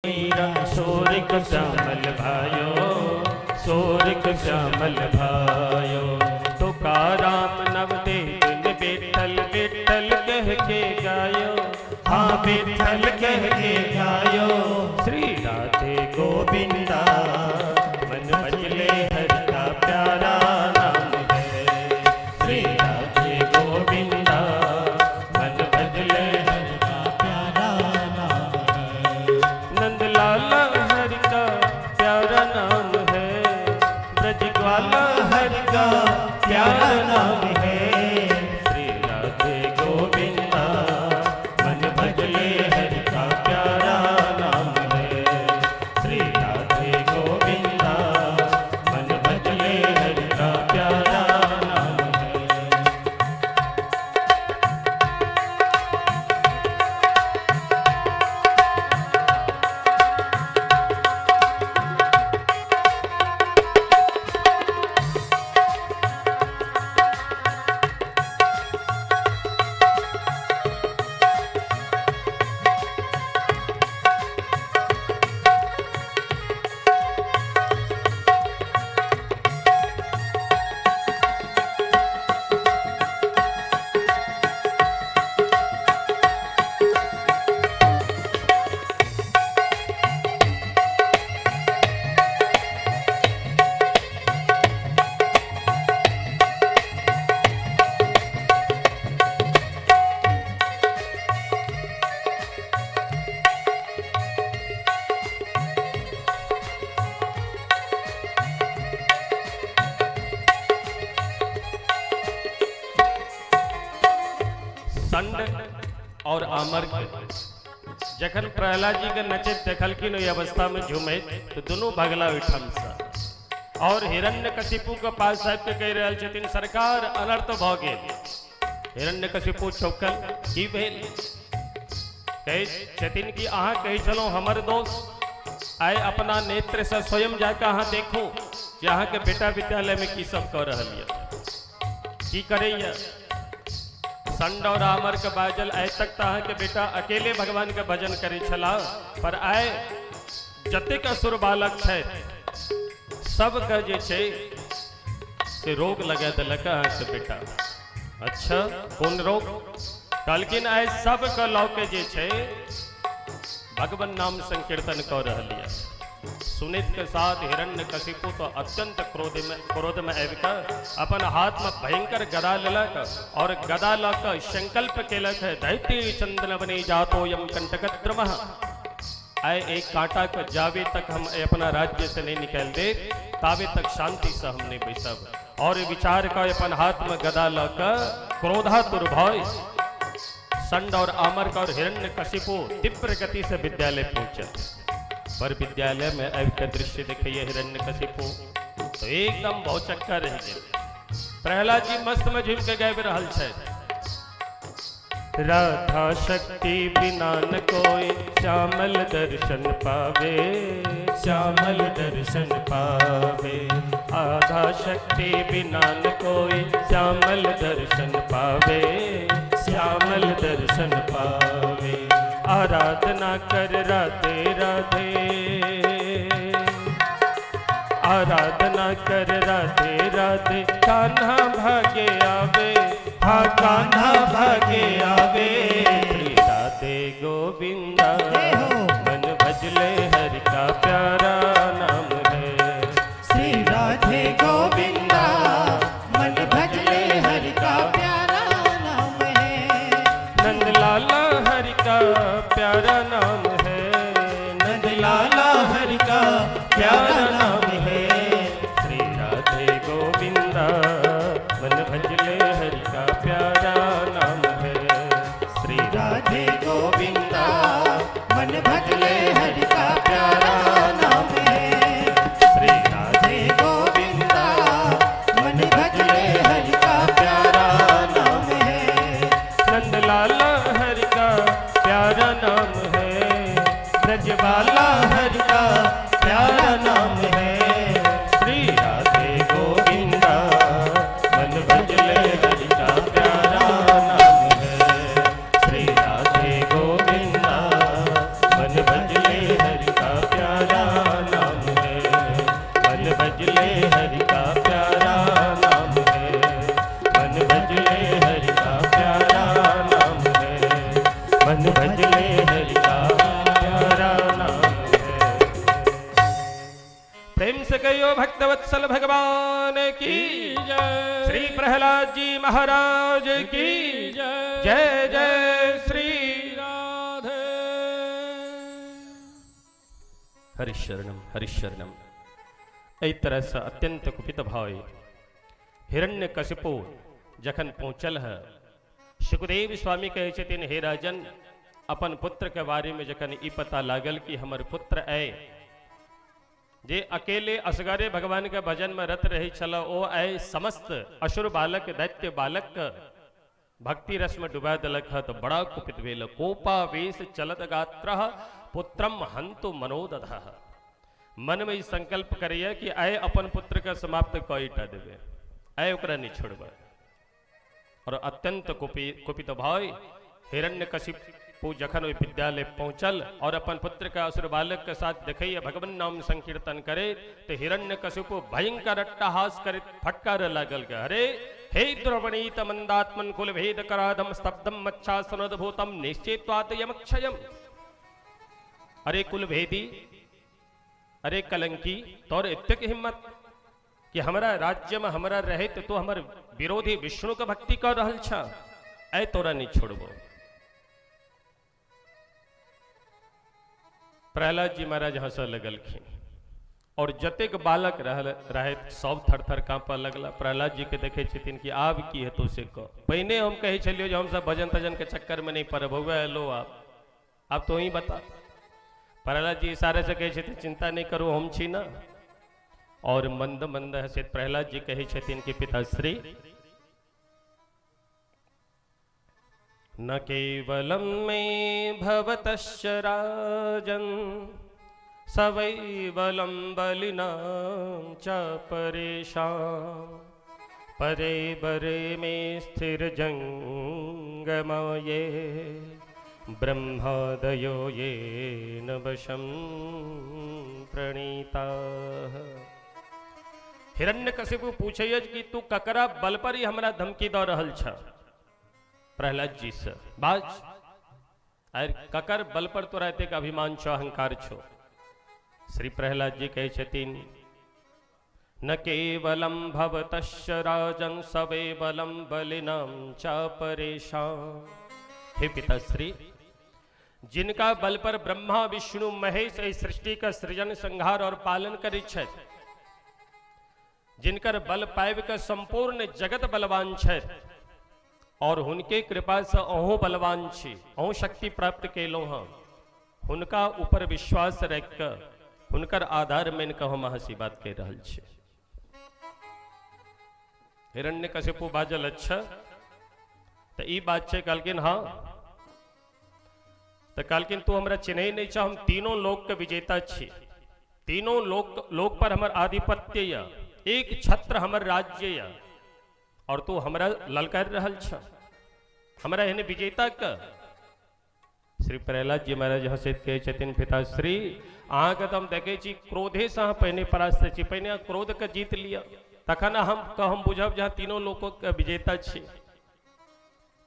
मीरा सोरिक श्यामल भायो, सोरिक श्यामल भायो। तुकाराम नवदेव विठल विठल कह के गायो, हाँ विठल कह के गायो। श्री राधे गोविंदा मन भजले हरि का प्यारा नाम है। श्री राधे गोविंदा मन भजले हरि का प्यारा नाम है। नंदलाला हरि का प्यारा नाम है, ब्रज ग्वाला हरि का प्यारा नाम है। श्री राधे गोविंदा मन भजले हरि का प्यारा नाम है। श्री राधे गोविंदा मन भजले हरि का प्यारा नाम है। संड और आमर के जखन प्रहलाद जी के नचैत देखलखिन ओहि अवस्था में झूमैत तो दुनू भगला ओहिठाम से और हिरण्यकशिपु के पास आबि के कहि रहल छथिन, सरकार अनर्थ भऽ गेल। हिरण्यकशिपु चौंकल, की भेल? कहै छथिन कि अहाँ कहै छलहुँ हमर दोष, आइ अपना नेत्र से स्वयं जाके अहाँ देखू जे अहाँके बेटा विद्यालय में की सब कऽ रहल यऽ, की करैया। संड और आमर के बाजल, आइ तक तऽ अहाँके बेटा अकेले भगवान के भजन करै छलाह, पर आइ जतेक असुर बालक छथि सबके जे छै से रोग लगा देलक अहाँके बेटा। अच्छा, कोन रोग? कहलखिन आइ सबके लऽ के जे छै भगवान नाम संकीर्तन कऽ रहल यऽ। सुनैत के साथ हिरण्यकशिपु तो अत्यंत क्रोध में आबि कऽ अपन हाथ में भयंकर गदा लेलक और गदा लऽ कऽ संकल्प केलक है, दैत्य चंदन बने जातो यम कंटकद्रमः, आइ एक कांटा के जावे तक हम अपना राज्य से नहीं निकाल दे तावे तक शांति से हम नहीं बैसब। और विचार कऽ अपन हाथ में गदा लऽ कऽ क्रोधातुर भय संड और आमर और हिरण्यकशिपु तीव्र गति से विद्यालय पहुंचल। पर विद्यालय में आबि के दृश्य देखिए हिरण्यकशिपु तो एकदम भौचक्का रहि गेल। प्रहलाद जी मस्त में झूम के गाबि रहल छथि, राधा शक्ति बिना न कोई श्यामल दर्शन पावे, श्यामल दर्शन पावे। आधा शक्ति बिना न कोई श्यामल दर्शन पावे, श्यामल दर्शन पावे। आराधना कर राधे राधे, आराधना कर राधे राधे, कान्हा भागे आवे, हाँ कान्हा भागे आवे। श्री राधे गोविंदा जय हो। मन भजले हरि का प्यारा नाम है। श्री राधे गोविंदा मन भजले हरि का प्यारा नाम है। नंदलाला हरि का प्यारा नाम है, नंदलाला हरि का प्यारा नाम है। श्री राधे गोविंदा मन भजले हरि का प्यारा नाम है। श्री राधे गोविंदा मन भजले हरि का प्यारा नाम है। श्री राधे राधे गोविंदा मन भजले हरि का प्यारा नाम है। नंदलाला हरि का प्यारा नाम है, ब्रजबाला हरि का प्यारा नाम है। श्री राधे गोविंदा मन भजले हरि का प्यारा नाम है। श्री राधे गोविंदा मन भजले हरि से कहियो भक्तवत्सल भगवान की जय। श्री प्रहलाद जी महाराज की जय। जय जय श्री राधे। हरिशरणम हरिशरणम। एहि तरह से अत्यंत कुपित भाव हिरण्यकशिपु जखन पहुँचल है, सुखदेव स्वामी कहै छथिन, हे राजन, अपन पुत्र के बारे में जखन ई पता लागल कि हमर पुत्र आए जे अकेले असगरे भगवान के भजन में रत रही छल, ओ आए समस्त असुर बालक दैत्य बालक के भक्ति रस में डुबा दिलक है, तो बड़ा कुपित भेल। कोपावेश चलत गात्र पुत्रम हंतु मनोदध। मन में ई संकल्प करिए कि आए अपन पुत्र के समाप्त कईटा देवे, आए ओकरा नहीं छोड़बे। और अत्यंत कुपित भाव हिरण्यकशिपु जखन ओहि विद्यालय पहुंचल और अपन पुत्र के असुर बालक के साथ देखैया भगवान नाम संकीर्तन करे, तो हिरण्यकशिपु भयंकर अट्टहास करे फटकार लागल के, अरे हे द्रवणीत मंदात्मन कुल भेद कराधम स्तब्धम मच्छासनोद्भूतम निश्चित्वात यमक्षयम। अरे कुल भेदी, अरे कलंकी, तोर एतेक हिम्मत कि हमरा राज्य में हमरा रहे तो हमर विरोधी विष्णु के भक्ति कर रहल छ, ऐ तोरा नहीं छोड़बो। प्रहलाद जी महाराज हंस लगलखिन और जतेक बालक रहे सब थर थर कांपऽ लगला। प्रहलाद जी के देखे छथिन कि आब की हेतौ से कह। पहिने हम कहै छलियौ जे हम सब भजन तजन के चक्कर में नहीं पड़ब, हौवे एलो आब, आब तो ही बता। प्रहलाद जी इशारे से कहै छथिन चिंता नहीं करू, हम छी ना। और मंद मंद हसैत प्रहलाद जी कहै छथिन कि पिताश्री, न केवलं मे भवतश्च राजन् सवै बलं बलिनां च परेषां परे बरे मे स्थिर जंगमाये ब्रह्मादयो येन वशं प्रणीताः। हिरण्यकशिपु पूछैय कि तू ककरा बल पर ही हमरा धमकी दऽ रहल छ? प्रहलाद जी से बाज, अरे ककर बल पर तोरा एतेक अभिमान छो, अहंकार छो? श्री प्रहलाद जी कहै छथिन, न केवलं भवतश्च राजन् सवे बलं बलिनां च परेषां। हे पिताश्री, जिनका बल पर ब्रह्मा विष्णु महेश एहि सृष्टि का सृजन संहार और पालन करै छथि, जिनकर बल पाबि कऽ संपूर्ण जगत बलवान छथि और हुनके कृपा से अहूँ बलवान छी, अहूँ शक्ति प्राप्त केलहुँ हँ, हुनका ऊपर विश्वास राखि कऽ हुनकर आधार मानि कऽ हम अहाँ से बात कहि रहल छी। हिरण्यकशिपु बाजल, अच्छा तऽ ई बात छै? कहलखिन हाँ। तऽ कहलखिन तू हमरा चिन्है नहि छह, हम तीनों लोक के विजेता छी, तीनों लोक पर हमर आधिपत्य यऽ, एक छत्र हमर राज्य यऽ, और तू हमरा ललकारि रहल छ, हमरा एहन विजेता के। श्री प्रहलाद जी महाराज हंसैत कहै छथिन, पिताश्री अहाँके तऽ हम देखै छी क्रोधेसँ अहाँ पहिने परास्त छी, पहिने अहाँ क्रोधके जीत लिअ तखन हम बुझब जे अहाँ तीनों लोकके विजेता छी।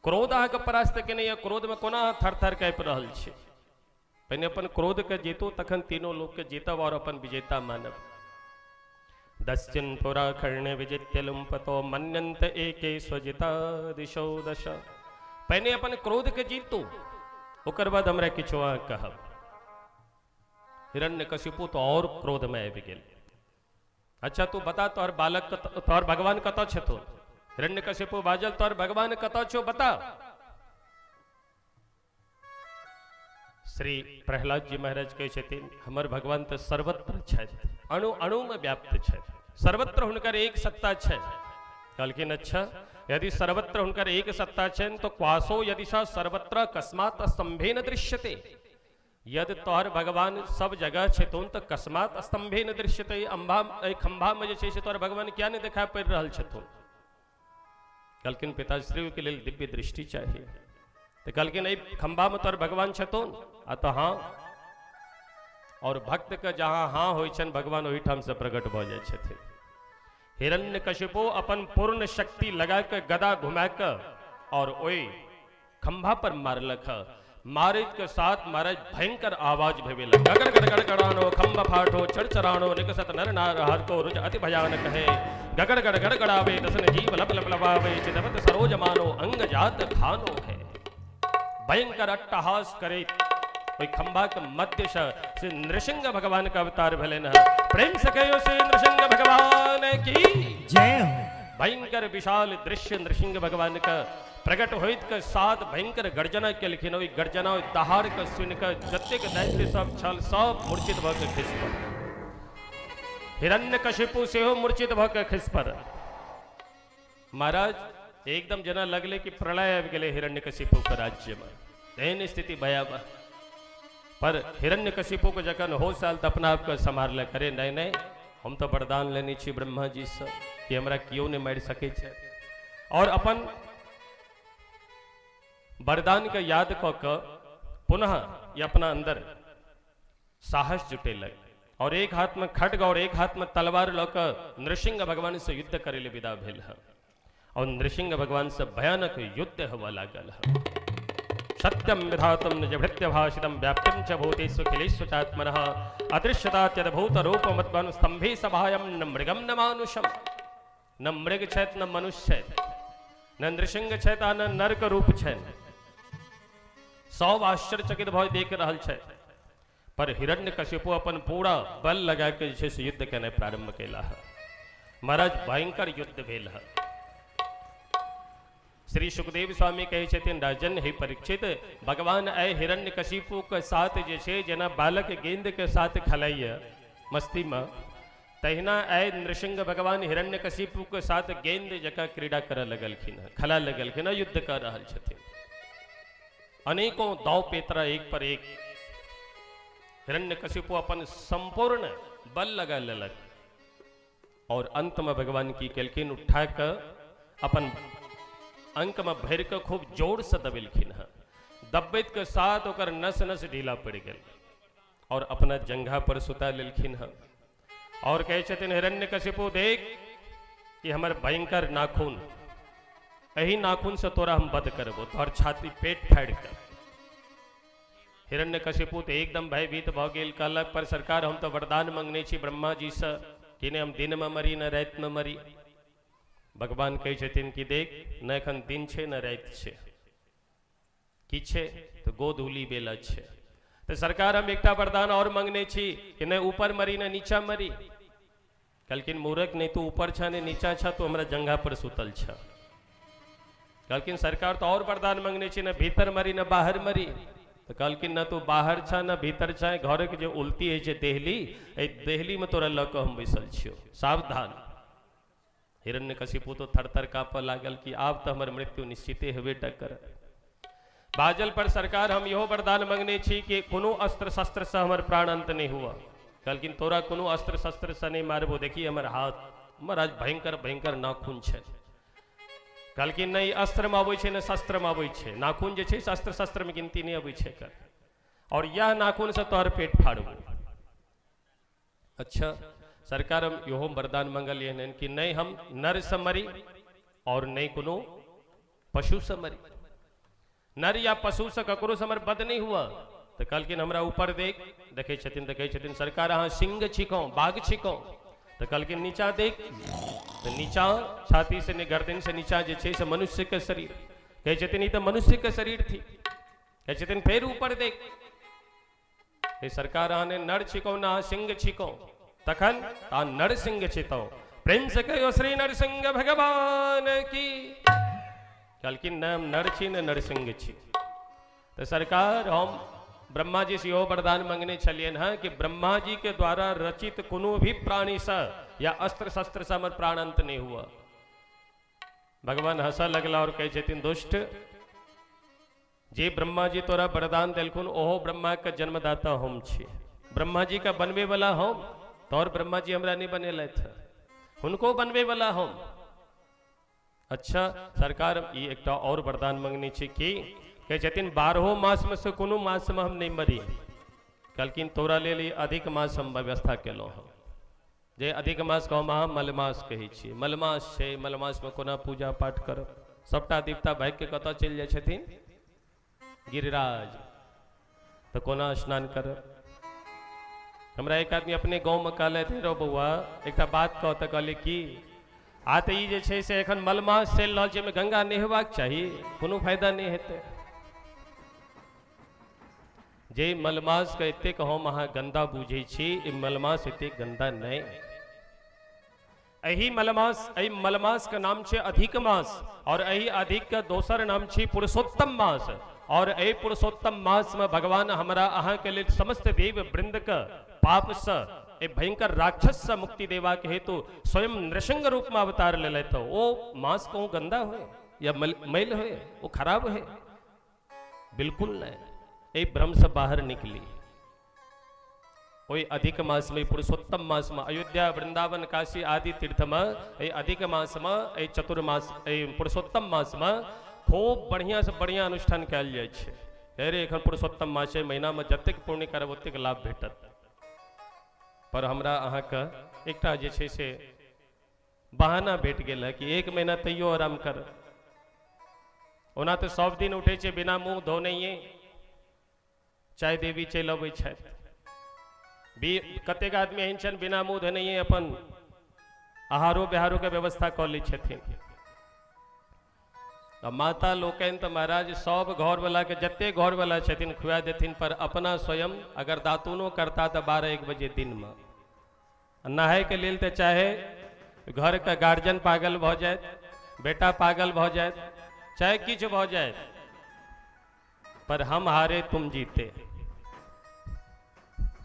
क्रोध अहाँके परास्त केने यऽ, क्रोधमे कोना अहाँ थर थर काँपि रहल छी? पहिने अपन क्रोधके जीतू तखन तीनों लोकके जीतब और अपन विजेता मानब। दस्युन पुरा खर्ण विजित्य लुम्पतो मन्यन्त एके स्वजिता दिशो दश। पहिने अपन क्रोधके जीतू ओकर बाद हमरा किछु अहाँ कहब। हिरण्यकशिपु तो और क्रोध में आबि गेल। अच्छा तू बता तोहर बालक तोहर भगवान कतऽ छथुन? हिरण्यकशिपु बाजल, तोहर भगवान कतऽ छौ बता। श्री प्रहलाद जी महाराज कहै छथिन, हमर भगवान तऽ सर्वत्र छथि, अणु अणु में व्याप्त छथि, सर्वत्र हुनकर एक सत्ता छै। कहलखिन अच्छा, यदि सर्वत्र हुनकर एक सत्ता छनि तो क्वासो यदि स सर्वत्र कस्मात् स्तंभेन दृश्यते। यदि तोहर भगवान सब जगह छथुन तऽ कस्मात् स्तंभेन दृश्यते, अम्बा एहि खम्भा में जे छै से तोहर भगवान किया नहि देखा पड़ि रहल छथुन? कहलखिन पिताश्री के लेल दिव्य दृष्टि चाहिए। तऽ कहलखिन एहि खम्भा में तोहर भगवान छथुन? आ तऽ हाँ। और भक्त के जहाँ हाँ होइ छनि भगवान ओहिठाम से प्रकट भऽ जाइ छथिन। हिरण्यकशिपु अपन पूर्ण शक्ति लगा के गदा घुमा के और ओहि खंभा पर मारलक। मारैत के साथ महाराज भयंकर आवाज भेबे लग गगन गड़ गड़ गड़ानो खंभ फाटो चरचरानो निकसत नर नार हर को रुज अति भयानक है। गगन गड़ गड़ गड़ावे दसन जीव लब लब लबावे चितवत सरोज मानो अंग जात खानो है। भयंकर अट्टहास करे ओहि खंभा के मध्य से नृसिंह भगवान का अवतार भेलनि हँ। प्रेम से कहियो श्री नृसिंह भगवान की जय हो। भयंकर विशाल दृश्य नृसिंह भगवान का प्रकट होइत के साथ भयंकर गर्जना केलखिन। ओहि गर्जना ओहि दहाड़ के सुनि के जतेक दैत्य सब छल सब मूर्छित भऽ के खसि पड़ल। हिरण्यकशिपु सेहो मूर्छित भऽ के खसि पड़ल। महाराज एकदम जेना लगले कि प्रलय आबि गेलै हिरण्यकशिपु के राज्य में, एहन स्थिति भयावह। पर हिरण्यकशिपु के जखन होश आयल तऽ अपना आपके सम्हारलक, अरे नहीं नहीं हम तो वरदान लेने छी ब्रह्मा जी से कि हमरा केओ नहीं मारि सकै छै। और अपन वरदान के याद कऽ के पुनः ई अपना अंदर साहस जुटेलक और एक हाथ में खड्ग और एक हाथ में तलवार लऽ कऽ नृसिंह भगवान से युद्ध करे ले विदा भेल है। और नृसिंह भगवान से भयानक युद्ध हुआ लागल है। सत्यम विधातुम निजभृत्य भाषितम व्याप्तिम च भूतेषु अखिलेषु चात्मनः अदृश्यतात्यद्भूत रूपमद्भुतं स्तंभे सभायं न मृगम न मानुषम। न मृग छथि न मनुष्य छथि, न नृसिंह छथि आ न नरक रूप छनि। सब आश्चर्यचकित भऽ देख रहल छथि। पर हिरण्यकशिपु अपन पूरा बल लगा के जे छै से युद्ध केनाइ प्रारंभ केला है। महाराज भयंकर युद्ध भेल है। श्री सुखदेव स्वामी कहै छथिन, राजन हे परीक्षित, भगवान आइ हिरण्यकशिपु के साथ जे छै जेना बालक गेंद के साथ खेलाइए मस्ती में, तहिना आइ नृसिंह भगवान हिरण्यकशिपु के साथ गेंद जकाँ क्रीड़ा करऽ लगलखिन हँ, खेला लगलखिन हँ, युद्ध कऽ रहल छथिन। अनेकों दाव पेतरा एक पर एक। हिरण्यकशिपु अपन संपूर्ण बल लगा लेलक और अंत में भगवान की केलखिन, उठा कऽ अपन अंक में भरि कऽ खूब जोर से दबेलखिन हँ। दबैत के साथ ओकर नस नस ढीला पड़ि गेल और अपना जंघा पर सुता लेलखिन हँ और कहै छथिन, हिरण्यकशिपु देख कि हमर भयंकर नाखून, एहि नाखून से तोरा हम वध करबो, तोहर छाती पेट फाड़ि कऽ। हिरण्यकशिपु तऽ एकदम भयभीत भऽ गेल, कहलक पर सरकार हम तऽ वरदान मंगने छी ब्रह्मा जी से कि नहि हम दिन में मरी न राति में मरी। भगवान कहै छथिन कि देख न एखन दिन छै न राति छै, की छै तऽ गोधूली बेला छै। तऽ सरकार हम एकटा वरदान और मंगने छी कि नहि ऊपर मरी न नीचा मरी। कहलखिन मूर्ख, नहीं तू ऊपर छ नहीं नीचा छ, तू हमरा जंघा पर सुतल छ। कहलखिन सरकार तो और वरदान मंगने छी, न भीतर मरी न बाहर मरी। तऽ कहलखिन न तू बाहर छ न भीतर छ, घरके जे उल्टी होइ छै देहली, एहि देहली में तोरा लऽ कऽ हम बैसल छियौ, सावधान। हिरण्यकशिपु तो थर थर काँपऽ लागल कि आब तऽ हमर मृत्यु निश्चिते हेबे टा करत। बाजल पर सरकार हम इहो वरदान मंगने छी कि कोनो अस्त्र शस्त्र से हमर प्राण अंत नहीं हुआ। कहलखिन तोरा कोनो अस्त्र शस्त्र से नहीं मारबो, देखी हमर हाथ, हमर आज भयंकर भयंकर नाखून छै। कहलखिन नहीं अस्त्र में अबै छै ने शस्त्र में अबै छै, नाखून जे छै से अस्त्र शस्त्र में गिनती नहीं अबै छै एकर, और यह नाखून से तोहर पेट फाड़बो। अच्छा सरकार हम इहो वरदान मंगलियै हन कि नहीं हम नर से मरी और नहीं कोनो पशु से मरी, नर या पशु से ककरो से हमर वध नहीं हुआ। तऽ कहलखिन हमरा ऊपर देख, देखै छथिन तऽ कहै छथिन सरकार अहाँ सिंह छिकौ बाघ छिकौ। तऽ कहलखिन नीचा देख, तऽ नीचा छाती से गर्दन से नीचा जे छै से मनुष्य के शरीर। कहै छथिन ई तऽ मनुष्य के शरीर थी। कहै छथिन फेर ऊपर देख, हे सरकार अहाँ ने नर छिकौ ना अहाँ सिंह छिकौ, तखन अहाँ नर सिंह छितौ। प्रेम से कहियो श्री नरसिंह भगवान की। कहलखिन न हम नर छी न नरसिंह छी। तऽ सरकार हम ब्रह्मा जी से इहो वरदान मंगने छलियनि हँ कि ब्रह्मा जी के द्वारा रचित कोनो भी प्राणी से या अस्त्र शस्त्र से हमर प्राण अंत नहीं हुआ। भगवान हंसऽ लगला और कहै छथिन दुष्ट, जे ब्रह्मा जी तोरा वरदान देलखुन ओहो ब्रह्मा के जन्मदाता हम छी, ब्रह्मा जी के बनबे वाला हम, तोहर ब्रह्मा जी हमरा नहीं बनेलथि, हुनको बनबे वाला हम। अच्छा सरकार ई एकटा और वरदान मंगने छी कि कहै छथिन 12 मास में से कोनो मास में हम नहीं मरी। कहलखिन तोरा लेल ई अधिक मास हम व्यवस्था केलहुँ हँ, जे अधिक मास के हम अहाँ मलमास कहै छियै, मलमास छै, मलमास में कोना पूजा पाठ करब, सबटा देवता भागि के कतऽ चलि जाइ छथिन गिरिराज। तऽ कोना स्नान करब? हमरा एक आदमी अपने गाँवमे कहलथि, रौ बौआ, एकटा बात कह। तऽ कहलियै की? आ तऽ ई जे छै से एखन मलमास चलि रहल छै, एहिमे गंगा नहेबाक चाही, कोनो फायदा नहि हेतै। जे मलमासके एतेक हम अहाँ गन्दा बुझै छी, ई मलमास एतेक गन्दा नहि। एहि मलमास, एहि मलमास के नाम छै अधिक मास, और एहि अधिक के दोसर नाम छै पुरुषोत्तम मास। और एहि पुरुषोत्तम मास में भगवान हमरा अहाँ के लेल समस्त देव वृंद के पाप से, एहि भयंकर राक्षस से मुक्ति देवा के हेतु स्वयं नृसिंह रूप में अवतार लेलथि। ओ मास कहूँ गंदा होए या मैल होए, वो खराब होए? बिल्कुल नहीं। एहि भ्रम से बाहर निकली। ओहि अधिक मास में, पुरुषोत्तम मास में, अयोध्या, वृंदावन, काशी आदि तीर्थ में एहि अधिक मास में, एहि चतुर्मास, एहि पुरुषोत्तम मास में खूब बढ़िया से बढ़िया अनुष्ठान कयल जाइ छै। अरे एखन पुरुषोत्तम मास छै, महीना में जतेक पुण्य करब ओतेक लाभ भेटत। पर हमरा अहाँके एकटा जे छै से बहाना भेट गेल है कि एक महीना तैयो आराम कर। ओना तऽ सब दिन उठै छै बिना मुँह धोनैये, चाय देवी चलि अबै छथि। भी कतेक आदमी एहन छनि, बिना मुँह धोनैये अपन आहारो बिहारो के व्यवस्था कऽ लै छथिन। आ माता लोकनि तऽ महाराज सब घरवला के, जते घरवला छथिन, खुआ देथिन, पर अपना स्वयं अगर दातुनो करता तऽ 12-1 बजे दिनमे। नहायके लेल तऽ चाहे घरके गार्जियन पागल भऽ जायत, बेटा पागल भऽ जायत, चाहे किछु भऽ जायत, पर हम हारे तुम जीते,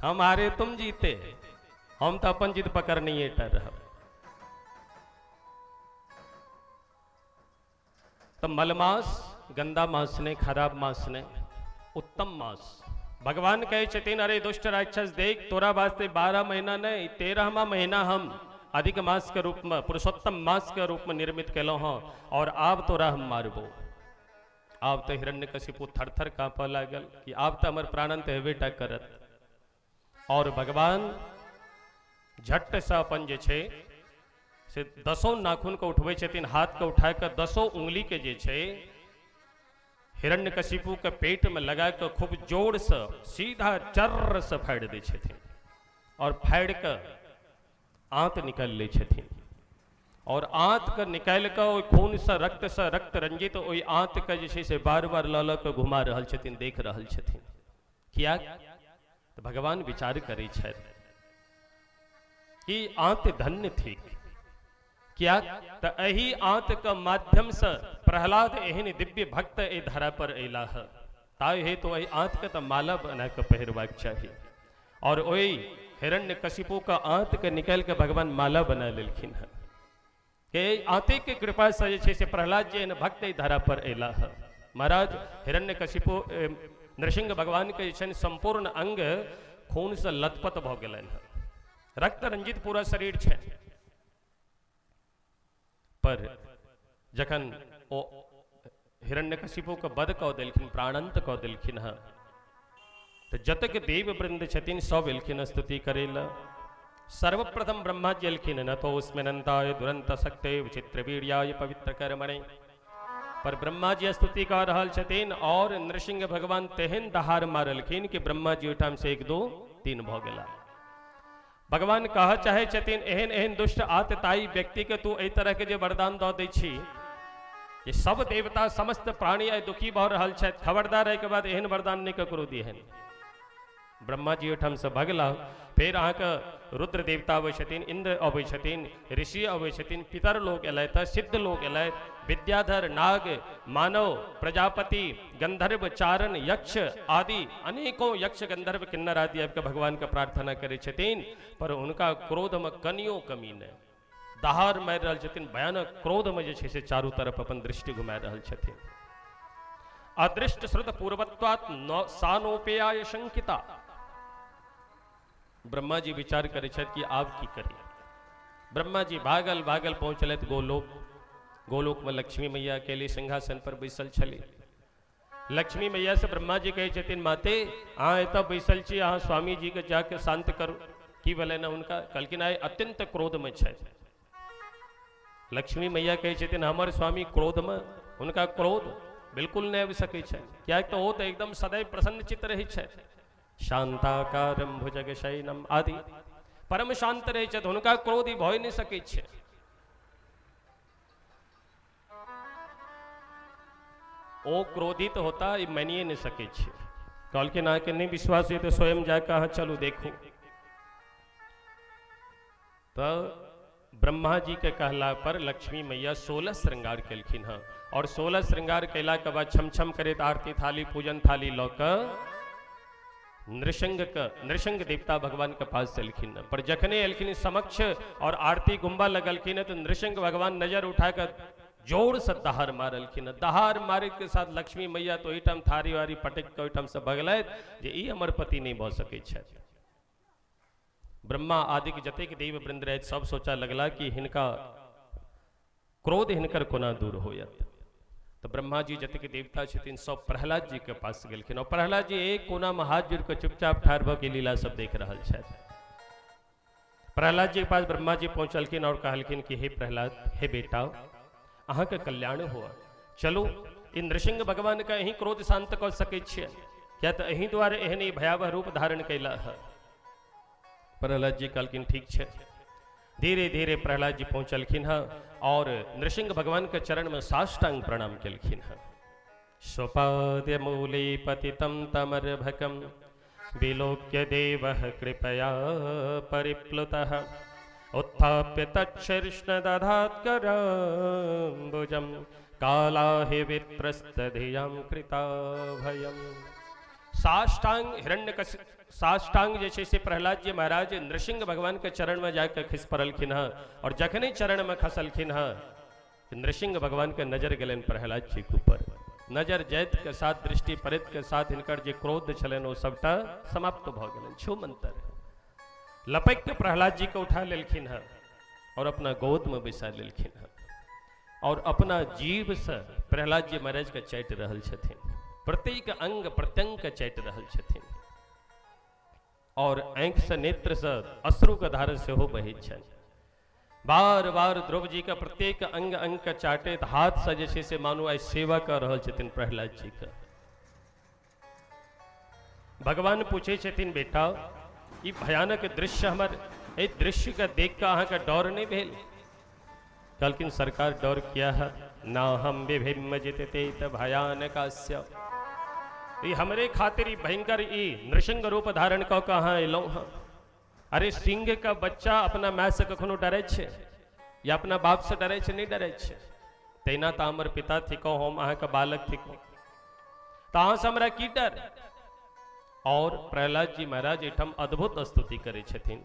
हम हारे तुम जीते, हम तऽ अपन जिद पकड़नैये टा रहब। तऽ मलमास गंदा मास नहि, खराब मास नहि, उत्तम मास। भगवान कहै छथिन, अरे दुष्ट राक्षस, देख, तोरा वास्ते 12 महीना नहि, 13वां महीना हम अधिक मास के रूप में, पुरुषोत्तम मास के रूप में निर्मित केलहुँ हँ और आब तोरा हम मारबो। आब तऽ हिरण्यकशिपु थर थर काँपऽ लागल कि आब तऽ हमर प्राणांत हेबे टा करत। और भगवान झट से अपन जे छै से दसों नाखून के उठबै छथिन, हाथ के उठा कऽ दसों उंगली के जे छै हिरण्यकशिपु के पेट में लगा कऽ खूब जोर से सीधा चर्र से फाड़ि दै छथिन और फाड़ि कऽ आंत निकालि लै छथिन। और आंत के निकालि कऽ ओहि खून से, रक्त से रक्त रंजित ओहि आंत के जे छै से बार बार लऽ लऽ कऽ घुमा रहल छथिन, देख रहल छथिन। किया? तऽ भगवान विचार करै छथि कि आंत धन्य थिक। किया? तऽ एहि आंत के माध्यम से प्रहलाद एहन दिव्य भक्त एहि धरा पर अयलाह, ताहि हेतु एहि आंत के तऽ माला बना कऽ पहिरबाक चाही। और ओहि हिरण्यकशिपु के आंत के निकालि कऽ भगवान माला बना लेलखिन हँ कि आते के कृपा से जे छै से प्रहलाद जी एहन भक्त एहि धरा पर अयलाह। महाराज, हिरण्यकशिपु नृसिंह भगवान के जे छनि सम्पूर्ण अंग खून से लथपथ भऽ गेलनि हँ, रक्त रंजित पूरा शरीर छै। पर जखन ओ हिरण्यकशिपु के वध कऽ देलखिन, प्राणांत कऽ देलखिन हँ, तऽ जतेक देव वृंद छथिन सब एलखिन स्तुति करै लए। सर्वप्रथम ब्रह्मा जी एलखिन, न तो उसमें दुरंत शक्ति विचित्र वीर्याय पवित्र कर्मणे। पर ब्रह्मा जी स्तुति कऽ रहल छथिन और नृसिंह भगवान तेहन दहाड़ मारलखिन कि ब्रह्मा जी ओहिठाम से 1 2 3 भऽ गेला। भगवान कह चाहे छथिन, एहन एहन दुष्ट आतताई व्यक्ति के तू एहि तरह के जे वरदान दऽ दै छी जे सब देवता समस्त प्राणी आइ दुखी भऽ रहल छथि, खबरदार, एहिके बाद एहन वरदान नहि ककरो दिहन। ब्रह्मा जी ओहिठाम से भगला। फेर अहाँके रुद्र देवता अबै छथिन, इंद्र अबै छथिन, ऋषि अबै छथिन, पितर लोक एलथि, सिद्ध लोक एलथि, विद्याधर, नाग, मानव, प्रजापति, गंधर्व, चारण, यक्ष आदि अनेकों यक्ष, गंधर्व, किन्नर आदि आबि कऽ भगवान के प्रार्थना करै छथिन। पर हुनका क्रोध में कनियो कमी नहि, दहाड़ मारि रहल छथिन, भयानक क्रोध में जे छै से चारू तरफ अपन दृष्टि घुमा रहल छथिन। अदृष्ट श्रुत पूर्वत्वात् सानोपेयाय शंकिता। ब्रह्मा जी विचार करै छथि कि आब की करी। ब्रह्मा जी भागल भागल पहुँचलथि गोलोक। गोलोक में लक्ष्मी मैया अकेले सिंहासन पर बैसल छली। लक्ष्मी मैया से ब्रह्मा जी कहै छथिन, माते, अहाँ एतऽ बैसल छी, अहाँ स्वामी जी के जाके शांत करू। की भेलै ने हुनका? कहलखिन, आइ अत्यंत क्रोध में छथि। लक्ष्मी मैया कहै छथिन, हमर स्वामी क्रोध में? हुनका क्रोध बिल्कुल नहि आबि सकै छनि, किएक तऽ ओ तऽ एकदम सदैव प्रसन्न चित्त रहै छथि। शांताकारं भुजगशयनम आदि। परम शांत रहै छथि, हुनका क्रोध भए नहि सकै छै। ओ क्रोधित होता ई मानिए नहि सकै छै। कहलखिन अहाँके नहि विश्वास होय तऽ स्वयं जाके अहाँ चलू देखू। तऽ ब्रह्मा जी के कहला पर लक्ष्मी मैया 16 श्रृंगार केलखिन हँ और 16 श्रृंगार केला के बाद छम छम करैत आरती थाली पूजन थाली लऽ कऽ नृसिंह देवता भगवान के पास एलखिन। पर जखने एलखिन समक्ष और आरती गुम्बा लगलखिन तो नृसिंह भगवान नजर उठा कऽ जोर से दहाड़ मारलखिन। दहाड़ मारे के साथ लक्ष्मी मैया तो ओहिठाम थारी वारी पटक के ओहिठाम से भगलथि जे ई हमर पति नहीं भऽ सकै छथि। ब्रह्मा आदि के जतेक देव वृंद रहथि सब सोचा लगला कि हिनका क्रोध हिनकर कोना दूर होयत। तो ब्रह्मा जी जतेक देवता छथिन सब प्रहलाद जी के पास गेलखिन और प्रहलाद जी एक कोना में हाथ जोड़ के चुपचाप ठाढ़ भऽ के लीला सब देख रहल छथि। प्रहलाद जी के पास ब्रह्मा जी पहुंचलखिन और कहलखिन कि हे प्रहलाद, हे बेटा, अहाँके कल्याण हुआ, चलू ई नृसिंह भगवान के अहीं क्रोध शांत कऽ सकै छियै, किया तऽ अहीं द्वारे एहन ई भयावह रूप धारण कैला है। प्रहलाद जी कहलखिन ठीक छै। धीरे धीरे प्रहलाद जी पहुंचलखिन हँ और नृसिंह भगवान के चरण में साष्टांग प्रणाम केलखिन हँ। स्वपाद्य मूले पतितं तमर्भकं विलोक्य देवः कृपया परिप्लुतः उत्थाप्य तच्छिर्ष्ण दधात् कराम्बुजं कालाहि वित्रस्तधियां कृता भयम्। साष्टांग हिरण्यकश्यप साष्टांग जे छै से प्रहलाद जी महाराज नृसिंह भगवान के चरण में जाके खसि पड़लखिन हँ और जखने चरण में खसलखिन हँ नृसिंह भगवान के नजर गेलनि प्रहलाद जी के ऊपर। नजर जाइत के साथ दृष्टि पड़ैत के साथ हिनकर जे क्रोध छलनि ओ सबटा समाप्त भऽ गेलनि। छू मंतर लपकि के प्रहलाद जी के उठा लेलखिन हँ और अपना गोद में बैसा लेलखिन हँ और अपना जीभ से प्रहलाद जी महाराज के चाटि रहल छथिन, प्रत्येक अंग प्रत्यंग के चाटि रहल छथिन और आँखि से नेत्र से अश्रु के धार सेहो बहैत छनि। बार बार ध्रुव जी के प्रत्येक अंग अंग के चाटैत हाथ से जे छै से मानू आइ सेवा कऽ रहल छथिन प्रहलाद जी के। भगवान पूछै छथिन बेटा, ई भयानक दृश्य हमर, एहि दृश्य के देख कऽ अहाँके डर नहि भेल? कहलखिन सरकार डर किया है, ना हम विभिन्न जितते त भयानकास्य, ई हमरे खातिर ई भयंकर ई नृसिंह रूप धारण कऽ कऽ अहाँ एलहुँ हँ। अरे सिंह का बच्चा अपना माय से कखनो डरै छै या अपना बाप से डरै छै? नहि डरै छै। तहिना तऽ हमर पिता थिकहुँ, हम अहाँके बालक थिकहुँ, तऽ अहाँसँ हमरा की डर? और प्रहलाद जी महाराज एहिठाम अद्भुत स्तुति करै छथिन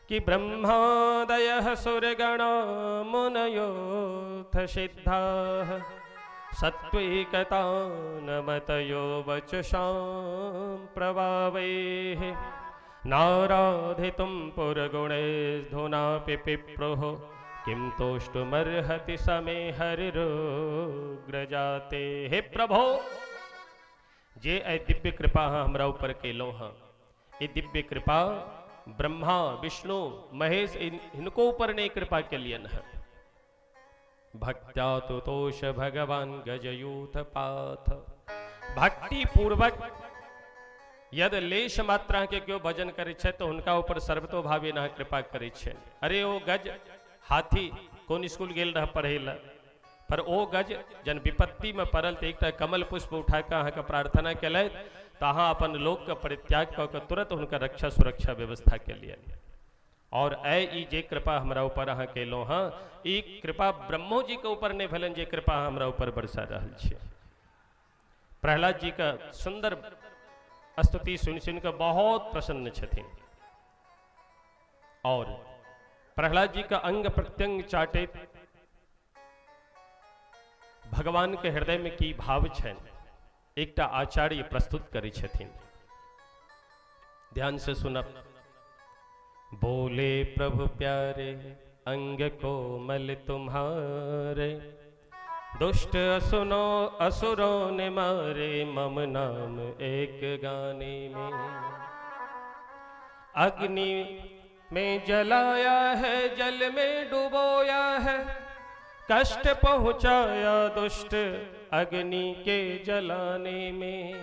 कि ब्रह्मादयः सुरगणा मुनयोऽथ सिद्धाः सत्त्विकतानमतयो वचसां प्रभावैः नाराधितुं पुरगुणैर्धुनापि पिप्रुः किं तोष्टुमर्हति समे हरिरुग्रजाते। हे प्रभो, जे एहि दिव्य कृपा अहाँ हमरा ऊपर केलहुँ हँ, ई दिव्य कृपा ब्रह्मा विष्णु महेश हिनको ऊपर नहि कृपा केलियनि हँ। भक्त्या तुतोष भगवान गजयूथ पाथ, भक्ति पूर्वक यद लेश मात्रा के केओ भजन करै छै तऽ हुनका ऊपर सर्वतोभावे अहाँ कृपा करै छै। अरे ओ गज हाथी कोन स्कूल गेल रह पढ़ै लए, पर ओ गज जन विपत्ति में पड़ल तऽ एकटा कमल पुष्प उठा कऽ अहाँके प्रार्थना केलथि तऽ अहाँ अपन लोकके परित्याग कऽ कऽ तुरंत हुनकर रक्षा सुरक्षा व्यवस्था केलियनि। और ऐ ई जे कृपा हमरा ऊपर अहाँ केलहुँ हँ, ई कृपा ब्रह्मो जी के ऊपर नहि भेलनि जे कृपा अहाँ हमरा ऊपर बरसा रहल छी। प्रहलाद जी के सुंदर स्तुति सुनि सुनि कऽ बहुत प्रसन्न छथिन और प्रहलाद जी का अंग प्रत्यंग चाटैत भगवान के हृदय में की भाव छनि एकटा आचार्य प्रस्तुत करै छथिन। ध्यान से सुनब। बोले प्रभु प्यारे अंग कोमल तुम्हारे, दुष्ट असुनो असुरों ने मारे मम नाम एक गाने में। अग्नि में जलाया है जल में डुबोया है, कष्ट पहुंचाया दुष्ट अग्नि के जलाने में।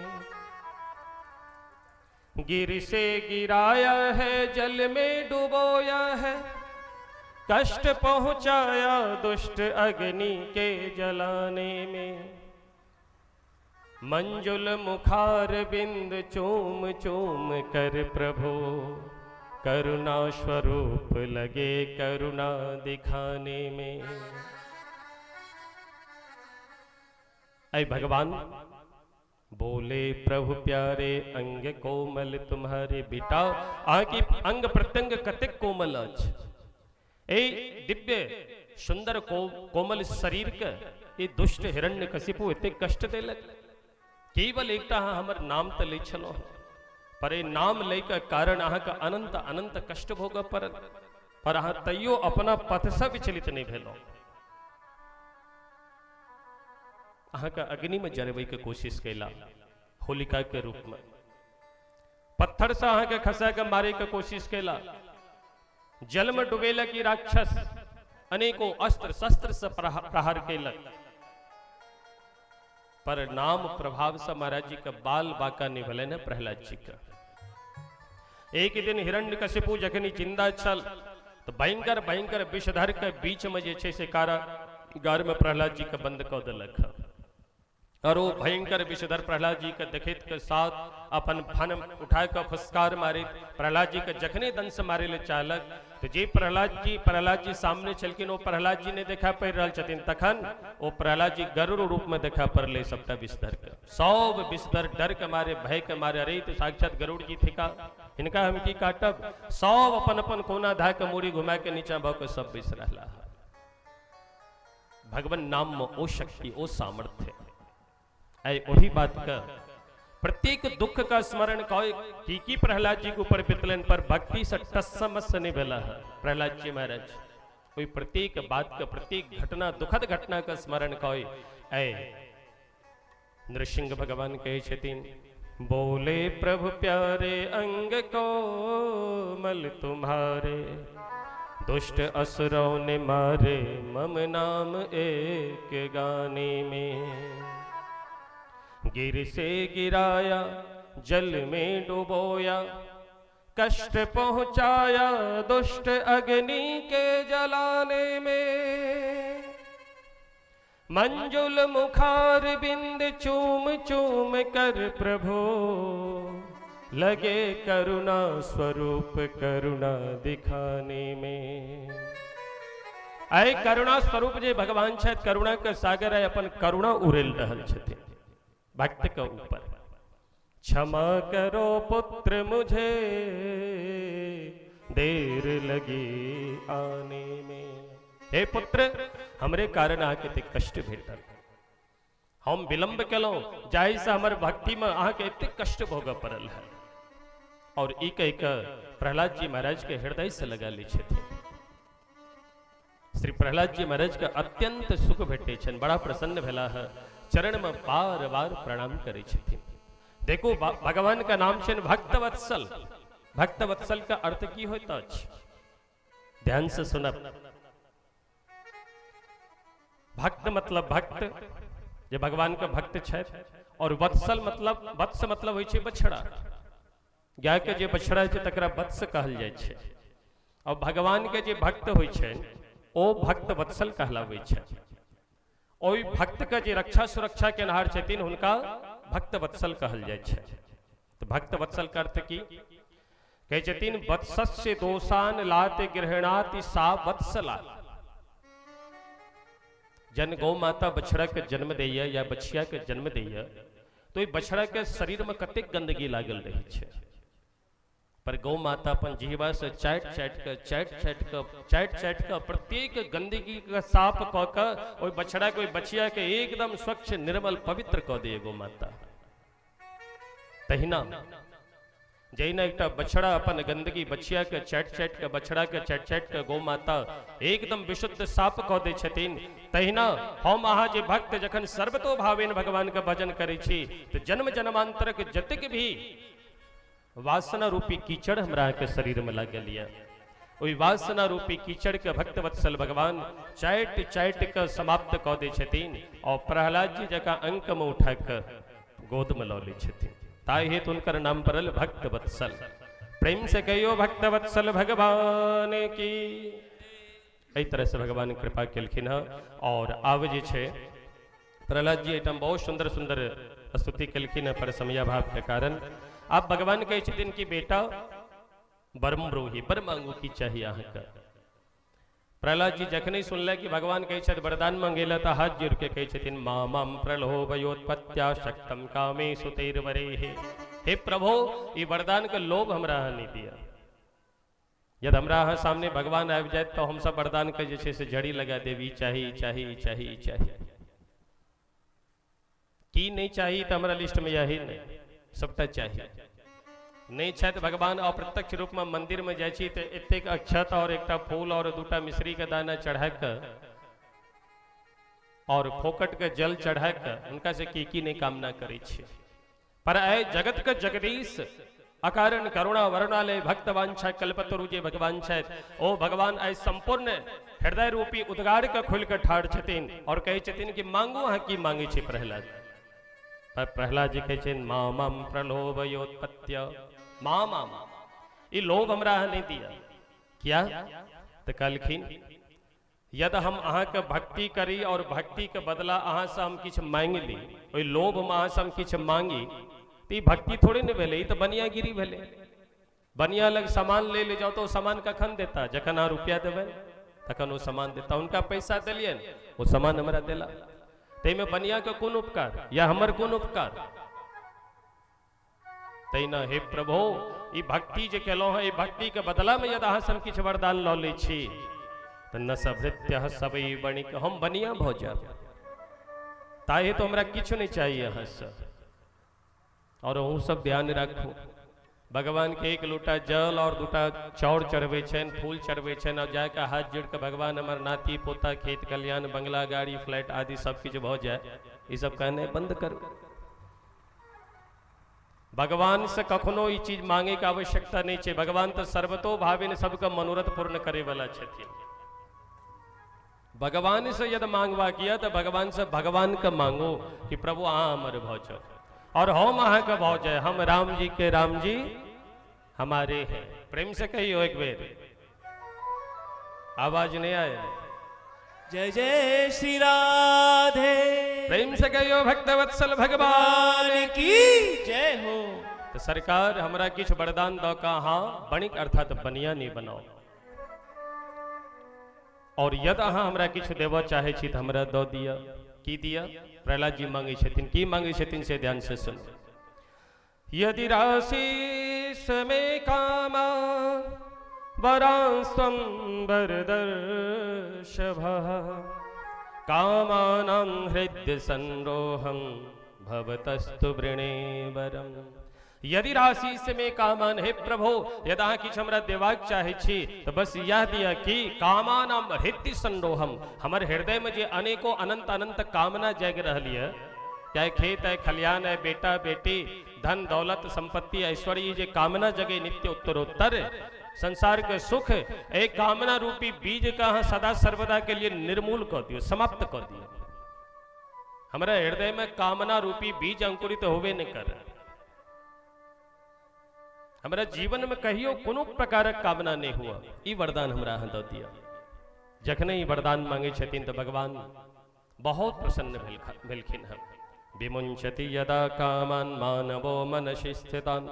गिर से गिराया है, जल में डुबोया है, कष्ट पहुंचाया दुष्ट अग्नि के जलाने में। मंजुल मुखार बिंद चूम चूम कर प्रभु, करुणा स्वरूप लगे करुणा दिखाने में। ऐ भगवान, बोले प्रभु प्यारे अंग कोमल तुम्हारे। बेटा, अहाँके अंग प्रत्यंग कतेक कोमल अछि। एहि दिव्य सुंदर कोमल शरीर के ई दुष्ट हिरण्यकशिपु एतेक कष्ट देलक। केवल एकटा अहाँ हमर नाम तऽ लै छलहुँ, पर एहि नाम लै के कारण अहाँके अनंत अनंत कष्ट भोगऽ पड़ल, पर अहाँ तैयो अपना पथसँ विचलित नहि भेलहुँ। अहाँके अग्निमे जरबैके कोशिश कैला होलिका के रूपमे, पत्थरसँ अहाँके खसा के मारैके कोशिश कैला, जलमे डुबेलक ई राक्षस, अनेको अस्त्र शस्त्र से प्रहार कैलक, पर नाम प्रभाव से महाराज जी के बाल बाका नहीं भेलनि ने प्रहलाद जी के। एक दिन हिरण्यकशिपु जखन जिंदा छल तो भयंकर भयंकर विषधर के बीच में जे छै से कारागार में प्रहलाद जी के बंद कऽ देलक। और ओ भयंकर विषधर प्रहलाद जी के देखैत के साथ अपन फन उठा के फुसकार मारे प्रहलाद जी के जखने दंश मारे ले चाहलक तो जे प्रहलाद जी सामने छलखिन ओ प्रहलाद जी ने देखा पड़ि रहल छथिन, तखन ओ प्रहलाद जी गरुड़ रूप में देखा पड़लै सबटा विषधर के। सब विषधर डर के मारे भय के मारे, अरे तो साक्षात गरुड़ जी थिका, हिनका हम की काटब। सब अपन अपन कोना धा के मूड़ी घुमा के नीचा भऽ के सब बैस रहला। भगवान नाम में ओ शक्ति ओ सामर्थ्य ऐ वही बात का प्रत्येक दुख का स्मरण कह की प्रहलाद जी के ऊपर बितलन, पर भक्ति से टस्समस नहीं भेला है प्रहलाद जी महाराज। वही प्रत्येक बात का प्रत्येक घटना दुखद घटना का स्मरण कह ऐ नृसिंह भगवान कहे छथिन, बोले प्रभु प्यारे अंग कोमल तुम्हारे, दुष्ट असुरों ने मारे मम नाम एक गाने में। गिर से गिराया जल में डुबोया, कष्ट पहुंचाया दुष्ट अग्नि के जलाने में। मंजुल मुखार बिंद चूम चूम कर प्रभु, लगे करुणा स्वरूप करुणा दिखाने में। ऐ करुणा स्वरूप जे भगवान छथि, करुणा के सागर है, अपन करुणा उड़ेल रहल छथिन भक्त के ऊपर। क्षमा करो पुत्र मुझे देर लगी आने में। हे पुत्र, हमरे कारण अहाँके एतेक कष्ट भेटल, हम विलंब केलहुँ जाहिसँ हमर भक्तिमे अहाँके एतेक कष्ट भोगऽ पड़ल है। और ई कहि कऽ प्रहलाद जी महाराज के हृदय से लगा लै छथिन। श्री प्रहलाद जी महाराज के अत्यंत सुख भेटै छनि, बड़ा प्रसन्न भेला है, चरण में बार बार प्रणाम करै छथिन। देखो भगवान का नाम छनि भक्तवत्सल। भक्तवत्सल का अर्थ की होइत अछि, ध्यान से सुनब। भक्त मतलब भक्त जे भगवान के भक्त छथि, और वत्सल मतलब वत्स मतलब होइ छै बछड़ा, गाय के जे बछड़ा होइ छै तकरा वत्स कहल जाइ छै। और भगवान के जे भक्त होइ छै ओ भक्त वत्सल कहलाबै छै। ओहि भक्त के जे रक्षा सुरक्षा केनहार छथिन हुनका भक्त वत्सल कहल जाइ छै। तो भक्त वत्सल के अर्थ की कहै छथिन, वत्सस्य दोषान लाते गृहणाति सा वत्सला। जन गौ माता बछड़ा के जन्म दैया या बछिया के जन्म दैया तो ई बछड़ा के शरीर में कतेक गंदगी लागल रहै छै, पर गौ माता अपन जीवा से चाटि चाटि के चाटि चाटि के चाटि चाटि के प्रत्येक गंदगी के साफ कऽ के ओहि बछड़ा के ओहि बछिया के एकदम स्वच्छ निर्मल पवित्र कऽ दैया गौ माता। तहिना जहिना एकटा बछड़ा अपन गंदगी बछिया के चाटि चाटि के बछड़ा के चाटि चाटि के गौ माता एकदम विशुद्ध साफ कऽ दै छथिन, तहिना हम अहाँ जे भक्त जखन सर्वतो भावेन भगवान के भजन करै छी तऽ जन्म जन्मांतरक जतेक भी वासना रूपी कीचड़ हमरा अहाँके शरीर में लागल यऽ, ओहि वासना रूपी कीचड़ के भक्तवत्सल भगवान चाटि चाटि के समाप्त कऽ दै छथिन और प्रहलाद जी जकाँ अंक में उठा कऽ गोद में लऽ लै छथिन। ताहि हेतु हुनकर नाम पड़ल भक्त वत्सल। प्रेम से कहियो भक्त वत्सल भगवान की। एहि तरह से भगवान कृपा केलखिन हँ। और आब जे छै प्रहलाद जी एहिठाम बहुत सुंदर सुंदर स्तुति केलखिन हँ, पर समयाभाव के कारण आब भगवान कहै छथिन कि बेटा बरम ब्रोही, बर मांगू की चाहिए अहाँके। प्रहलाद जी जखने सुनल कि भगवान कहै छथि वरदान मंगेला, तऽ हाथ जोड़ के कहै छथिन मामाम प्रलोभयोत्पत्त्या शक्तम कामे सुतैर्वरेः। हे प्रभु, ई वरदान के लोभ हमरा अहाँ नहि दिअ। यदि हमरा अहाँ सामने भगवान आबि जायत तऽ हमसब वरदान के जे छै से जड़ी लगा देब, ई चाही, ई चाही, ई चाही, ई चाही। की नहीं चाही तऽ हमरा लिस्ट में यही नहीं, सबटा चाही। नहीं छथि भगवान अप्रत्यक्ष रूप में मंदिर में जाइ छी तऽ एतेक अक्षत और एकटा फूल और दूटा मिश्री के दाना चढ़ा के और फोकट के जल चढ़ा के हुनका से की की नहीं कामना करै छी। पर ऐ जगत के जगदीश अकारण करुणा वरुणालय भक्त वांछा कल्पतरु जे भगवान छथि, ओ भगवान ऐ संपूर्ण हृदय रूपी उद्गार के खोलि के ठाढ़ छथिन और कहै छथिन कि मांगू अहाँ की मांगै छी प्रहलाद। पर प्रहलाद जी कहै छथिन मामम प्रलोभयोत्पत्य मामम, ई लोभ हमरा अहाँ नहि दिअ। किया? तऽ कहलखिन यदि हम अहाँके भक्ति करी और भक्ति के बदला अहाँ से हम किछु मांगि ली, ओहि लोभ में अहाँ से हम किछु मांगी, तऽ ई भक्ति थोड़े ने भेलै, ई तऽ बनियागिरी भेलै। बनिया लग सामान ले ले जाओ तो ओ सामान कखन देता? जखन अहाँ रुपया देबै तखन ओ सामान देता। हुनका पैसा देलियनि, ओ सामान हमरा देला, ताहिमे बनिया के कोन उपकार या हमर कोन उपकार? तहिना हे प्रभु, ई भक्ति जे केलहुँ हँ, ई भक्ति के बदला में यदि अहाँ से हम किछु वरदान लऽ लै छी तऽ न सभृत्य सबई बणिक, हम बनिया भऽ जायब। ताहि तो हमरा किछु नहि चाहिए अहाँ से। और अहूँ सब ध्यान राखू, भगवान के एक लोटा जल और दूटा चाउर चढ़बै छनि, फूल चढ़बै छनि और जाके हाथ जोड़ के भगवान हमर नाती पोता खेत कल्याण बंगला गाड़ी फ्लैट आदि सब किछु भऽ जाय, ई सब कहनाइ बंद करू। भगवान से कखनो ई चीज मांगे के आवश्यकता नहीं छै। भगवान तो सर्वतो भावेन सबके मनोरथ पूर्ण करे वाला छथिन। भगवान से यदि मांगबाक यऽ तऽ भगवान से भगवान के मांगो कि प्रभु अहाँ हमर भऽ जाओ और हम अहाँ के भऽ जाए, हम राम जी के राम जी हमारे हैं। प्रेम से कहियो एक बेर, आवाज नहीं आए। जय जय श्री राधे। प्रेम से कहियो भक्तवत्सल भगवान भगवान की जय हो। तो सरकार हमरा किछु वरदान दऽ कऽ अहाँ बणिक अर्थात बनिया नहीं बनाओ, और यदि अहाँ हमरा किछु देबऽ चाहै छी तऽ हमरा दऽ दिअ। की दिअ? प्रहलाद जी मांगै छथिन। की मांगै छथिन से ध्यान से सुनू। यदि राशि में कामा वरांस्त्वं वरदर्षभः कामानां हृदय संरोहं भवतस्तु वृणे वरम। यदि राशि से में कामान, हे प्रभु यदि अहाँ किछु हमरा देबाक चाहै छी तऽ बस यह दिअ कि कामानां हृदय संरोहम, हमर हृदय में जे अनेको अनंत अनंत कामना जागि रहल यऽ, चाहे खेत है, खलिहान है, बेटा बेटी, धन दौलत संपत्ति ऐश्वर्य, जे कामना जगे नित्य उत्तरोत्तर संसार के सुख, एक कामना रूपी बीज का अहाँ सदा सर्वदा के लिए निर्मूल कर दियो, समाप्त कर दियो। हमारा हृदय में कामना रूपी बीज अंकुरित होवे नहीं कर, हमारा जीवन में कहियो कोनो प्रकारक कामना नहीं हुआ, ई वरदान हमरा अहाँ दऽ दिअ। जखने ई वरदान मांगे छथिन तऽ भगवान बहुत प्रसन्न भेलखिन हँ। विमुंचति यदा कामान मानवो मनसि स्थितान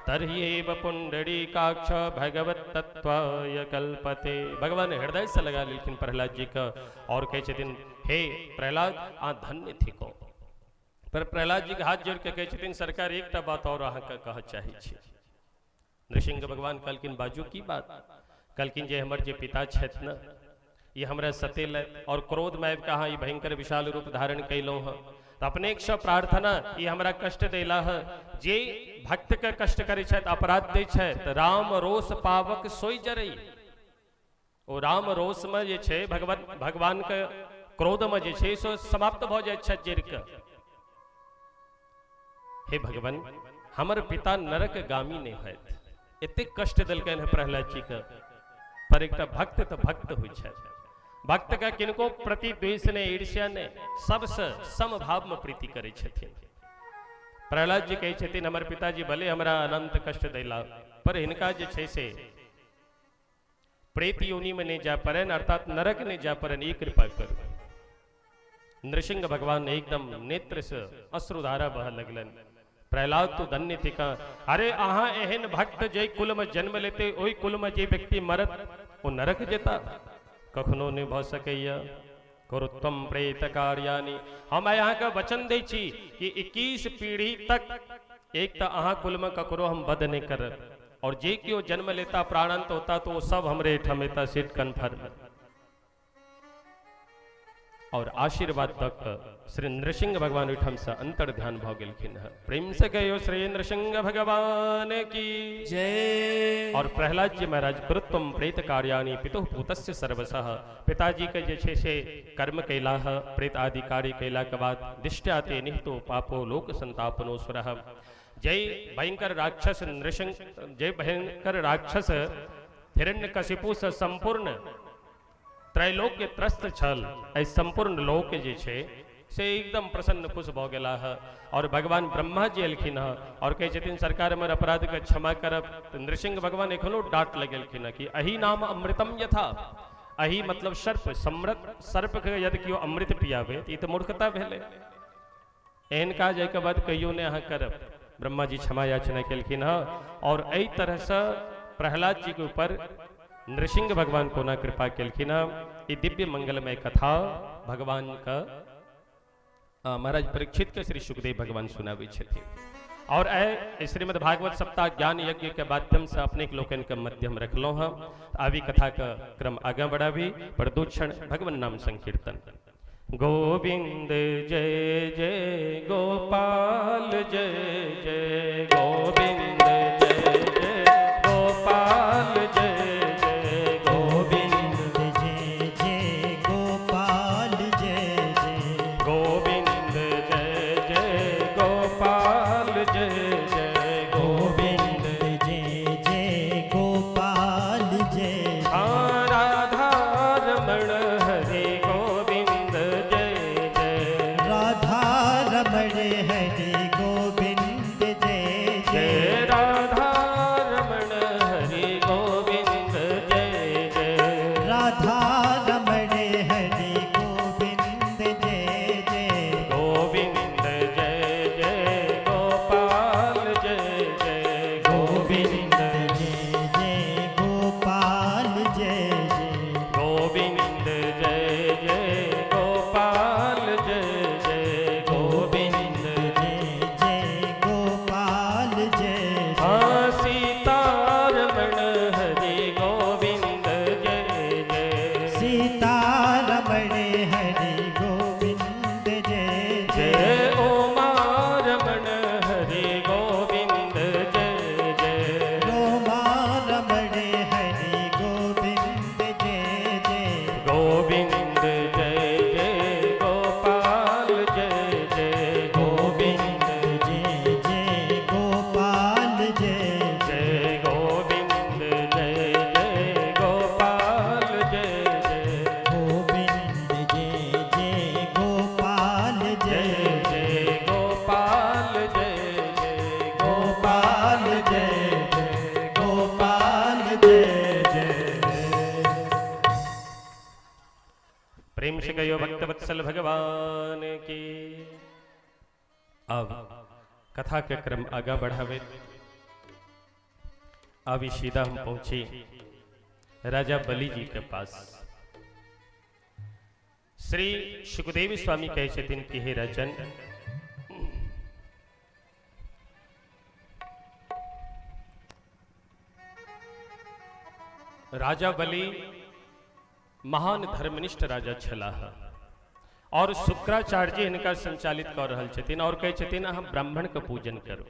तर्ह्येव पुंडरीकाक्ष भगवत तत्वाय कल्पते। भगवान हृदय से लगा लेलखिन प्रहलाद जी के और कहै छथिन हे प्रहलाद अहाँ धन्य थिको। पर प्रहलाद जी के हाथ जोड़ के कहै छथिन सरकार एकटा बात और अहाँके कहऽ चाहै छी। नृसिंह भगवान कहलखिन बाजू की बात? कहलखिन जे हमर जे पिता छथि ने, ई हमरा सतेलथि और क्रोध में आबि कऽ अहाँ ई भयंकर विशाल रूप धारण कयलहुँ हँ, तऽ अपनेक सँ प्रार्थना ई हमरा कष्ट देला हँ। जे भक्त के कष्ट करै छथि, अपराध दै छथि, राम रोष पावक सोइ जरई। ओ राम रोष में जे छै भगवान के क्रोध में जे छै से समाप्त भऽ जाइ छथि जरि कऽ। हे भगवान हमर पिता नरक गामी नहीं होत, एतेक कष्ट देलकनि हँ प्रहलाद जी के। पर एकटा भक्त तऽ भक्त होइ छथि, भक्त के किनको प्रति द्वेष नहीं, ईर्ष्या नहीं, सबसे समभाव में प्रीति करै छथिन। प्रहलाद जी कहै छथिन हमर पिताजी भले हमरा अनंत कष्ट दैला पर हिनका जे छै से प्रेत योनि में नहीं जा पड़न, अर्थात नरक नहीं जा पड़न, ई कृपा करू। नृसिंह भगवान एकदम नेत्र से अश्रुधारा बह लगलन। प्रहलाद तो धन्य थिका, अरे अहाँ एहन भक्त जे कुल में जन्म लेते ओहि कुल में जे व्यक्ति मरत ओ नरक जेता, कखनो नहीं भ सकैया। करुत्वम प्रेत कार्यानि, हम आइ अहाँके वचन दै छी कि 21 पीढ़ी तक एक तो अहाँ कुल में ककरो हम वध नहीं करब, और जे केओ जन्म लेता प्राणांत होता तो वो सब हमरे एहिठाम एता, सीट कन्फर्म। और आशीर्वाद तक श्री नृसिंह भगवान ओहिठाम से अंतर ध्यान भ गेलखिन हँ। प्रेम से कहियो श्री नृसिंह भगवान की जय। और प्रहलाद जी महाराज कृत्वम प्रेत कार्याणि पितुः पूतस्य सर्वशः, पिताजी के जे छै से कर्म कैलाह, प्रेत आदि कार्य कैला के बाद दिष्ट्याते निहितो पापो लोक संतापनो सुरः। जय भयंकर राक्षस नृसिंह, जय भयंकर राक्षस हिरण्यकशिपु से संपूर्ण त्रैलोक्य त्रस्त छल, एहि संपूर्ण लोक जे छै से एकदम प्रसन्न खुश भऽ गेलाह। और भगवान ब्रह्मा जी एलखिन हँ और कहै छथिन सरकार हमर अपराध के क्षमा करब। तऽ नृसिंह भगवान एखनो डांट लगेलखिन हँ कि अहि नाम अमृतम यथा, अहि मतलब सर्प, समृत सर्प के यदि केओ अमृत पियाबे तऽ ई तऽ मूर्खता भेलै, एहन काज एहिके बाद कहियो नहि अहाँ करब। ब्रह्मा जी क्षमा याचना केलखिन हँ। और एहि तरहसँ प्रहलाद जी के ऊपर नृसिंह भगवान कोना कृपा केलखिन हँ, ई दिव्य मंगलमय कथा भगवान का महाराज परीक्षित के श्री सुखदेव भगवान सुनाबै छथिन। और एहि श्रीमद् भागवत सप्ताह ज्ञान यज्ञ के माध्यम से अपने लोकन के मध्यम रखलहुँ हँ। अभी कथा का क्रम आगे बढ़ाबी पर दो क्षण भगवान नाम संकीर्तन। गोविंद जय जय गोपाल जय जय, गोविंद जय जय गोपाल जय जय, गोविंद जय जय गोपाल जय जय, गोविंद जय जय गोपाल जय जय, गोविंद जय जय गोपाल जय। राधा रमण हरि गोविंद जय जय, राधा रमण हरि गोविंद जय जय, राधा रमण हरि गोविंद जय जय, राधा रमण हरि गोविंद जय जय, गोविंद जय जय गोपाल जय जय, गोविंद जय जय गोपाल जय जय, गोविंद जय जय गोपाल जय जय, गोविंद जय जय गोपाल जय हाँ सीता रमण हरि गोविंद जय जय, सीता रमण हरि गोविंद जय जय उमा रमण हरि गोविंद जय जय, रोमा रमण हरि गोविंद जय जय, गोविंद जय जय गोपाल जय जय, गोविंद जय जय गोपाल जय जय गोविंद जय जय गोपाल जय जय, गोविंद जय जय गोपाल जय जय गोपाल जय जय गोपाल जय जय गोपाल जय जय। प्रेम से कहियो भक्त वत्सल भगवान की। अब कथा के क्रम आगा बढ़ावे अभी सीधा हम पहुंचे राजा बलि जी के पास। श्री सुखदेव स्वामी कहै छथिन कि हे राजन, राजा बलि महान धर्मनिष्ठ राजा छलाह और शुक्राचार्य जी हिनका संचालित कर रहल छथिन और कहै छथिन अहाँ ब्राह्मण के पूजन करू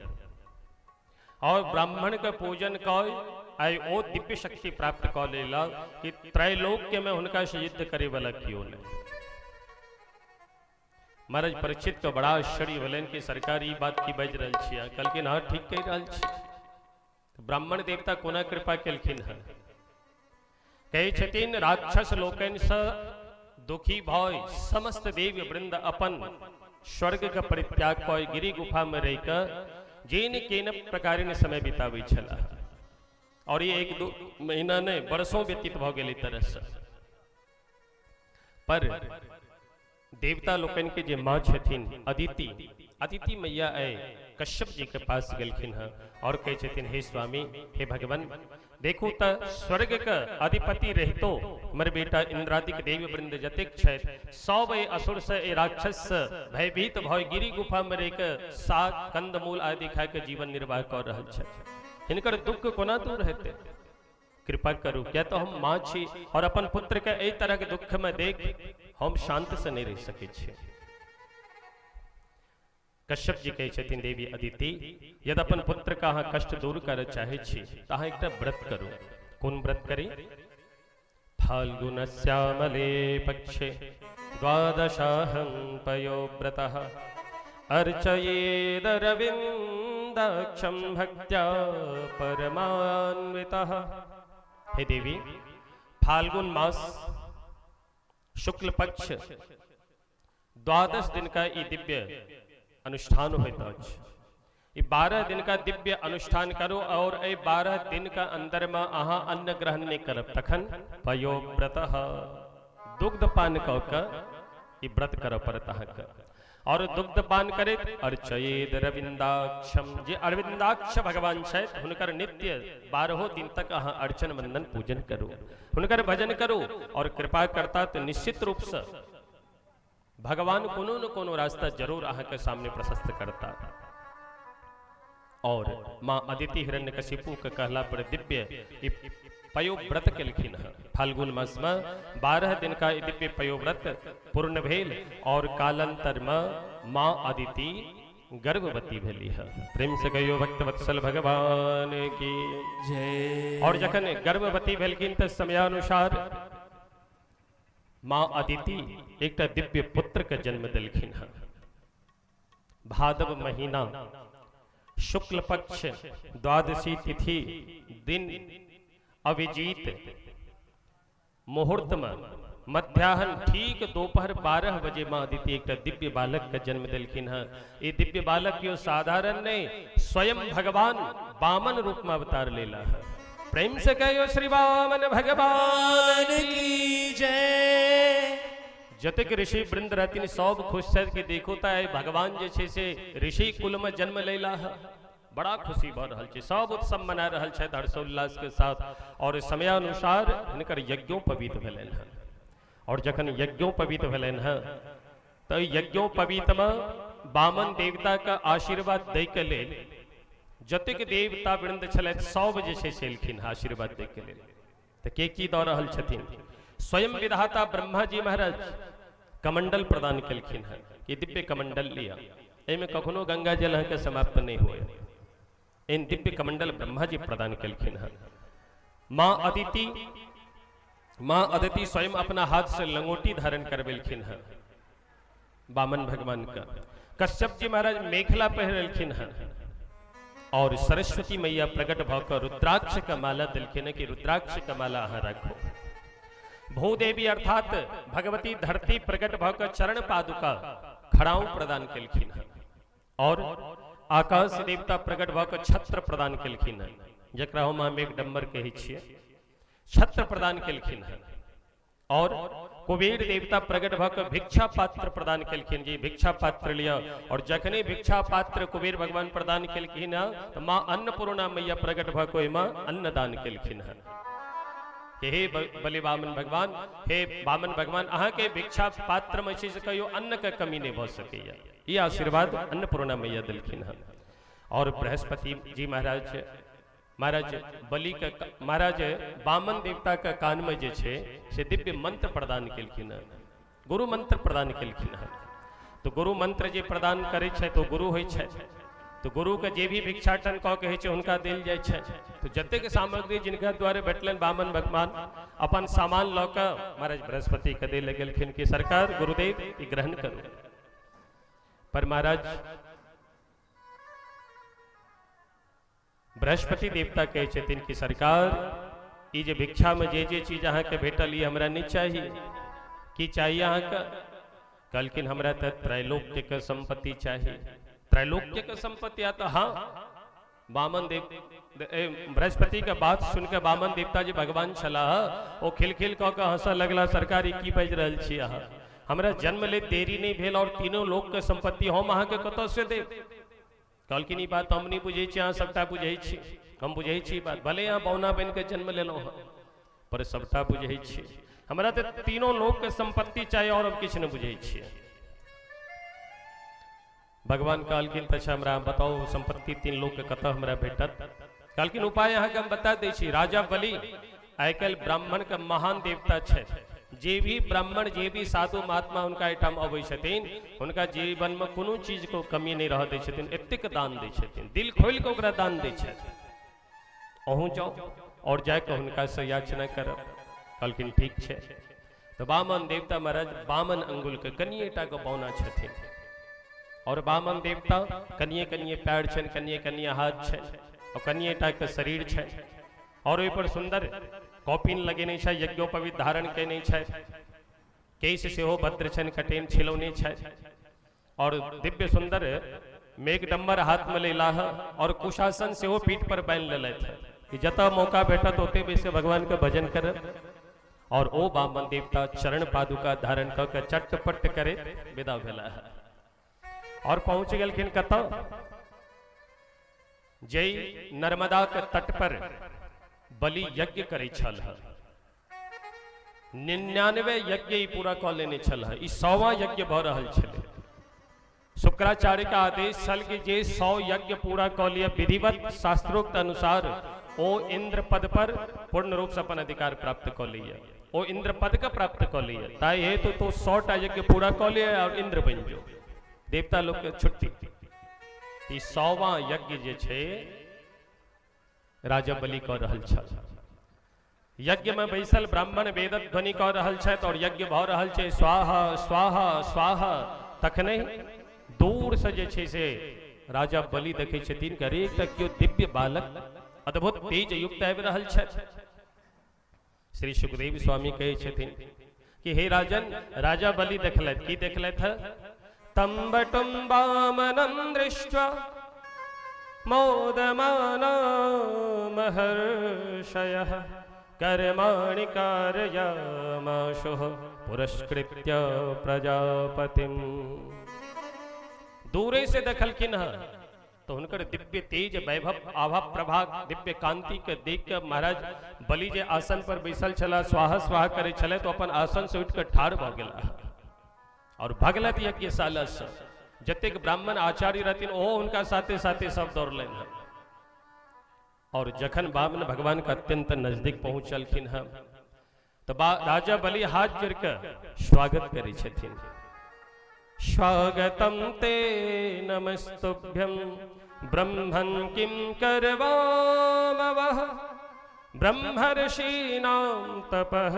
और ब्राह्मण के पूजन कर आइ ओ दिव्य शक्ति प्राप्त कऽ लेला कि त्रैलोक्य में हुनका से युद्ध करे वाला क्यों नहीं। महाराज परीक्षित के बड़ा आश्चर्य भेलनि कि सरकार ई बात की बाजि रहल छी, कहलखिन हाँ ठीक कहि रहल छी। ब्राह्मण देवता कोना कृपा केलखिन हँ? कहै छथिन राक्षस लोकनि सँ दुखी भय समस्त देव वृंद अपन स्वर्ग के परित्याग कऽ गिरी गुफा में रहि कऽ जेन केन प्रकारेण समय बिताबै छलाह। और ये 1-2 महीना नहीं, वर्षों व्यतीत भऽ गेल तरह से। पर देवता लोकनि के जे माँ छथिन अदिति, अदिति मैया आए कश्यप जी के पास गेलखिन हँ और कहै छथिन, हे स्वामी, हे भगवान, देखू त स्वर्ग के अधिपति रहितो हमर बेटा इंद्रादिक देव वृंद जतेक छथि सब एहि असुर से, एहि राक्षस से भयभीत भऽ गिरी गुफा में रहि के साग कंदमूल आदि खाय के जीवन निर्वाह कऽ रहल छथि। हिनकर दुख कोना दूर हेतै? कृपा करू, किया तो हम माँ छी और अपन पुत्र के एहि तरह के दुख में देख हम शांत से नहीं रह सकै छी। कश्यप जी कहै छथिन, देवी अदिति, यदि अपन पुत्र का अहाँ कष्ट दूर करऽ चाहै छी तऽ अहाँ एकटा व्रत करू। कोन व्रत करी? फाल्गुन श्यामले पक्षे द्वादशाहं पयोव्रतः अर्चयेदरविन्दाक्षं भक्त्या परमान्वितः। हे देवी, फाल्गुन मास शुक्ल पक्ष 12 दिन का ई दिव्य अनुष्ठान होइत अछि। ई 12 दिन का दिव्य अनुष्ठान करू और एहि 12 दिन का अंदर में अहाँ अन्न ग्रहण नहीं करब, तखन पयोव्रत दुग्ध पान कऽ के ई व्रत करऽ पड़त अहाँके। और दुग्ध पान करैत अर्चयेद रविंदाक्षम, जे अरविंदाक्ष भगवान छथि हुनकर नित्य 12 दिन तक अहाँ अर्चन वंदन पूजन करू, हुनकर भजन करू और कृपा करता तो निश्चित रूप से भगवान कोनो न कोनो रास्ता जरूर अहाँके सामने प्रशस्त करता। और माँ अदिति हिरण्यकशिपु के कहला पर दिव्य पयोव्रत केलखिन हँ। फाल्गुन मास में 12 दिन का दिव्य पयोव्रत पूर्ण भेल और कालांतर में माँ अदिति गर्भवती भेली है। प्रेम से कहियो भक्त वत्सल भगवान की जय। और जखन गर्भवती भेलखिन तो समयानुसार माँ अदिति एकटा दिव्य पुत्र के जन्म देलखिन हँ। भादव महीना शुक्ल पक्ष द्वादशी तिथि दिन अभिजीत मुहूर्त में मध्याह्न ठीक दोपहर 12 बजे माँ अदिति एकटा दिव्य बालक के जन्म देलखिन हँ। ये दिव्य बालक यो साधारण नहीं, स्वयं भगवान वामन रूप में अवतार लेला है। प्रेम से कहो श्री वामन भगवान की जय। जतेक ऋषि वृंद रहथिन सब खुश छथि कि देखो त आइ भगवान जे छै से ऋषि कुल में जन्म लेला है। बड़ा खुशी भऽ रहल छै, सब उत्सव मना रहल छथि हर्षोल्लास के साथ। और समयानुसार हिनकर यज्ञोपवीत भेलनि हँ। और जखन यज्ञोपवीत भेलनि हँ तऽ यज्ञोपवीत में वामन देवता के आशीर्वाद दै के लेल जतेक देवता वृंद छलथि सब जे छै से एलखिन हँ आशीर्वाद दै के लेल। तऽ के की दऽ रहल छथिन? स्वयं विधाता ब्रह्मा जी महाराज कमंडल प्रदान केलखिन हँ कि दिव्य कमंडल लिअ, एहिमे कखनो गंगा जल अहाँके समाप्त नहि होय। एहन दिव्य कमंडल ब्रह्मा जी प्रदान केलखिन हँ। माँ अदिति स्वयं अपना हाथ से लंगोटी धारण करबेलखिन हँ वामन भगवान का। कश्यप जी महाराज मेखला पहिरलखिन हँ और सरस्वती मैया प्रकट भऽ कऽ रुद्राक्ष का माला देलखिन कि रुद्राक्ष का माला अहाँ राखू। भूदेवी अर्थात भगवती धरती प्रकट भऽ कऽ चरण पादुका खड़ाऊ प्रदान केलखिन हँ और आकाश देवता प्रकट भऽ कऽ छत्र प्रदान केलखिन हँ, जकरा हम अहाँ मेघडम्बर कहै छियै, छत्र प्रदान केलखिन हँ। और कुबेर देवता प्रकट भऽ कऽ भिक्षा पात्र प्रदान केलखिन जी भिक्षा पात्र लिअ। और जखने भिक्षा पात्र कुबेर भगवान प्रदान केलखिन हँ तऽ माँ अन्नपूर्णा मैया प्रकट भऽ कऽ ओहिमे अन्नदान केलखिन हँ कि हे बलि वामन भगवान, हे वामन भगवान, अहाँके भिक्षा पात्र में छै से कहियो अन्न के कमी नहि भऽ सकैया। ई आशीर्वाद अन्नपूर्णा मैया देलखिन हँ। और बृहस्पति जी महाराज, महाराज बलि के महाराज वामन देवता के कान में जे छै से दिव्य मंत्र प्रदान केलखिन हँ, गुरु मंत्र प्रदान केलखिन हँ। तो गुरु मंत्र जे प्रदान करै छै तो गुरु होइ छै, तो गुरु के जे भी भिक्षाटन कऽ के होइ छै हुनका देल जाइ छै। तो जतेक सामग्री जिनका द्वारे भेटलनि वामन भगवान अपन सामान लऽ कऽ महाराज बृहस्पति के दै लए गेलखिन कि सरकार गुरुदेव ई ग्रहण करू। पर महाराज बृहस्पति देवता कहै छथिन कि सरकार ई जे भिक्षा में जे जे चीज अहाँके भेटल ई हमरा नहि चाही, की चाहिए अहाँके? कहलखिन हमरा तऽ त्रैलोक्य के संपत्ति चाही। त्रैलोक्य के संपत्ति आता? हाँ। वामन देव बृहस्पति के बात सुन के वामन देवता जे भगवान छलाह ओ खिलखिल कऽ के हंसऽ लगला, सरकार ई की बाजि रहल छी अहाँ, हमरा जन्म ले देरी नहीं भेल और तीनों लोक के संपत्ति हम अहाँके कतऽ से देब? कहलखिन ई बात हम नहीं बुझै छी, अहाँ सबटा बुझै छी, हम बुझै छी बात, भले अहाँ बौना बनि के जन्म लेलहुँ हँ पर सबटा बुझै छी, हमरा तऽ तीनों लोक के संपत्ति चाही और हम किछु नहि बुझै छियै। भगवान कहलखिन तऽ अच्छा हमरा बताउ संपत्ति तीन लोक के कतऽ हमरा भेटत? कहलखिन उपाय अहाँके हम बता दै छी। राजा बलि आइ काल्हि ब्राह्मण के महान देवता छथि, जे भी ब्राह्मण जे भी साधु महात्मा हुनका एहिठाम अबै छथिन हुनका जीवन में कोनो चीज को कमी नहीं रह दै छथिन, एतेक दान दै छथिन, दिल खोलि कऽ ओकरा दान दै छथिन। अहूँ जाउ और जाके हुनका से याचना करब। कहलखिन ठीक छै। तऽ वामन देवता महाराज वामन अंगुल के कनिए टा के बौना छथिन और वामन देवता कनिए कनिए पैर छनि, कनिए कनिए हाथ छनि और कनिए टा के शरीर छनि और ओहि पर सुंदर कॉपिन लगेने छै, यज्ञोपवीत धारण केने छै, केश सेहो भद्र छनि, कटेन छिलौने छथि और दिव्य सुंदर मेघडम्बर हाथ में लेलाह और कुशासन सेहो पीठ पर बान्हि लेलथि कि जतऽ मौका भेटत ओते बैस भगवान के भजन करब। और ओ वामन देवता चरण पादुका धारण कऽ के चटपट करे विदा भेलाह और पहुंच गेलखिन कतऽ? जै नर्मदा के तट पर बलि यज्ञ करै छल। 99 यज्ञ ई पूरा कऽ लेने छल, ई 100वां यज्ञ भऽ रहल छलै। शुक्राचार्य के आदेश छल कि जे 100 यज्ञ पूरा कऽ लिअ विधिवत शास्त्रोक्त अनुसार ओ इंद्र पद पर पूर्ण रूप से अपन अधिकार प्राप्त कऽ लिअ, ओ इंद्र पद के प्राप्त कऽ लिअ। ताहि हेतु तो 100टा यज्ञ पूरा कऽ लिअ और इंद्र बनि जो, देवता लोग के छुट्टी। ई 100वां यज्ञ जे छै राजा बलि कऽ रहल छल। यज्ञ में बैसल ब्राह्मण वेदक ध्वनि कऽ रहल छथि और यज्ञ भऽ रहल छै स्वाहा स्वाहा स्वाहा। तखने दूर से जे छै से राजा बलि देखै छथिन कि अरे एकटा केओ दिव्य बालक अद्भुत तेज युक्त आबि रहल छथि। श्री सुखदेव स्वामी कहै छथिन कि हे राजन, राजा बलि देखलथि, की देखलथि? तम्बटुम वामनम दृष्ट्वा मोदमाना महर्षयः कर्माणि कारयामाशुः पुरस्कृत्य प्रजापतिम। दूरे से देखलखिन हँ तो हुनकर दिव्य तेज वैभव आभा प्रभा दिव्य कांति के देख के महाराज बलि जे आसन पर बैसल छला स्वाहा स्वाहा करे छले तो अपन आसन से उठ के ठाढ़ भऽ गेला और भगलत यज्ञशाला से। जतेक ब्राह्मण आचार्य रहथिन ओहो हुनका साथे साथे सब दौड़लनि हँ। और जखन बामन भगवान के अत्यंत नजदीक पहुंचलखिन हँ तो राजा बलि हाथ जोड़ के स्वागत करै छथिन। स्वागतम ते नमस्तुभ्यं ब्रह्मन् किं करवामवः ब्रह्मर्षीणां तपः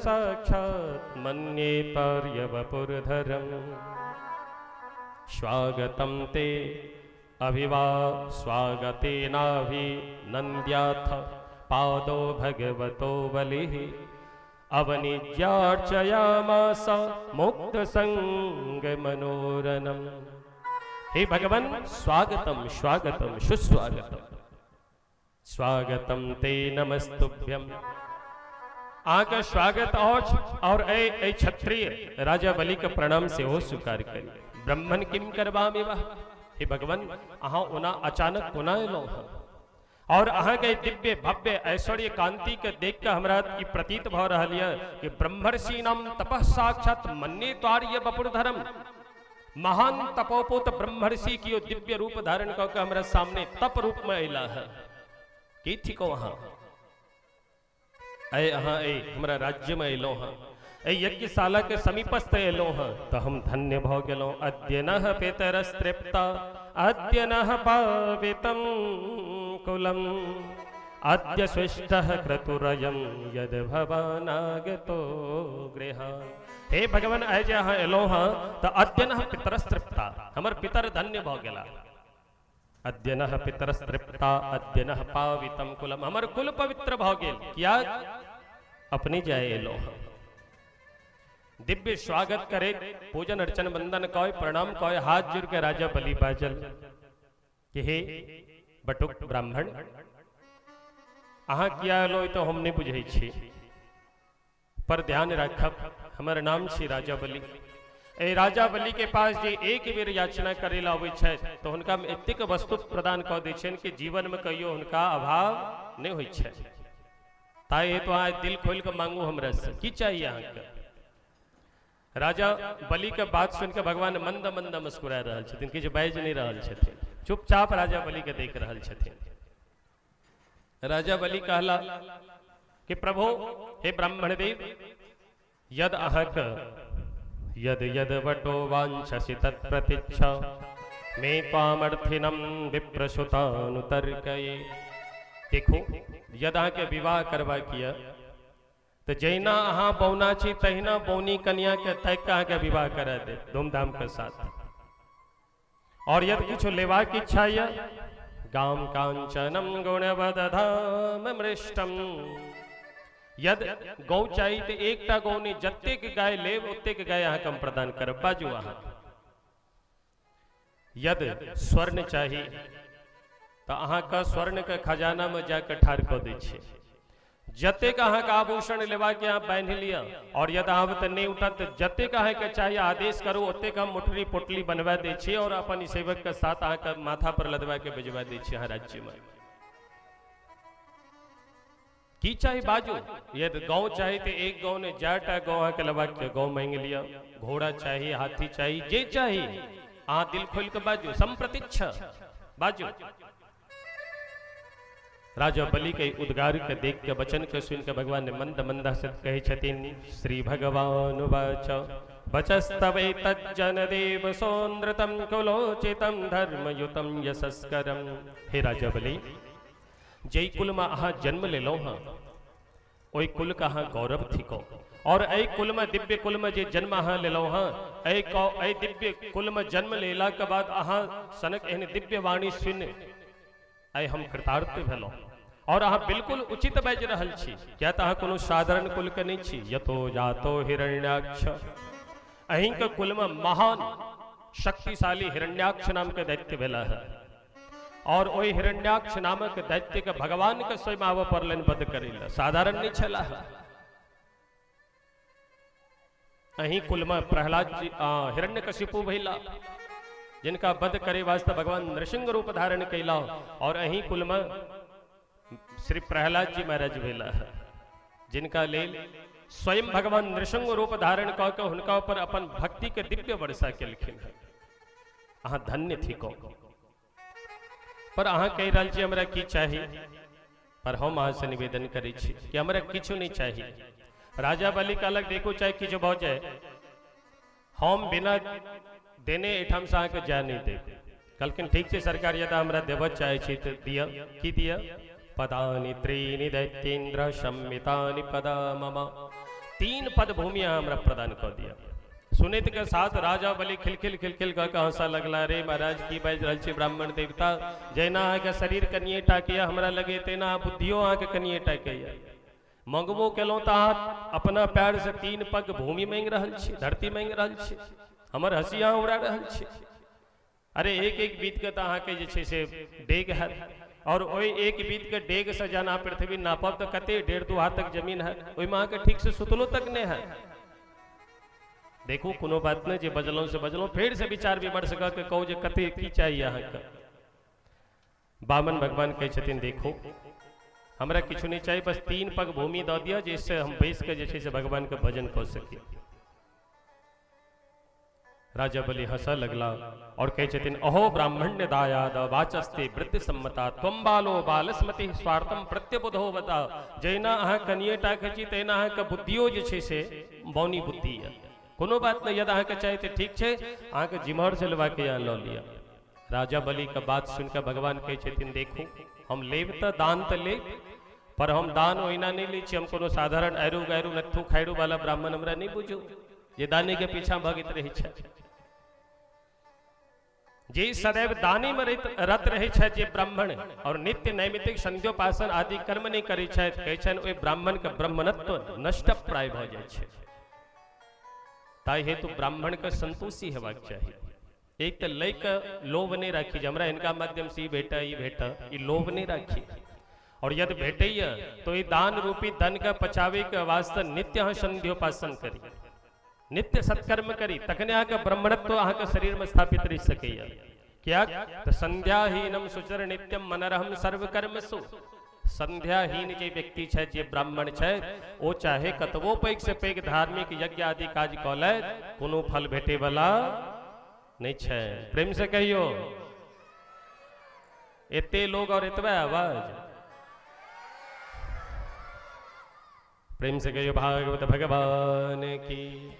साक्षात् मन्ये पार्यवपुर्धरम्। स्वागतम ते अभिवा स्वागतेनाभिनन्द्याथ पादो भगवतो बलिः अवनिज्यार्चयामास मुक्तसंग मनोरनम। हे भगवान स्वागतम स्वागतम सुस्वागतम स्वागतम ते नमस्तुभ्यम। अहाँके स्वागत अछि और ए क्षत्रिय राजा बलि के प्रणाम सेहो स्वीकार करी। ब्रह्मण किम करबामि वह, हे भगवान अहाँ ओना अचानक कोना एलहुँ हँ और अहाँके दिव्य भव्य ऐश्वर्य कांति के देख के हमरा ई प्रतीत भऽ रहल यऽ कि ब्रह्मर्षि नाम तपः साक्षात मन्ये त्वार्य बपुरधरम। महान तपोपूत ब्रह्मर्षि कियो दिव्य रूप धारण कऽ के हमरा सामने तप रूप में अयला है। की थिको अहाँ? ऐ अहाँ ऐ हमरा राज्य में अयलहुँ हँ, ऐ यज्ञशाला के समीपस्थ अयलहुँ हँ तऽ हम धन्य भऽ गेलहुँ। अद्य नः पितरस्तृप्ता अद्य नः पावितं कुलम अद्य सृष्टः क्रतुरयं यद भवानागतो गृहान्। हे भगवान आइ जे अहाँ एलहुँ हँ तऽ अद्य नः पितरस्तृप्ता, हमर पितर धन्य भऽ गेला। अद्य नः पितरस्तृप्ता अद्य नः पावितं कुलम, हमर कुल पवित्र भऽ गेल। किया? अपने जाय एलहुँ हँ। दिव्य स्वागत करे पूजन अर्चन वंदन कय प्रणाम कय हाथ जुड़ के राजा बलि बाजल कि हे बटुक ब्राह्मण, अहाँ किया एलो तो हम नहीं बुझै छी, पर ध्यान राखब हमर नाम छी राजा बलि। ए राजा बलि के पास जे एक बेर याचना करे ला अबै छथि तो हुनका में एतेक वस्तु प्रदान कऽ दै छनि कि जीवन में कहियो हुनका अभाव नहीं होइ छै। ताहि हेतु अहाँ दिल खोलि कऽ मांगू हमरा से, की चाहिए अहाँके? राजा बलि के बात सुनि के भगवान मंद मंद मुस्कुरा रहल छथिन, किछु बाजि नहीं रहल छथिन, चुपचाप राजा बलि के देख रहल छथिन। राजा बलि कहला कि प्रभु हे ब्राह्मण देव, यद अहक यद यद वटो वांछसि तत्प्रतीच्छ मे त्वामर्थिनम विप्रसुतानुतर्कये। देखो यद अहाँके विवाह करबाक यऽ तो जहिना अहाँ बौना छी तहिना बौनी कन्या के ताकि के अहाँके विवाह करा देब धूमधाम के साथ। और यदि किछु लेबाक इच्छा यऽ, गाम कांचनम गुणवदधाम मृष्टम, यद गौ चाही तो एकटा गौ नहीं, जतेक गाय लेब ओतेक गाय अहाँके हम प्रदान करब, बाजू अहाँ। यद स्वर्ण चाही तो अहाँके स्वर्ण के खजाना में जाके ठाढ़ कऽ दै छी, जतेक अहाँके आभूषण लेबाक अहाँ बान्हि लिअ, और यदि अहाँ तऽ नहीं उठत तऽ जतेक अहाँके चाहिए आदेश करू ओतेक हम मोटरी पोटली बनवा दै छी और अपन सेवक के साथ अहाँके माथा पर लदवा के भेजवा दै छी अहाँ राज्य में। की चाही बाजू? यदि गौ चाही तो एक गौ ने चारिटा गौ अहाँके लेबाक छै, गौ मांगि लिअ, घोड़ा चाही, हाथी चाही, जे चाही अहाँ दिल खोलि के बाजू, संप्रतीच्छ बाजू। राजा बलि के उद्गार के देख के वचन के सुन के भगवान ने मंद मंद हसत कहै छथिन, श्री भगवान उवाच वचस्तवै तज्जन देव सौनृतम कुलोचितम धर्मयुतम यशस्करम। हे राजा बलि, जै कुल में अहाँ जन्म लेलहुँ हँ ओहि कुल के अहाँ गौरव थिको, और एहि कुल में दिव्य कुल में जे जन्म अहाँ लेलहुँ हँ, एहि दिव्य कुल में जन्म लेला के बाद अहाँ सनक एहन दिव्य वाणी सुनि आइ हम कृतार्थ भेलहुँ। और अहाँ बिल्कुल उचित बाजि रहल छी, किया तऽ अहाँ कोनो साधारण कुल के नहि छी। यतो जातो हिरण्याक्ष, अहींके कुल में महान शक्तिशाली हिरण्याक्ष नाम के दैत्य भेला है, और ओहि हिरण्याक्ष नामक दैत्य के भगवान के स्वयं आबऽ पड़लनि वध करै लए, साधारण नहि छलाह। अही कुल में प्रहलाद जी हिरण्यकशिपु भेला, जिनका वध करे वास्ते भगवान नृसिंह रूप धारण कैला, और अही कुल में श्री प्रहलाद जी महाराज भेला है, जिनका लेल स्वयं भगवान नृसिंह रूप धारण कऽ के हुनका ऊपर अपन भक्ति के दिव्य वर्षा केलखिन है। अहाँ धन्य थिको। पर अहाँ कहि रहल छी हमरा की चाही, पर हम अहाँ से निवेदन करै छी कि हमरा किछु नहीं चाही। राजा बलि कहलक देखू चाहे किछु भऽ जाए, हम बिना देने एहिठाम से अहाँके जाय नहीं देब। कहलखिन ठीक छै सरकार, यदि हमरा देबऽ चाहै छी तऽ दिअ। की दिअ? पदानि त्रीणि दैत्येन्द्र संमितानि पदा मम, 3 पद भूमि अहाँ हमरा प्रदान कऽ दिअ। सुनैत के साथ राजा बलि खिलखिल खिलखिल कऽ के हंसऽ लगला, रे महाराज की बाजि रहल छी ब्राह्मण देवता, जहिना अहाँके शरीर कनिए टा के यऽ हमरा लगे तहिना बुद्धियो अहाँके कनिए टा के यऽ। मंगबो केलहुँ तऽ अहाँ अपना पैर से 3 पग भूमि मांगि रहल छी, धरती मांगि रहल छी, हमर हंसी अहाँ उड़ा रहल छी। अरे एक एक बीत के तऽ अहाँके जे छै से डेग हैत, और ओहि एक बीत के डेग से जहन अहाँ पृथ्वी नापब तऽ कते 1.5-2 हाथ तक जमीन हैत, ओहिमे अहाँके ठीक से सुतलो तक नहि हैत। देखू कोनो बात नहि, जे बजलहुँ से बजलहुँ, फेर से विचार विमर्श कऽ के कहू जे कते की चाही अहाँके। बामन भगवान कहै छथिन देखू हमरा किछु नहि चाही, बस 3 पग भूमि दऽ दिअ जाहिसँ हम बैस कऽ जे छै से भगवानके भजन कऽ सकी। राजा बलि हंसऽ लगला और कहै छथिन अहो ब्राह्मण्य दायाद वाचस्ते वृद्धि सम्मता त्वं बालो बालस्मति स्वार्थम प्रत्यबुधो बता। जहिना अहाँ कनिए टा के छी तहिना अहाँके बुद्धियो जे छै से बौनी बुद्धि यऽ। कोनो बात नहि, यदि अहाँके चाही तऽ ठीक छै, अहाँके जिम्हर से लेबाक यऽ लऽ लिअ। राजा बलि के बात सुनि कऽ भगवान कहै छथिन देखू हम लेब तऽ दान तऽ लेब, पर हम दान ओहिना नहि लै छी, हम कोनो साधारण आयरू गायरू नत्थू खायरू वाला ब्राह्मण हमरा नहि बुझू जे दानी के पीछा भगैत रहै छथि। जे सदैव दानी में रत रहै छथि जे ब्राह्मण और नित्य नैमित्तिक संध्योपासन आदि कर्म नहि करै छथि, कहै छनि ओहि ब्राह्मण के ब्राह्मणत्व नष्ट प्राय भऽ जाइ छै। ताहि हेतु ब्राह्मणके संतोषी हेबाक चाही। एक तऽ लै के लोभ नहि राखी जे हमरा हिनका माध्यम से ई भेटय ई भेटय, ई लोभ नहि राखी। और यदि भेटैया तो ई दान रूपी धन के पचावे के वास्ते नित्य अहाँ संध्योपासन करी, नित्य सत्कर्म करी, तखने अहाँके ब्राह्मणत्व अहाँके शरीर में स्थापित रहि सकैया। किया तऽ संध्याहीनम सुचर नित्यम मनरहम सर्वकर्मसु। संध्याहीन जे व्यक्ति छै, जे ब्राह्मण छै, ओ चाहे कतबो पैघ से पैघ धार्मिक यज्ञ आदि काज कऽ ले, कोनो फल भेटे वाला नहि छै। प्रेम से कहियो, एते लोग और एतबे आवाज। प्रेम से कहियो भागवत भगवान की।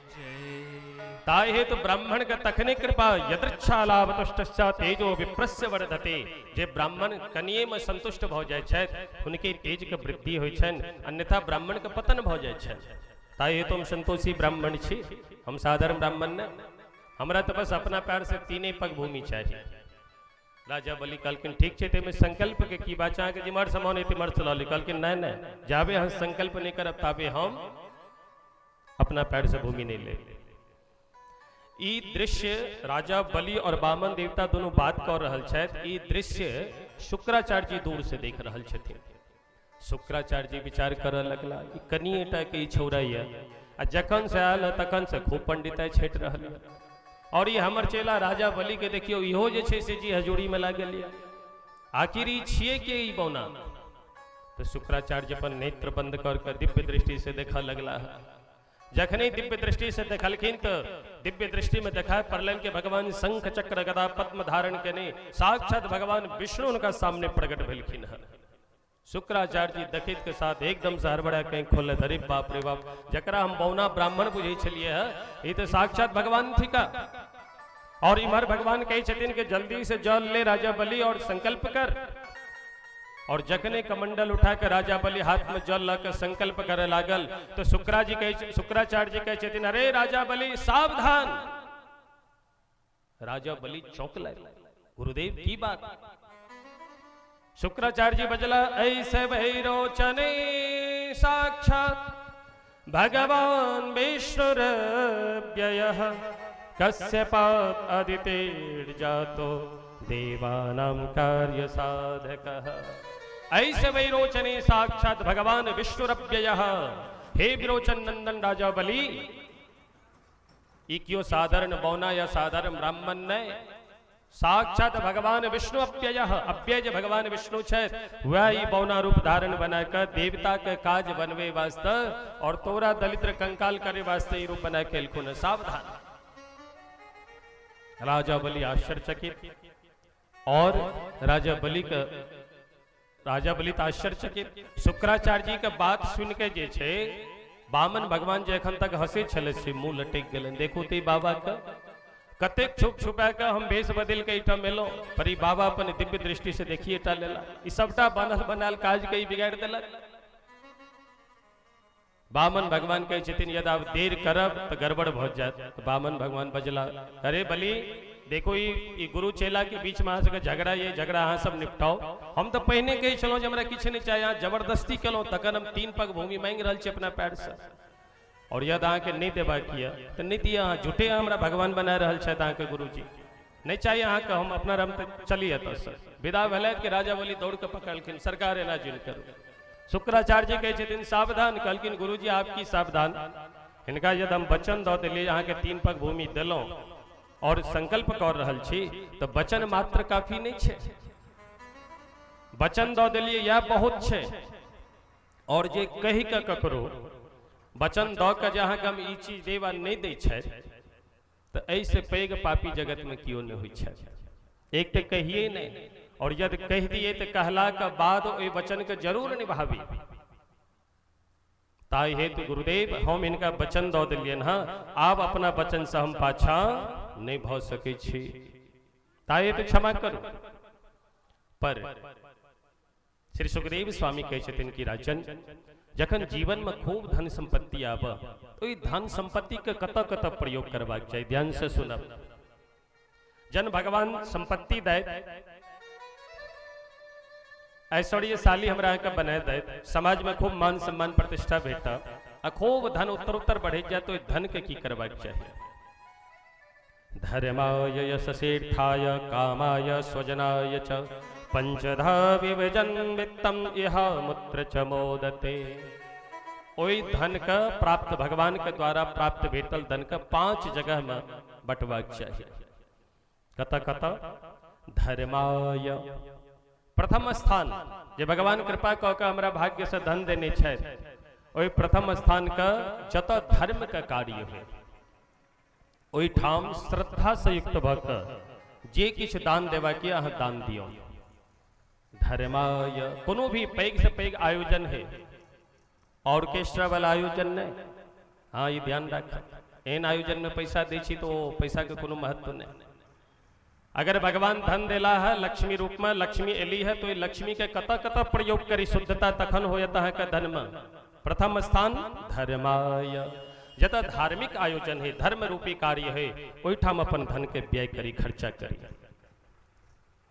ताहि हेतु ब्राह्मण के तखने कृपा यदृच्छा लाभ तुष्टश्च तेजो विप्रस्य वर्धते। जे ब्राह्मण कनिये में संतुष्ट भऽ जाइ छथि हुनके तेज के वृद्धि होइ छनि, अन्यथा ब्राह्मण के पतन भऽ जाइ छनि। ताहि हेतु हम संतोषी ब्राह्मण छी, हम साधारण ब्राह्मण नहि। हमरा तऽ बस अपना पैर से तीने पग भूमि चाही। राजा बलि कहलखिन ठीक छै, ताहिमे संकल्प के की बात छै, अहाँके जिम्हर से मन तिम्हर से लऽ ली। कहलखिन नहि नहि, जाबे अहाँ संकल्प नहि करब ताबे हम अपना पैर से भूमि नहीं लेब। ई दृश्य राजा बलि और वामन देवता दोनों बात कर रहल छथि। ई दृश्य शुक्राचार्य जी दूर से देख रहल छथिन। शुक्राचार्य जी विचार करऽ लगला, ई कनिएटा के ई छौड़ा यऽ आ जखन से आयल है तखन से खूब पंडिताइ छटि रहल यऽ, और ई हमर चेला राजा बलि के देखियौ इहो जे छै से जी हजूरी में लागल यऽ, आखिर ई छियै के ई बौना? तऽ शुक्राचार्य अपन नेत्र बंद कर के दिव्य दृष्टि से देखऽ लगला। जखने दिव्य दृष्टि से देखलखिन तऽ दिव्य दृष्टि में देखाय पड़लनि कि भगवान शंख चक्र गदा पद्म धारण केने साक्षात भगवान विष्णु हुनका सामने प्रकट भेलखिन हँ। शुक्राचार्य जी देखैत के साथ एकदम से हड़बड़ा कहीं खोलत, अरे बाप रे बाप, जकरा हम बौना ब्राह्मण बुझै छलियै हँ, ई तऽ साक्षात भगवान थिका। और इम्हर भगवान कहै छथिन कि जल्दी से जल ले राजा बलि और संकल्प कर। और जखने कमंडल उठा के राजा बलि हाथ में जल लऽ के संकल्प करे लागल तो शुक्राचार्य जी कहै छथिन, अरे राजा बलि सावधान। राजा बलि चौंकलै, गुरुदेव की बात? शुक्राचार्य जी बजला, ऐसे भैरोचने साक्षात भगवान विष्णुरव्ययः कश्यपात् अदितिर्जातो देवानां कार्य साधकः। ऐसे वैरोचने साक्षात भगवान विष्णुरव्ययः। हे विरोचन नंदन राजा बलि, ई केओ साधारण बौना या साधारण ब्राह्मण नहीं, साक्षात भगवान विष्णु अव्यय अव्यय जे भगवान विष्णु छथि वह ई बौना रूप धारण बना के देवता के काज बनवे वास्ते और तोरा दलिद्र कंकाल करे वास्ते ई रूप बना के एलखुन, सावधान। राजा बलि आश्चर्यचकित और राजा बलि के राजा बलि तऽ आश्चर्यचकित। शुक्राचार्य जी के बात सुन के जे छै वामन भगवान जे एखन तक हंसै छलै से मुंह लटकि गेलनि। देखू तऽ ई बाबा के कतेक छुप छुपा के हम भेष बदलि के एहिठाम एलहुँ, पर ई बाबा अपन दिव्य दृष्टि से देखिए टा लेला, ई सबटा बनल बनायल काज के ई बिगाड़ि देलक। वामन भगवान कहै छथिन यदि आब देर करब तऽ गड़बड़ भऽ जायत। तऽ वामन भगवान बजला, अरे बलि देखो ई गुरु चेला के बीच में अहाँ सबके झगड़ा ये झगड़ा अहाँ सब निपटाओ। हम तऽ पहिने कहै छलहुँ जे हमरा किछु नहि चाही, अहाँ जबरदस्ती केलहुँ तखन हम 3 पग भूमि मांगि रहल छी अपना पैरसँ, और यदि अहाँके नहि देबाक यऽ तऽ नहि दिअ, अहाँ झूठे हमरा भगवान बना रहल छथि अहाँके गुरुजी, नहि चाही अहाँके, हम अपना रम तऽ चली एतऽसँ। विदा भेलथि कि राजा बलि दौड़ कऽ पकड़लखिन, सरकार एना जुनि करू। शुक्राचार्य जी कहै छथिन सावधान। कहलखिन गुरुजी आप की सावधान, हिनका यदि हम वचन दऽ देलियै अहाँके 3 पग भूमि देलहुँ और संकल्प कऽ रहल छी तऽ वचन मात्र काफी नहि छै, वचन दऽ देलियै इएह बहुत छै। और जे कहि कऽ ककरो वचन दऽ कऽ जे अहाँके हम ई चीज देब आ नहि दै छथि तऽ एहिसँ पैघ पापी जगतमे केओ नहि होइ छथि। एक तऽ कहिए नहि, और यदि कहि दिए तऽ कहलाके बाद ओहि वचनके जरूर निभाबी। ताहि हेतु गुरुदेव हम हिनका वचन दऽ देलियनि हँ, आब अपना वचनसँ हम पाछाँ नहि भऽ सकै छी, ताहि हेतु क्षमा करू। पर श्री सुखदेव स्वामी कहै छथिन कि राजन, जखन जीवन में खूब धन संपत्ति आब तो ई धन संपत्ति के कतऽ कतऽ प्रयोग करबाक चाही, ध्यान से सुनब। जन भगवान संपत्ति दैत, ऐश्वर्यशाली हमरा अहाँके बना दैत, समाज में खूब मान सम्मान प्रतिष्ठा भेटत, आ खूब धन उत्तरोत्तर बढ़ैत जायत, तो धन के की करबाक चाही? धर्माय यशसेर्थाय कामाय स्वजनाय च पंचधा विभजन वित्तम इह मुत्र च मोदते। ओहि धन के प्राप्त भगवान के द्वारा प्राप्त भेटल धन के 5 जगह में बंटबाक चाही। कत कत? धर्माय प्रथम स्थान, जे भगवान कृपा कऽ के हमरा भाग्य से धन देने छथि, ओहि प्रथम स्थान के जतऽ धर्म के कार्य हो ओहिठाम श्रद्धा से युक्त भऽ कऽ जे किछु दान देबाक यऽ अहाँ दान दियौ। धर्माय कोनो भी पैघ से पैघ आयोजन है, ऑर्केस्ट्रा वाला आयोजन नहीं, हाँ ये ध्यान राख, एहन आयोजन में पैसा दै छी तो पैसा के कोनो महत्व नहीं। अगर भगवान धन देला है लक्ष्मी रूप में, लक्ष्मी एली है तो लक्ष्मी के कतऽ कतऽ प्रयोग करी शुद्धता तखन होयत अहाँके धन में। प्रथम स्थान धर्माय, जतऽ धार्मिक आयोजन है, धर्म रूपी कार्य है, ओहिठाम अपन धन के व्यय करी, खर्चा करी।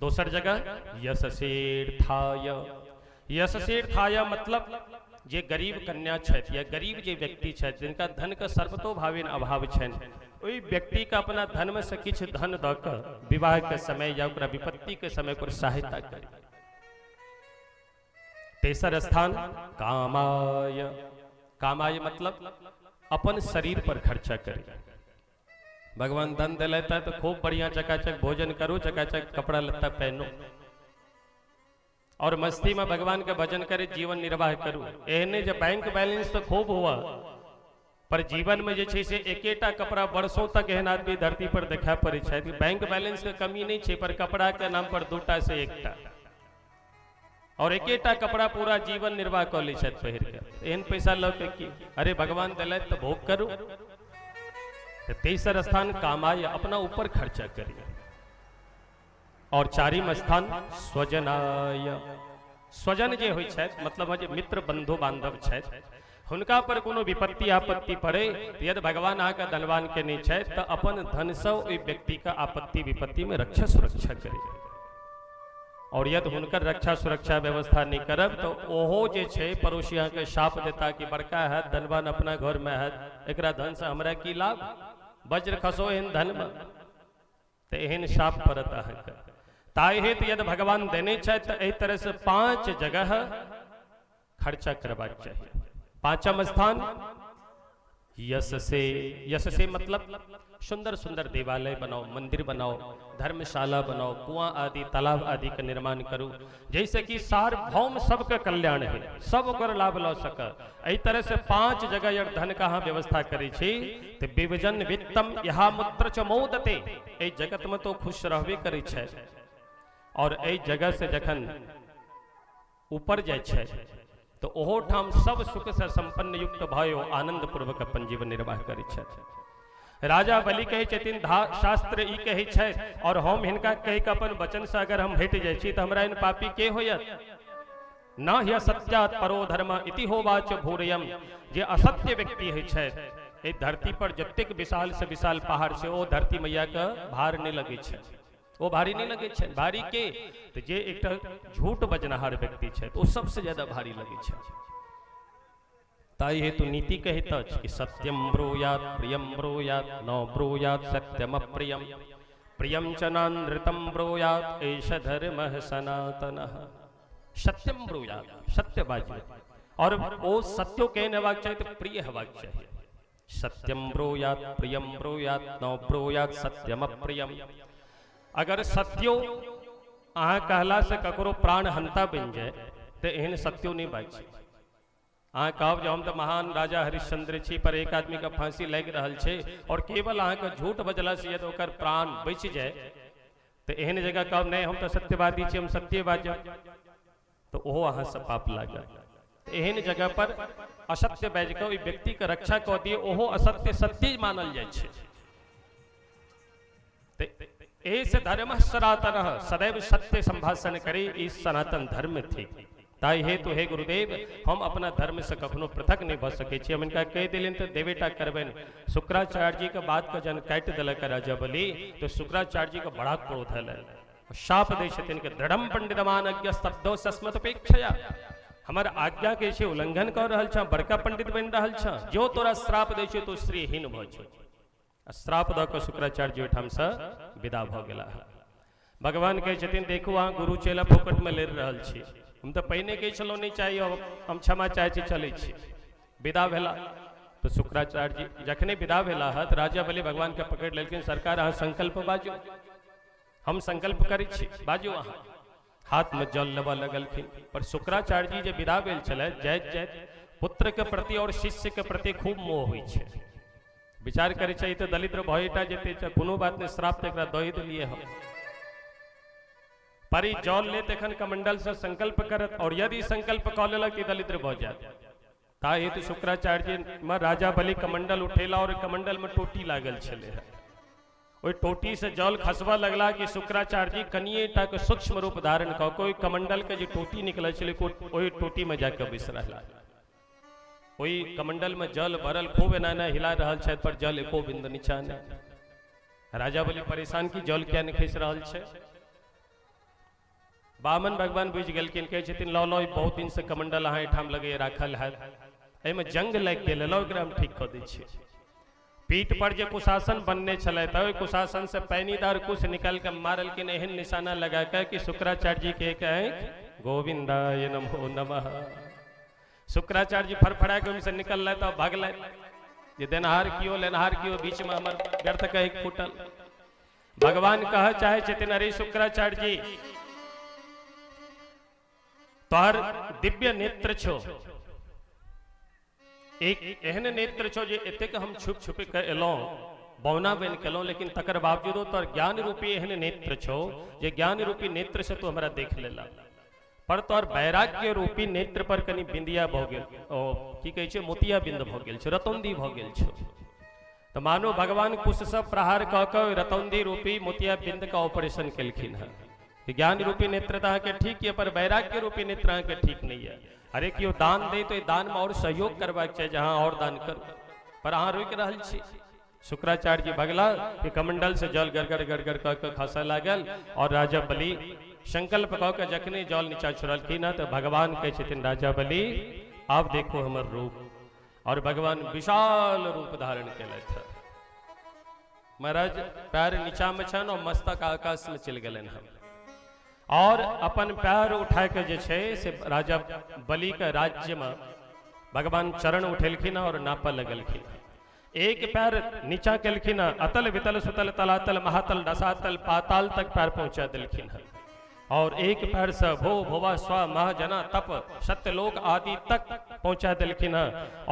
दोसर जगह यशसेर्थाय, यशसेर्थाय मतलब जे गरीब कन्या छथि या गरीब जे व्यक्ति छथि जिनका धन के सर्वतोभावेन अभाव छनि, ओहि व्यक्ति के अपना धन में से किछु धन दऽ कऽ विवाह के समय या ओकरा विपत्ति के समय ओकर सहायता करी। तेसर स्थान कामाय, कामाय मतलब अपन शरीर पर खर्चा करी। भगवान धन दिलेता तो खूब बढ़िया चकाचक भोजन करू, चकाचक कपड़ा लत्ता पहनो और मस्ती में भगवान के भजन करे जीवन निर्वाह करू। एहने जे बैंक बैलेंस तो खूब हुआ पर जीवन में जे छै से एकेटा कपड़ा वर्षों तक एहन आदमी धरती पर देखा पड़े छै। बैंक बैलेंस के कमी नहीं छै पर कपड़ा के नाम पर दूटा से एकटा और एकेटा कपड़ा पूरा जीवन निर्वाह कऽ लै छथि पहिर के, एहन पैसा लऽ के की? अरे भगवान देलथि तऽ भोग करू। तऽ तेसर स्थान कामाय, अपना ऊपर खर्चा करी। और चारिम स्थान स्वजनाय, स्वजन जे होइ छथि मतलब जे मित्र बंधु बांधव छथि हुनका पर कोनो विपत्ति आपत्ति पड़े यदि भगवान अहाँके धनवान के नहि छथि तऽ अपन धनसँ ओहि व्यक्तिके आपत्ति विपत्ति में रक्षा सुरक्षा करी। और यदि हुनकर रक्षा सुरक्षा व्यवस्था नहीं करब तो ओहो जे छै पड़ोसी अहाँके शाप देता कि बड़का हैत धनवान अपना घर में हैत, एकरा धन से हमरा की लाभ, वज्र खसो एहन धन में, तो एहन शाप पड़त अहाँके। ताहि हेतु यदि भगवान देने छथि तऽ एहि तरह से 5 जगह खर्चा करबाक चाही। पांचम स्थान यश से, यश से मतलब सुंदर सुंदर देवालय बनाओ, मंदिर बनाओ, धर्मशाला बनाओ, कुआं आदि तालाब आदि के निर्माण करू, जैसे कि सार्वभौम सबके कल्याण है, सब ओकर लाभ लऽ सक। एहि तरह से 5 जगह यदि धन के अहाँ व्यवस्था करै छी तऽ विभजन वित्तम यहाँ मूत्र च मोदते, एहि जगत में तो खुश रहबे करै छै और एहि जगह से जखन ऊपर जाइ छै तऽ ओहो ठाम सब सुख से संपन्न युक्त भय ओ आनंद पूर्वक अपन जीवन निर्वाह करै छथि। राजा बलि कहै छथिन शास्त्र ई कहै छै और हम हिनका कहि के अपन वचन से अगर हम हटि जाइ छी तऽ हमरा एहन पापी के होयत? न ह्य सत्यात् परो धर्म इति होवाच भूरयम, जे असत्य व्यक्ति होइ छै एहि धरती पर जतेक विशाल से विशाल पहाड़ छै ओ धरती मैया के भार नहि लगै छै, ओ भारी नहीं लगे छै। भारी के तो जे एकटा झूठ बजनहार व्यक्ति छै ओ सबसे ज्यादा भारी लगे छै। ताहि हेतु नीति कहैत अछि कि सत्यम ब्रूयात प्रियम ब्रूयात न ब्रूयात सत्यम अप्रियम प्रियम च नानृतम ब्रूयात एष धर्मः सनातनः। सत्यम ब्रूयात, सत्य बाजू और ओ सत्यो केहन हेबाक चाही तऽ प्रिय हेबाक चाही। सत्यम ब्रूयात प्रियम ब्रूयात न ब्रूयात सत्यम अप्रियम। अगर सत्यो अहाँ कहला से ककरो प्राण हंता बनि जाए तऽ एहन सत्यो नहीं बाजै छै। अहाँ कहब जे हम तऽ महान राजा हरिश्चंद्र छी पर एक आदमी के फांसी लागि रहल छै और केवल अहाँके झूठ बजला से यदि ओकर प्राण बचि जाए तऽ एहन जगह कहब नहीं हम तऽ सत्यवादी छी हम सत्य बाजब, तऽ ओहो अहाँ से पाप लागत। एहन जगह पर असत्य बाजि कऽ ओहि व्यक्तिके रक्षा कऽ दिए ओहो असत्य सत्य मानल जाइ छै। तऽ एहि धर्म सनातन सदैव सत्य संभाषण करी, ई सनातन धर्म थिक। ताहि हेतु हे गुरुदेव हम अपना धर्म से कखनो पृथक नहीं भऽ सकै छी। हम हिनका कहि देलियनि तऽ देवेटा करबनि। शुक्राचार्य जी के बात के जहन काटि देलक राजा बलि तऽ शुक्राचार्य जी के बड़ा क्रोध एलनि, शाप दै छथिन कि दृढ़म पंडितमान अज्ञ स्तब्धो सस्मत उपेक्षया। हमर आज्ञा के छै उल्लंघन कऽ रहल छह, बड़का पंडित बनि रहल छह, जो तोरा श्राप दै छै तो श्रीहीन भऽ छौ। आ श्राप दऽ कऽ शुक्राचार्य जी ओहिठामसँ विदा भऽ गेला। भगवान कहै छथिन देखू अहाँ गुरु चेला फोकटमे लड़ि रहल छी, हम तऽ पहिने कहै छलहुँ नहि चाही, हम क्षमा चाहै छी, चलै छी। विदा भेला तऽ शुक्राचार्य जी जखने विदा भेला हँ तऽ राजा बलि भगवानके पकड़ि लेलखिन। सरकार अहाँ संकल्प बाजू, हम संकल्प करै छी, बाजू अहाँ। हाथमे जल लेबऽ लगलखिन, पर शुक्राचार्य जी जे विदा भेल छलथि जाइत जाइत पुत्रके प्रति और शिष्यके प्रति खूब मोह होइ छै। विचार करै छै ई तऽ दलिद्र भएटा जेतै, कोनो बात नहि, श्राप तऽ एकरा दऽ देलियै हम। पर ई जल लेत एखन कमंडल से संकल्प करत और यदि संकल्प कऽ लेलक तऽ दलिद्र भऽ जायत। ता हेतु शुक्राचार्य जी में राजा बलि कमंडल उठेला और कमंडल में टोटी लागल छलै हँ। ओहि टोटी से जल खसबऽ लगला कि शुक्राचार्य जी कनिए टा के सूक्ष्म रूप धारण कऽ के ओहि कमंडल के जे टोटी निकलल छलै ओहि टोटी में जाके बैस रहला। ओहि कमंडल में जल भरल खूब एना एना हिला रहल छथि, पर जल एको बिंदु नीचा नहि। राजा बलि परेशान कि जल किया नहि खसि रहल छै। बामन भगवान बुझि गेलखिन, कहै छथिन लौ लौ बहुत दिन से कमंडल अहाँ एहिठाम लगैए राखल हैत, एहिमे जंग लागि गेल, लौ एकरा हम ठीक कऽ दै छी। पीठ पर जे कुशासन बनने छलथि तऽ ओहि कुशासन से पैनीदार कुश निकालि कऽ मारलखिन एहन निशाना लगा कऽ कि शुक्राचार्य जी के एक आँखि गोविंदाय नमो नमः। शुक्राचार्य जी फड़फड़ा के ओहिमे से निकललथि और भगलथि जे देनहार कियो लेनहार कियो, बीच में हमर व्यर्थ के आँखि फूटल। भगवान कह चाहे छथिन अरे शुक्राचार्य जी तोहर दिव्य नेत्र छो, एक एहन नेत्र छो जे एतेक हम छुप छुप के एलहुं, बौना बनि के एलहुं, लेकिन तकर बावजूदो तोहर ज्ञान रूपी एहन नेत्र छो जे ज्ञान रूपी नेत्र से तू हमरा देख लेला, पर तोहर वैराग्य रूपी नेत्र पर कनि बिंदिया भऽ गेल, ओ की कहै छै मोतिया बिंद भऽ गेल छौ, रतौंदी भऽ गेल छौ। तऽ मानो भगवान कुश से प्रहार कऽ कऽ रतौंदी रूपी मोतिया बिंद के ऑपरेशन केलखिन हँ। ज्ञान रूपी नेत्र तऽ अहाँके ठीक यऽ, पर वैराग्य रूपी नेत्र अहाँके ठीक नहि यऽ। अरे केओ दान दे तो दान में और सहयोग करबाक चाही, जहाँ और दान करू, पर अहाँ रोकि रहल छी। शुक्राचार्य जी भगला कि कमंडल से जल गड़गड़ गड़गड़ कऽ के खसऽ लागल और राजा बलि संकल्प कऽ के जखने जल नीचा छोड़लखिन हँ तऽ भगवान कहै छथिन राजा बलि आब देखो हमर रूप, और भगवान विशाल रूप धारण केलथि। महाराज पैर नीचा में छनि और मस्तक आकाश में चलि गेलनि हँ और अपन पैर उठा के जे छै से राजा बलि के राज्य में भगवान चरण उठेलखिन और नापऽ लगलखिन। एक पैर नीचा केलखिन, अतल वितल सुतल तलातल महातल रसातल पाताल तक पैर पहुंचा देलखिन और एक पैर से भो भोवा स्व मह जना तप सत्यलोक आदि तक पहुंचा देलखिन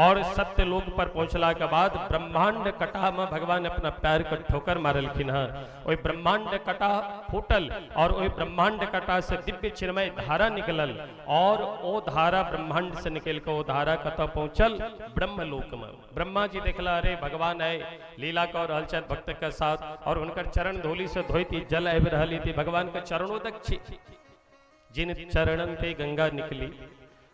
और सत्यलोक पर पहुंचला के बाद ब्रह्मांड कटाह में भगवान अपना पैर के ठोकर मारलखिन। ओहि ब्रह्मांड कटाह फूटल और ओहि ब्रह्मांड कटाह से दिव्य चिन्मय धारा निकलल और ओ धारा ब्रह्मांड से निकल के ओ धारा कतऽ पहुंचल ब्रह्मलोक में। ब्रह्मा जी देखला अरे भगवान है लीला कऽ रहल छथि भक्त के साथ और हुनकर चरण धूलि से धोती जल आबि रहल थी, भगवान के चरणोदक छी जिन चरणन ते गंगा निकली,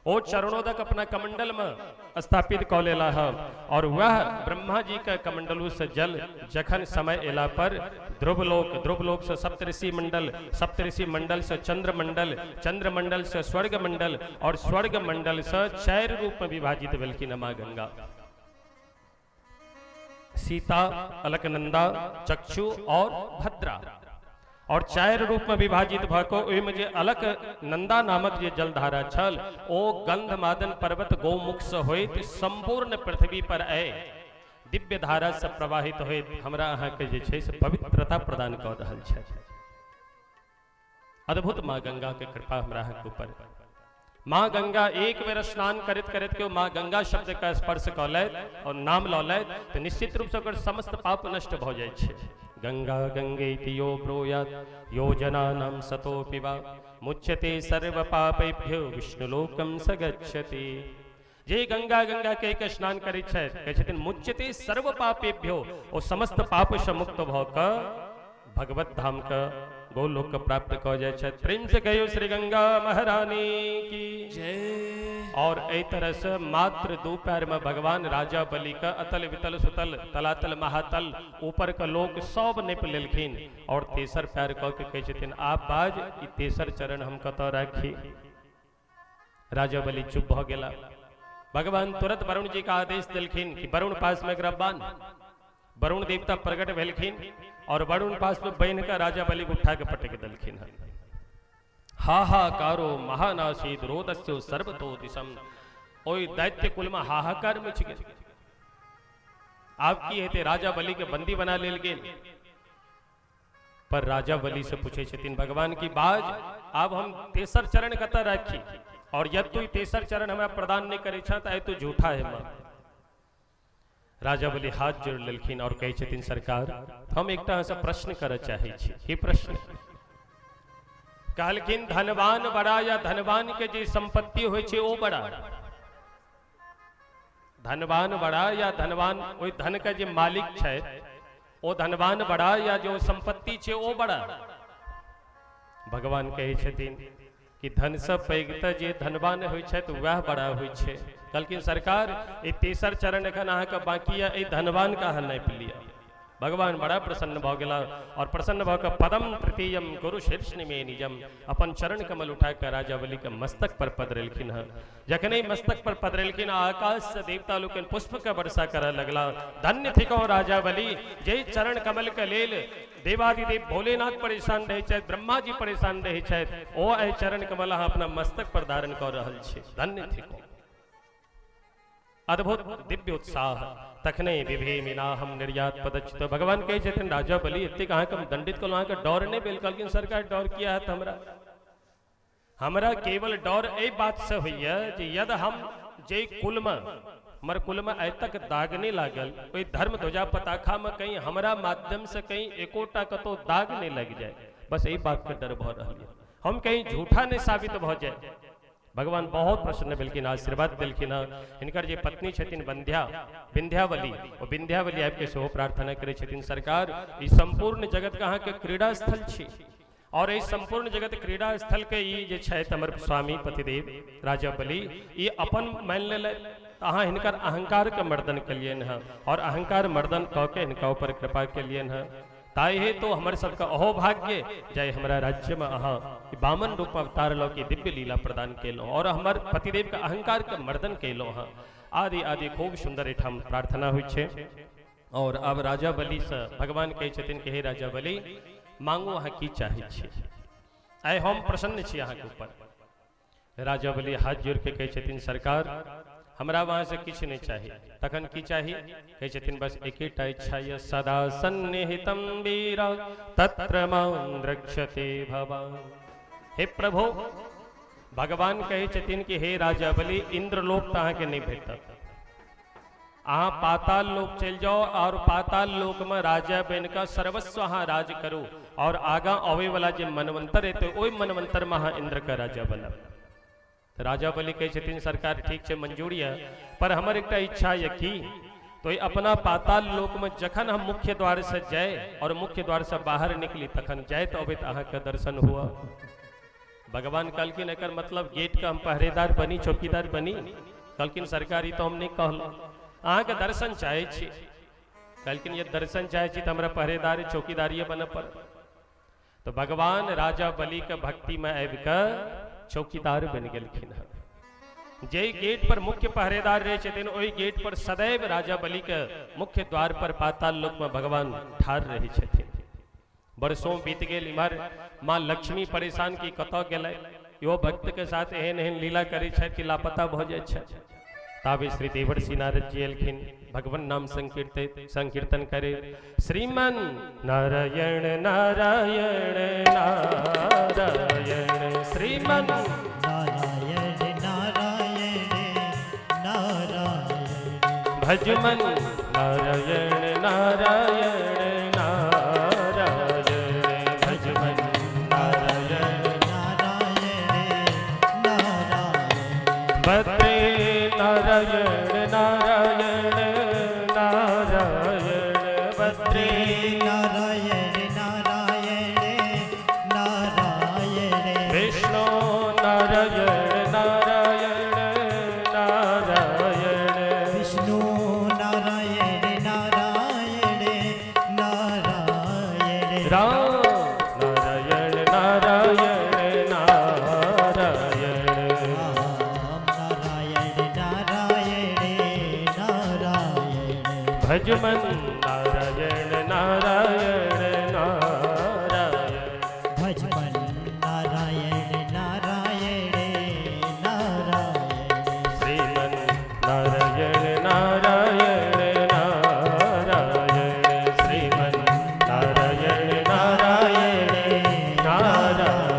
ओ चरणोदक अपना कमंडल में स्थापित कऽ लेला है और वह ब्रह्मा जी के कमंडलू से जल जखन समय एला पर ध्रुवलोक, ध्रुवलोक से सप्तऋषि मंडल, सप्तऋषि मंडल से चंद्रमंडल, चंद्रमंडल से स्वर्ग मंडल और स्वर्ग मंडल से चारि रूप में विभाजित भेलखिन माँ गंगा, सीता, अलकनंदा, चक्षु और भद्रा। और चारि रूप में विभाजित भऽ कऽ ओहिमे जे अलकनंदा नामक जे जलधारा छल ओ गंधमादन पर्वत गौमुख से होइत संपूर्ण पृथ्वी पर आय दिव्य धारा से प्रवाहित होइत हमरा अहाँके जे छै से पवित्रता प्रदान कऽ रहल छै। अद्भुत माँ गंगा के कृपा हमरा अहाँके ऊपर। माँ गंगा एक बेर स्नान करैत करैत केओ माँ गंगा शब्द के स्पर्श कऽ लैत और नाम लऽ लैत तऽ निश्चित रूप से ओकर समस्त पाप नष्ट भऽ जाइ छै। गंगा गंगे यो ब्रूयात् योजनानां सतोऽपि वा मुच्यते सर्व पापेभ्यो विष्णुलोकं स गच्छति। जे गंगा गंगा कहि के स्नान करैत छथि कहै छथिन मुच्यते सर्व पापेभ्यो, ओ समस्त पाप से मुक्त भऽ कऽ भगवत धाम के गोलोक के प्राप्त कऽ जाइ छथि। प्रेम से कहियो श्री गंगा महारानी की जय। और एहि तरह से मात्र दू पैर में भगवान राजा बलि के अतल वितल सुतल तलातल महातल ऊपर के लोक सब निप लेलखिन और तेसर पैर कऽ के कहै छथिन आप बाज ई तेसर चरण हम कतऽ राखी। राजा बलि चुप भऽ गेला। भगवान तुरंत वरुण जी का आदेश देलखिन कि वरुण पास में एकरा बांध। वरुण देवता प्रकट भेलखिन और वरुण पास में बान्हि कऽ राजा बलि के उठा के पटक देलखिन हन। हाहाकारो महानासीद रोदस्य सर्वतो दिशम। ओहि दैत्य कुल में हाहाकार मच गेल। आब की हेतै, राजा बलि के बंदी बना लेल गेल। पर राजा बलि से पूछे छथिन भगवान की बाज, आब हम तेसर चरण कतऽ राखी? और यदि तू तेसर चरण हमरा प्रदान नहीं करे छह तऽ आइ तू झूठा है मां। राजा बलि हाथ जोड़ लेलखिन और कहै छथिन सरकार, हम एकटा अहाँसँ प्रश्न करऽ चाहै छी। की प्रश्न? कहलखिन धनवान बड़ा या धनवान के जे संपत्ति होइ छै ओ बड़ा? धनवान बड़ा या धनवान ओहि धन के जे मालिक छै ओ धनवान बड़ा या जो संपत्ति छै ओ बड़ा? भगवान कहै छथिन कि धन से पैघ तऽ जे धनवान होइ छथि वएह बड़ा होइ छै। कहलखिन सरकार, ई तेसर चरण एखन अहाँके बाकी यऽ, एहि धनवान के अहाँ नापि लिअ। भगवान बड़ा प्रसन्न भऽ गेला और प्रसन्न भऽ कऽ पदम तृतीयम गुरु शीर्षनि में निजम अपन चरण कमल उठा कऽ राजा बलि के मस्तक पर पधरेलखिन हँ। जखने मस्तक पर पधरेलखिन, आकाश से देवता लोकनि पुष्प के वर्षा करऽ लगला। धन्य थिकौ राजा बलि, जे चरण कमल के लेल देवादिदेव भोलेनाथ परेशान रहै छथि, ब्रह्मा जी परेशान रहै छथि, ओ एहि चरण कमल अहाँ अपना मस्तक पर धारण कऽ रहल छी, धन्य थिकौ। अद्भुत दिव्य उत्साह। तखने विभेमिना हम निर्यात पदच्युत। भगवान कहै छथिन राजा बलि, एतेक अहाँके हम दंडित कयलहुँ, अहाँके डर नहि भेल? कहलखिन सरकार, डर किया हैत हमरा? हमरा केवल डर एहि बातसँ होइए जे यदि हम जे कुलमे, हमर कुलमे आइ तक दाग नहि लागल, ओहि धर्म ध्वजा पताखामे कहीं हमरा माध्यमसँ कहीं एकोटा कतौ दाग नहि लागि जाय, बस एहि बातके डर भऽ रहल यऽ, हम कहीं झूठा नहि साबित भऽ जाय। भगवान बहुत प्रसन्न भेलखिन, आशीर्वाद देलखिन हँ। हिनकर जे पत्नी छथिन विंध्यावली, ओ विंध्यावली आबिके सेहो प्रार्थना करै छथिन सरकार, ई सम्पूर्ण जगतके अहाँके क्रीड़ा स्थल छी और एहि सम्पूर्ण जगत क्रीड़ा स्थल के ई जे छथि हमर स्वामी पतिदेव राजा बलि, ई अपन मानि लेलथि, तऽ अहाँ हिनकर अहंकारके मर्दन केलियनि हँ और अहंकार मर्दन कऽ के हिनका ऊपर कृपा केलियनि हँ। ताहि हेतु हमर सबके अहो भाग्य जाहि हमरा राज्यमे अहाँ वामन रूप अवतार लऽ के दिव्य लीला प्रदान केलहुँ और हमर पतिदेवके अहंकारके मर्दन केलहुँ हँ। आदि आदि खूब सुन्दर एहिठाम प्रार्थना होइ छै। और आब राजा बलिसँ भगवान कहै छथिन कि हे राजा बलि, मांगू अहाँ की चाहै छी, आइ हम प्रसन्न छी अहाँके ऊपर। राजा बलि हाथ जोड़ के कहै छथिन सरकार, हमरा वहाँ से किछु नहि चाही। तखन की चाही? कहै छथिन बस एकेटा इच्छा यऽ, सदा सन्निहितम वीरा तत्र मां द्रक्ष्यते भवान। हे प्रभु, भगवान कहै छथिन कि हे राजा बलि, इंद्रलोक तऽ अहाँके नहि भेटत, अहाँ पाताल लोक चलि जाउ और पाताल लोक में राजा बनि कऽ सर्वस्व अहाँ राज करू और आगाँ अबै वाला जे मनवंतर हेतै ओहि मनवंतर में अहाँ इंद्र के राजा बनब। तऽ राजा बलि कहै छथिन सरकार ठीक छै, मंजूर यऽ, पर हमर एकटा इच्छा यऽ की तो अपना पाताल लोक में जखन हम मुख्य द्वार से जाय और मुख्य द्वार से बाहर निकली तखन जाइत अबैत अहाँके दर्शन हुआ। भगवान कहलखिन एकर मतलब गेट के हम पहरेदार बनी, चौकीदार बनी? कहलखिन सरकार ई तो हम नहीं कहलहुँ, अहाँके दर्शन चाहै छी। कहलखिन ये दर्शन चाहै छी तऽ हमरा पहरेदार चौकीदारिये बनऽ पड़त। तो भगवान राजा बलि के भक्ति में आबि कऽ चौकीदार बनि गेलखिन हँ। जे गेट पर मुख्य पहरेदार रहै छथिन ओहि गेट पर सदैव राजा बलि के मुख्य द्वार पर पाताल लोक में भगवान ठाढ़ रहै छथिन। वर्षों बीत गेल, इम्हर माँ लक्ष्मी परेशान की कतऽ गेलै, इहो भक्त के साथ एहन एहन लीला करै छथि कि लापता भऽ जाइ छथि। ताबे श्री देवर्षि नारद जी एलखिन, भगवान नाम संकीर्तन संकीर्तन करे, श्रीमन नारायण नारायण नारायण, श्रीमन नारायण नारायण नारायण, भजमन नारायण नारायण नारायण, भजमन नारायण नारायण नारायण, बद्रे नारायण नारायण नारायण, बद्रे नारायण नारायण नारायण, विष्णु नारायण नारायण नारायण, विष्णु नारायण नारायण भजमन नारायण नारायण नारायण। भजमन नारायण नारायण नारायण। श्रीमन नारायण नारायण नारायण। श्रीमन नारायण नारायण नारायण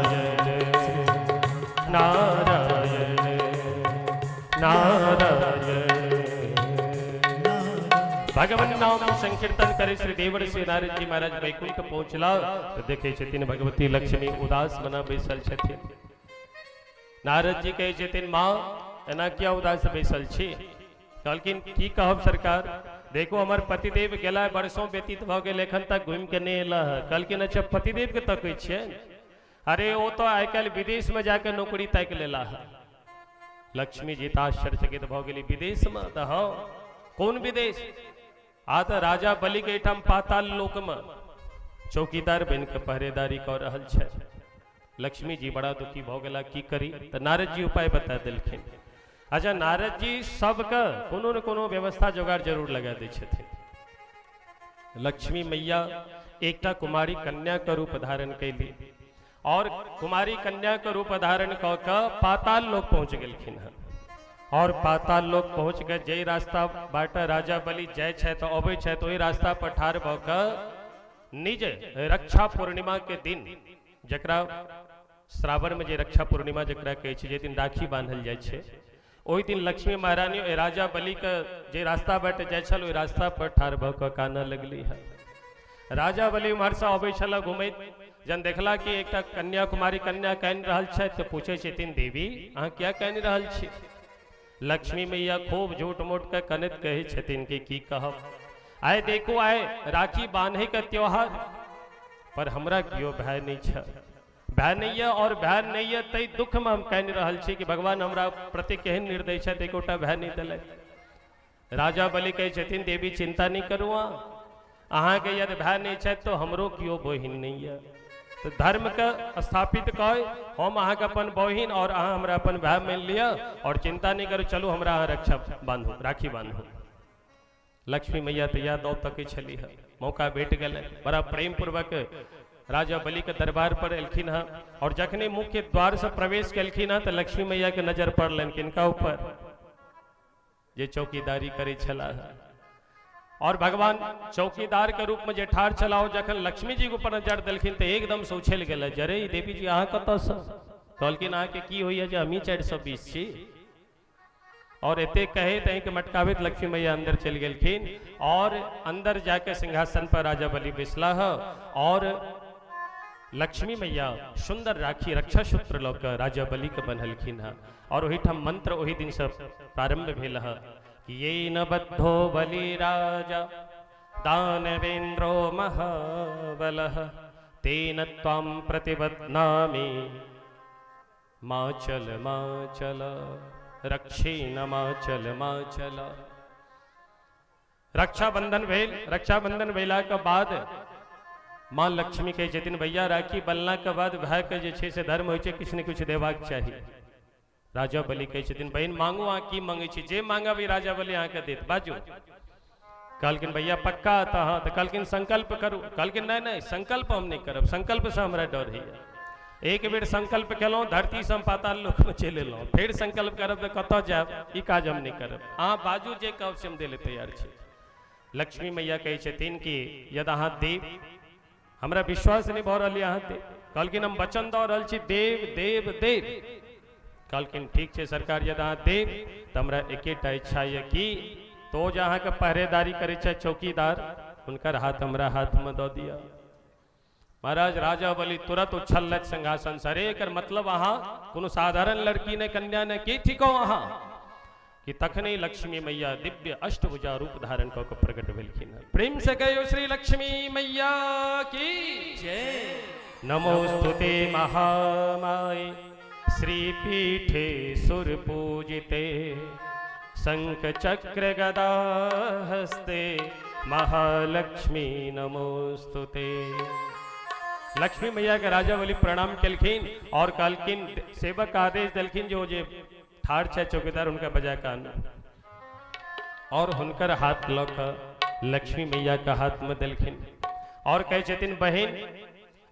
नारायण नारायण। भगवान नाम संकीर्तन करे श्री देवर श्री नारद जी महाराज वैकुंठ पहुंचला तो देखे छथिन भगवती लक्ष्मी उदास मना बैसल छथिन। नारद जी कहे छथिन, माँ एना किया उदास बैसल छी? कहलखिन, की कहब सरकार, देखो हमर पतिदेव गेला वर्षों व्यतीत भऽ गेल, एखन तक घुमि के नहि एला है। कहलखिन, अच्छा पतिदेव के तकै छियै? अरे ओ तो आइ काल्हि विदेश में जाके नौकरी ताकि लेला है। लक्ष्मी जी तऽ आश्चर्यचकित भऽ गेली, विदेशमे? तऽ हँ। कोन विदेश? आ तऽ राजा बलि के एहिठाम पाताल लोकमे चौकीदार बनि कऽ पहरेदारी कऽ रहल छै। लक्ष्मी जी बड़ा दुखी भऽ गेला, की करी? तऽ नारद जी उपाय बता देलखिन। अच्छा, नारद जी सबके कोनो ने कोनो व्यवस्था जोगाड़ जरूर लगा दै छथिन। लक्ष्मी मैया एकटा कुमारी कन्या के रूप धारण कैली और कुमारी कन्या के रूप धारण कऽ कऽ पाताल लोक पहुंच गेलखिन हँ। और पाताल लोक पहुंच के जाहि रास्ता बाटे राजा बलि जाइ छथि अबै छथि, ओहि रास्ता पर ठाढ़ भऽ कऽ निज रक्षा पूर्णिमा के दिन, जकरा श्रावण में जे रक्षा पूर्णिमा जकरा कहै छै, जे दिन राखी बान्हल जाइ छै, ओहि दिन लक्ष्मी महारानी ओहि राजा बलि के जे रास्ता बाटे जाइ छल, ओहि रास्ता पर ठाढ़ भऽ कऽ कानऽ लगली है। राजा बलि उम्हरसँ अबै छल घुमैत, जहन देखला कि एकटा कन्या कुमारी कन्या कानि रहल छथि, तऽ पूछै छथिन, देवी अहाँ किया कानि रहल छी? लक्ष्मी मैया खूब झूठ मूठ के कनैत कहै छथिन कि की कहब, आइ देखू आइ राखी बान्है के त्योहार पर हमरा केओ भाय नहि छै, भाय नहि यऽ और भाय नहि यऽ ताहि दुखमे हम कानि रहल छी कि भगवान हमरा प्रति केहन निर्दय छथि, एकोटा भाय नहि देलथि। राजा बलि कहै छथिन, देवी चिंता नहि करू, अहाँके यदि भाय नहि छथि तऽ हमरो केओ बहिन नहि यऽ, तऽ धर्मके स्थापित कऽ हम अहाँके अपन बहिन और अहाँ हमरा अपन भाय मानि लिअ और चिंता नहि करू, चलू हमरा अहाँ रक्षा बान्धू, राखी बान्धू। लक्ष्मी मैया तऽ इएह दौ तकै छलीह, मौका भेट गेलै। बड़ा प्रेम पूर्वक राजा बलि के दरबार पर एलखिन हँ और जखने मुख्य द्वार से प्रवेश केलखिन हँ तऽ लक्ष्मी मैया के नजर पड़लनि किनका ऊपर? जे चौकीदारी करै छलाह। और भगवान चौकीदार के रूप में जे ठाढ़ छलाह, जखन लक्ष्मी जी के ऊपर नजर देलखिन तऽ एकदम से उछलि गेलै, जरे देवी जी अहाँ कतऽसँ? कहलखिन, अहाँके की होइए जे हमही 420 छी? और एते कहे तहीं मटकाबैत लक्ष्मी मैया अंदर चलि गेलखिन और अंदर जाके सिंहासन पर राजा बलि बैसलाह और लक्ष्मी मैया सुंदर राखी रक्षा सूत्र लऽ कऽ राजा बलि के बन्हलखिन हँ। और ओहिठाम मंत्र ओहि दिन से प्रारंभ भेल हँ कि ये न बद्धो बलि राजा दानवेन्द्रो महाबलः तेन त्वां प्रतिबध्नामि मा चल मा चल रक्षे न मा चल मा चल। रक्षाबंधन भेल। रक्षाबंधन भेला के बाद माँ लक्ष्मी कहै छथिन, भैया राखी बनला के बाद भाई के जे छै से धर्म होइ छै किछु ने किछु देबाक चाही। राजा बलि कहै छथिन, बहिन मांगू, अहाँ की मांगै छी? जे मांगब ई राजा बलि अहाँके देत, बाजू। कहलखिन, भैया पक्का? तऽ हँ। तऽ कहलखिन, संकल्प करू। कहलखिन, नहि नहि, संकल्प हम नहि करब, संकल्पसँ हमरा डर होइए। एक बेर संकल्प केलहुँ, धरतीसँ हम पाताल लोकमे चलि एलहुँ, फेर संकल्प करब तऽ कतऽ जायब? ई काज हम नहि करब, अहाँ बाजू, जे कहब से हम दै लए तैयार छी। लक्ष्मी मैया कहै छथिन कि यदि अहाँ देव, हमरा विश्वास नहि भऽ रहल यऽ अहाँ देव। कहलखिन, हम वचन दऽ रहल छी, देव देव देव। कहलखिन, ठीक छै सरकार, यदि अहाँ देव तऽ हमरा एकेटा इच्छा यऽ कि तो जे अहाँके पहरेदारी करै छै चौकीदार, हुनकर हाथ हमरा हाथमे दऽ दिअ। महाराज राजा बलि तुरंत उछललथि सिंहासन से, अरे एकर मतलब अहाँ कोनो साधारण लड़की नहि, कन्या नहि, की थिकौ अहाँ? कि तखने लक्ष्मी मैया दिव्य अष्टभुजा रूप धारण कऽ के प्रकट भेलखिन। प्रेम से कहियो श्री लक्ष्मी मैया की जय। नमोस्तुते महामाये श्रीपीठे सुरपूजिते शंख चक्र गदा हस्ते महालक्ष्मी नमोस्तुते। लक्ष्मी मैया के राजा बलि प्रणाम केलखिन और कहलखिन, सेवक आदेश देलखिन जे ओ जे ठाढ़ छै चौकीदार, हुनका बजा कऽ आनू। और हुनकर हाथ लऽ कऽ लक्ष्मी मैया के हाथ में देलखिन और कहै छथिन बहिन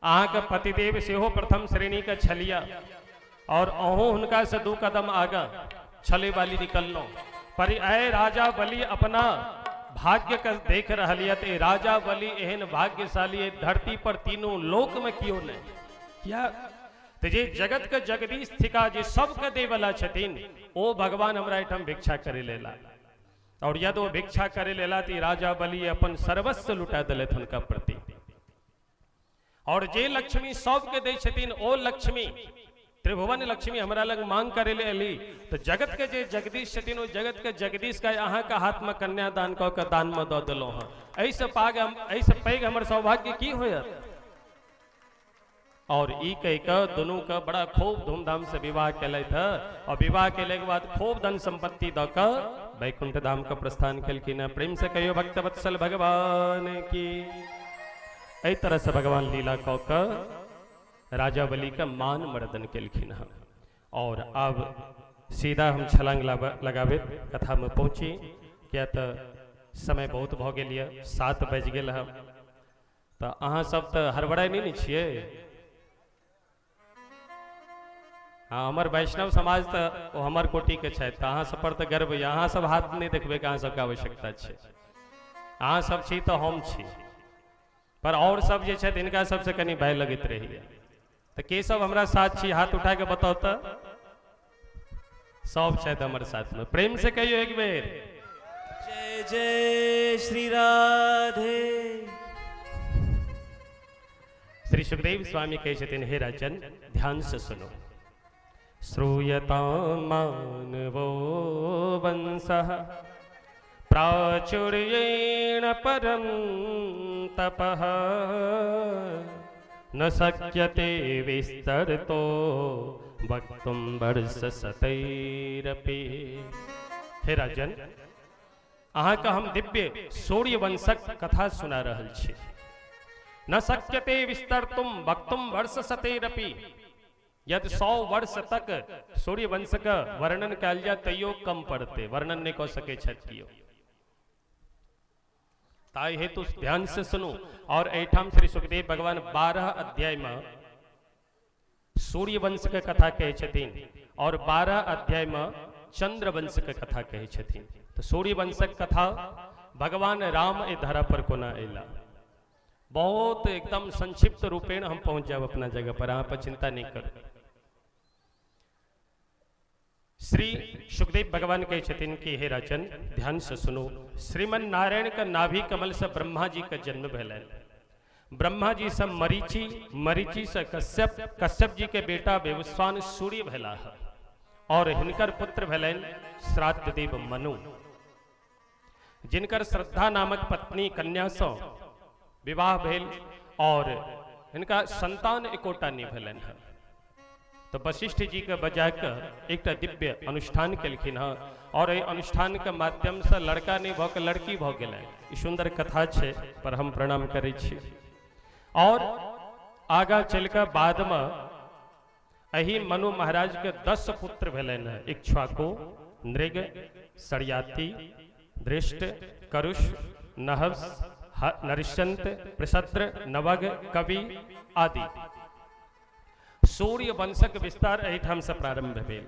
अहाँके पतिदेव सेहो प्रथम श्रेणी के छलिया और अहूँ हुनका से 2 कदम आगा छले वाली निकललहुँ। पर आए राजा बलि अपना भाग्य के देख रहल यऽ तऽ राजा बलि एहन भाग्यशाली एहि धरती पर तीनों लोक में केओ नहीं। किया तऽ जे जगत के जगदीश थिका, जे सबके दै वाला छथिन, ओ भगवान हमरा एहिठाम भिक्षा करे लेला। और यदि ओ भिक्षा करे लेला तऽ राजा बलि अपन सर्वस्व लुटा देलथि हुनका प्रति। और जे लक्ष्मी सबके दै छथिन ओ लक्ष्मी त्रिभुवन लक्ष्मी हमरा लग मांग करे ले अली, तो जगत के जे जगदीश छथिन ओ जगत के जगदीश के अहाँ के हाथ में कन्यादान कऽ के दान में दऽ देलहुँ हँ। एहिसँ पाग एहिसँ पैघ हमर सौभाग्य की होयत। और ई कहि कऽ दुनू के बड़ा खूब धूमधाम से विवाह केलथि हँ। और विवाह केले के बाद खूब धन संपत्ति दऽ कऽ वैकुंठ धाम के प्रस्थान केलखिन हँ। प्रेम से कहियो भक्त वत्सल भगवान की। एहि तरह से भगवान लीला कऽ कऽ राजा बलि के मान मर्दन केलखिन हँ। और अब सीधा हम छलांग लगाबैत कथा में पहुँची, किया तऽ समय बहुत भऽ गेल यऽ, 7 बजि गेल हँ। तऽ अहाँ सब तऽ हड़बड़ाइ नहि ने छियै? हाँ, हमर वैष्णव समाज तऽ ओ हमर कोटिके छथि, तऽ अहाँ सब पर तऽ गर्व यऽ। अहाँ सब हाथ नहि देखबैके अहाँ सबके आवश्यकता छै। अहाँ सब छी तऽ हम छी, पर और सब जे छथि हिनका सबसँ कनि भय लगैत रहैए। तऽ के सब हमरा साथ छी, हाथ उठा के बताउ तऽ। सब छथि हमर साथमे, प्रेम से कहियो एक बेर जय जय श्री राधे। श्री सुखदेव स्वामी कहै छथिन हे राजन ध्यान से सुनो। श्रूयतां मानवो वंशः प्राचुर्येण परम तपः न शक्यते विस्तरतो वक्तुं वर्ष शतैरपि। हे राजन, अहाँके हम दिव्य सूर्य वंशक कथा सुना रहल छी। न शक्यते विस्तरतुम वक्तुम वर्ष शतैरपि, यदि 100 वर्ष तक सूर्य वंश के वर्णन कयल जाय तैयो कम पड़ते, वर्णन नहीं कऽ सकै छथि केओ। ताहि हेतु ध्यान से सुनू। और एहिठाम श्री सुखदेव भगवान 12 अध्याय में सूर्य वंश के कथा कहै छथिन और 12 अध्याय में चंद्र वंश के कथा कहै छथिन। तो सूर्य वंशक कथा भगवान राम एहि धरा पर कोना अयला, बहुत एकदम संक्षिप्त रूपेण हम पहुंच जाब अपना जगह पर, अहाँ पर चिंता नहीं करू। श्री सुखदेव भगवान कहै छथिन कि हे राजन ध्यान से सुनू। श्रीमन नारायण के नाभि कमल से ब्रह्मा जी के जन्म भेलनि। ब्रह्मा जी से मरीचि, मरीचि से कश्यप, कश्यप जी के बेटा विवस्वान सूर्य भेलाह और हिनकर पुत्र भेलनि श्राद्धदेव मनु, जिनकर श्रद्धा नामक पत्नी कन्या सँ विवाह भेल और हिनका संतान एकोटा नहीं भेलनि हँ। तो वशिष्ठ जी के बजा कऽ एकटा दिव्य अनुष्ठान केलखिन हँ और एहि अनुष्ठान के माध्यम से लड़का नहीं भऽ के लड़की भऽ गेलनि। ई सुंदर कथा छै, पर हम प्रणाम करै छी। और आगा चलि कऽ बादमे एहि मनु महाराज के 10 पुत्र भेलनि हँ। इक्ष्वाकु, नृग, शर्याति, धृष्ट, करुष, नहस, नरिष्यंत, पृषद्र, नवग, कवि आदि। सूर्य वंशक विस्तार एहिठाम से प्रारंभ भेल।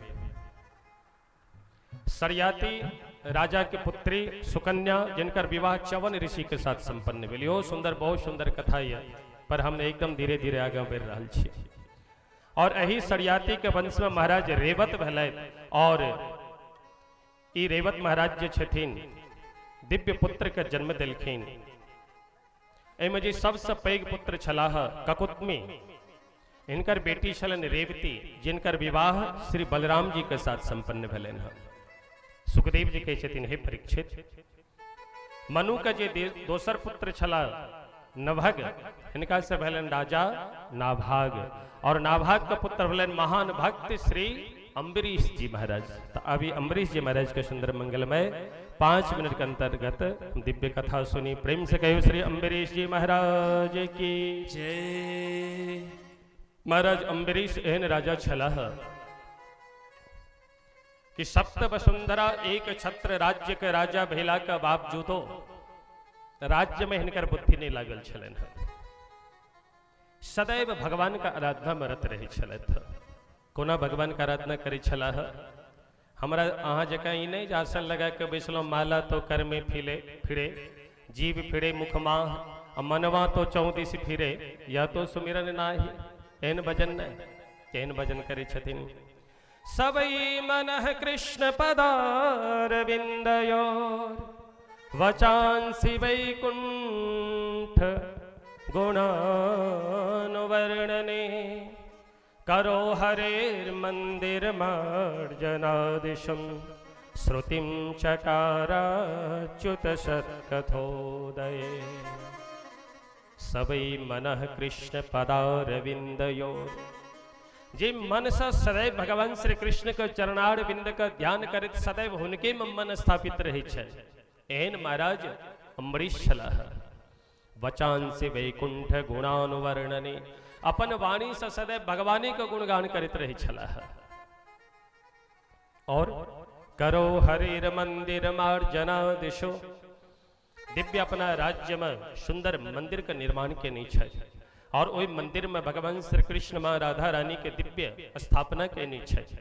शर्याति राजा के पुत्री सुकन्या, जिनकर विवाह च्यवन ऋषि के साथ संपन्न भेल। इहो सुंदर, बहुत सुंदर कथा यऽ, पर हम एकदम धीरे धीरे आगाँ बढ़ि रहल छी। और एहि शर्याति के वंश में महाराज रेवत भेलथि और ई रेवत महाराज जे छथिन दिव्य पुत्र के जन्म देलखिन। एहिमे जे सबसँ पैघ पुत्र छलाह ककुत्मी, हिनकर बेटी छलनि रेवती, जिनकर विवाह श्री बलराम जी के साथ संपन्न भेलनि हँ। सुखदेव जी कहै छथिन हे परीक्षित, मनु के जे दोसर पुत्र छलाह नभग, हिनका से भेलनि राजा नाभाग और नाभाग के पुत्र भेलनि महान भक्त श्री अम्बरीश जी महाराज। तो अभी अम्बरीश जी महाराज के सुंदर मंगलमय 5 मिनट के अंतर्गत दिव्य कथा सुनी। प्रेम से कहो श्री अम्बरीश जी महाराज की जय। महाराज अम्बरीश एहन राजा छलाह कि सप्त वसुंधरा एक छत्र राज्य के राजा भेला के बावजूदो राज्यमे हिनकर बुद्धि नहि लागल छलनि हँ। सदैव भगवानके आराधनामे रत रहै छलथि। कोना भगवानके आराधना करै छलाह? हमरा अहाँ जकाँ ई नहि जे आसन लगा कऽ बैसलहुँ, माला तो कर में फिरे फिरे, जीव फिरे मुखमा आ मनवा तो चौदिस फिरे, यह तो सुमिरन नाही। एहन भजन नहि, केहन भजन करै छथिन? सबई मनः कृष्ण पदारविन्दयोर वचांसि वैकुण्ठ गुणानुवर्णने करो हरेर्मन्दिर मार्जनादिशं श्रुतिं चकाराच्युत सत्कथोदये। सबई मनः कृष्ण पदारविन्दयोर, जे मनसँ सदैव भगवान श्री कृष्ण के चरणार बिंद के ध्यान करैत सदैव हुनके में मन स्थापित रहै छै, एहन महाराज अम्बरीश छलाह। वचांसि वैकुंठ गुणानुवर्णने, अपन वाणी से सदैव भगवानी के गुणगान करैत रहै छलाह। और करो हरिर मंदिर मार्जना दिशो, दिव्य अपना राज्य में सुंदर मंदिर के निर्माण केने छथि और ओहि मंदिर में भगवान श्री कृष्ण माँ राधा रानी के दिव्य स्थापना केने छथि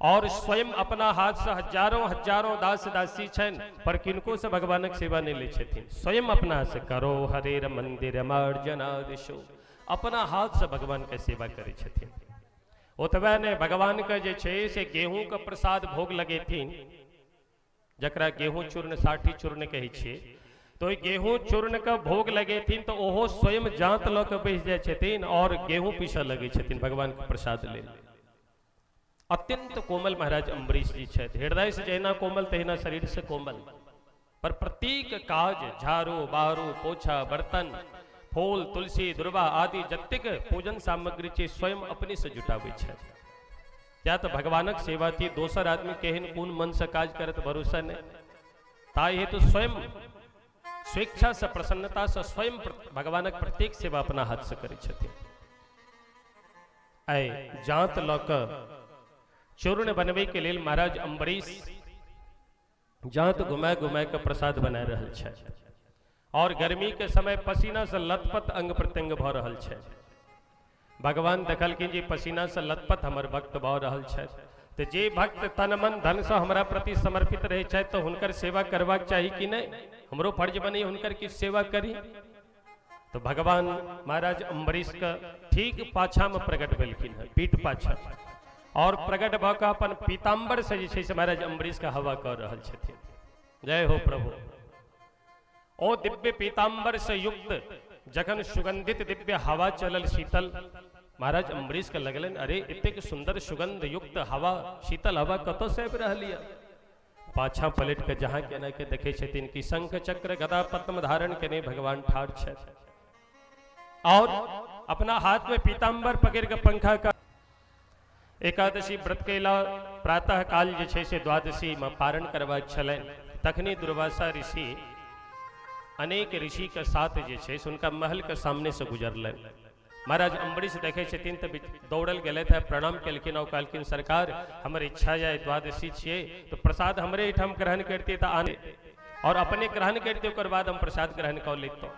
और स्वयं अपना हाथ से हजारों हजारों दास दासी छनि, पर किनको से भगवानक सेवा नहीं लै छथिन। स्वयं अपना हाथ से करो हरेर मंदिर मार्जना दिशो, अपना हाथ से भगवान के सेवा करै छथिन। ओतबे नहि, भगवान के जे छै से गेहूं के प्रसाद भोग लगेथिन, जकरा गेहूं चूर्ण साठी चूर्ण कहै छियै, तो ओहि गेहूं चूर्ण के भोग लगेथिन तऽ ओहो स्वयं जाँत लऽ के बैस जाइ छथिन और गेहूं पीसऽ लगै छथिन भगवान के प्रसाद लेल। अत्यंत कोमल महाराज अम्बरीश जी छथि। हृदय से जहिना कोमल तहिना शरीर से कोमल, पर प्रत्येक काज झाड़ू बहारू पोछा बर्तन फूल तुलसी दुर्वा आदि जतेक पूजन सामग्री छै स्वयं अपने से जुटाबै छथि। किया तऽ भगवानक सेवा थी, दोसर आदमी केहन कोन मन से काज करत भरोसा नहि, ताहि हेतु स्वयं स्वेच्छा से प्रसन्नता से स्वयं भगवानक प्रत्येक सेवा अपना हाथ से करै छथिन। आइ जाँत लऽ कऽ चूर्ण बनबै के लेल महाराज अम्बरीश जाँत घुमा घुमा कऽ प्रसाद बना रहल छथि और गर्मी के समय पसीना से लथपथ अंग प्रत्यंग भऽ रहल छै। भगवान देखलखिन जे पसीना से लथपथ हमर भक्त भऽ रहल छथि, तऽ जे भक्त तन मन धन से हमरा प्रति समर्पित रहै छथि तऽ हुनकर सेवा करबाक चाही कि नहि? हमरो फर्ज बनै हुनकर किछु सेवा करी। तो भगवान महाराज अम्बरीश के ठीक पाछा में प्रकट भेलखिन हँ, पीठ पाछा, और प्रकट भऽ कऽ अपन पीताम्बर से जे छै से महाराज अम्बरीश के हवा कऽ रहल छथिन। जय हो प्रभु। ओ दिव्य पीताम्बर से युक्त जखन सुगंधित दिव्य हवा चलल शीतल, महाराज अम्बरीश के लगलनि अरे एतेक सुंदर सुगंध युक्त हवा, शीतल हवा कतऽ से आबि रहल यऽ? पाछा पलट के जहाँ केना के देखे छथिन कि शंख चक्र गदा पद्म धारण केने भगवान ठाढ़ छथि और अपना हाथ में पीताम्बर पकड़ के पंखा का। एकादशी व्रत कैला प्रातः काल जे छै से द्वादशी में पारण करबाक छलनि। तखनी दुर्वासा ऋषि अनेक ऋषि के साथ जे छै से हुनका महल के सामने से गुजरलनि। महाराज अम्बरीश देखै छथिन तऽ दौड़ल गेलथि है, प्रणाम केलखिन और कहलखिन सरकार हमर इच्छा यऽ द्वादशी छियै तऽ प्रसाद हमरे एहिठाम ग्रहण करतियै तऽ आने और अपने ग्रहण करतियै, ओकर बाद हम प्रसाद ग्रहण कऽ लैतहुँ।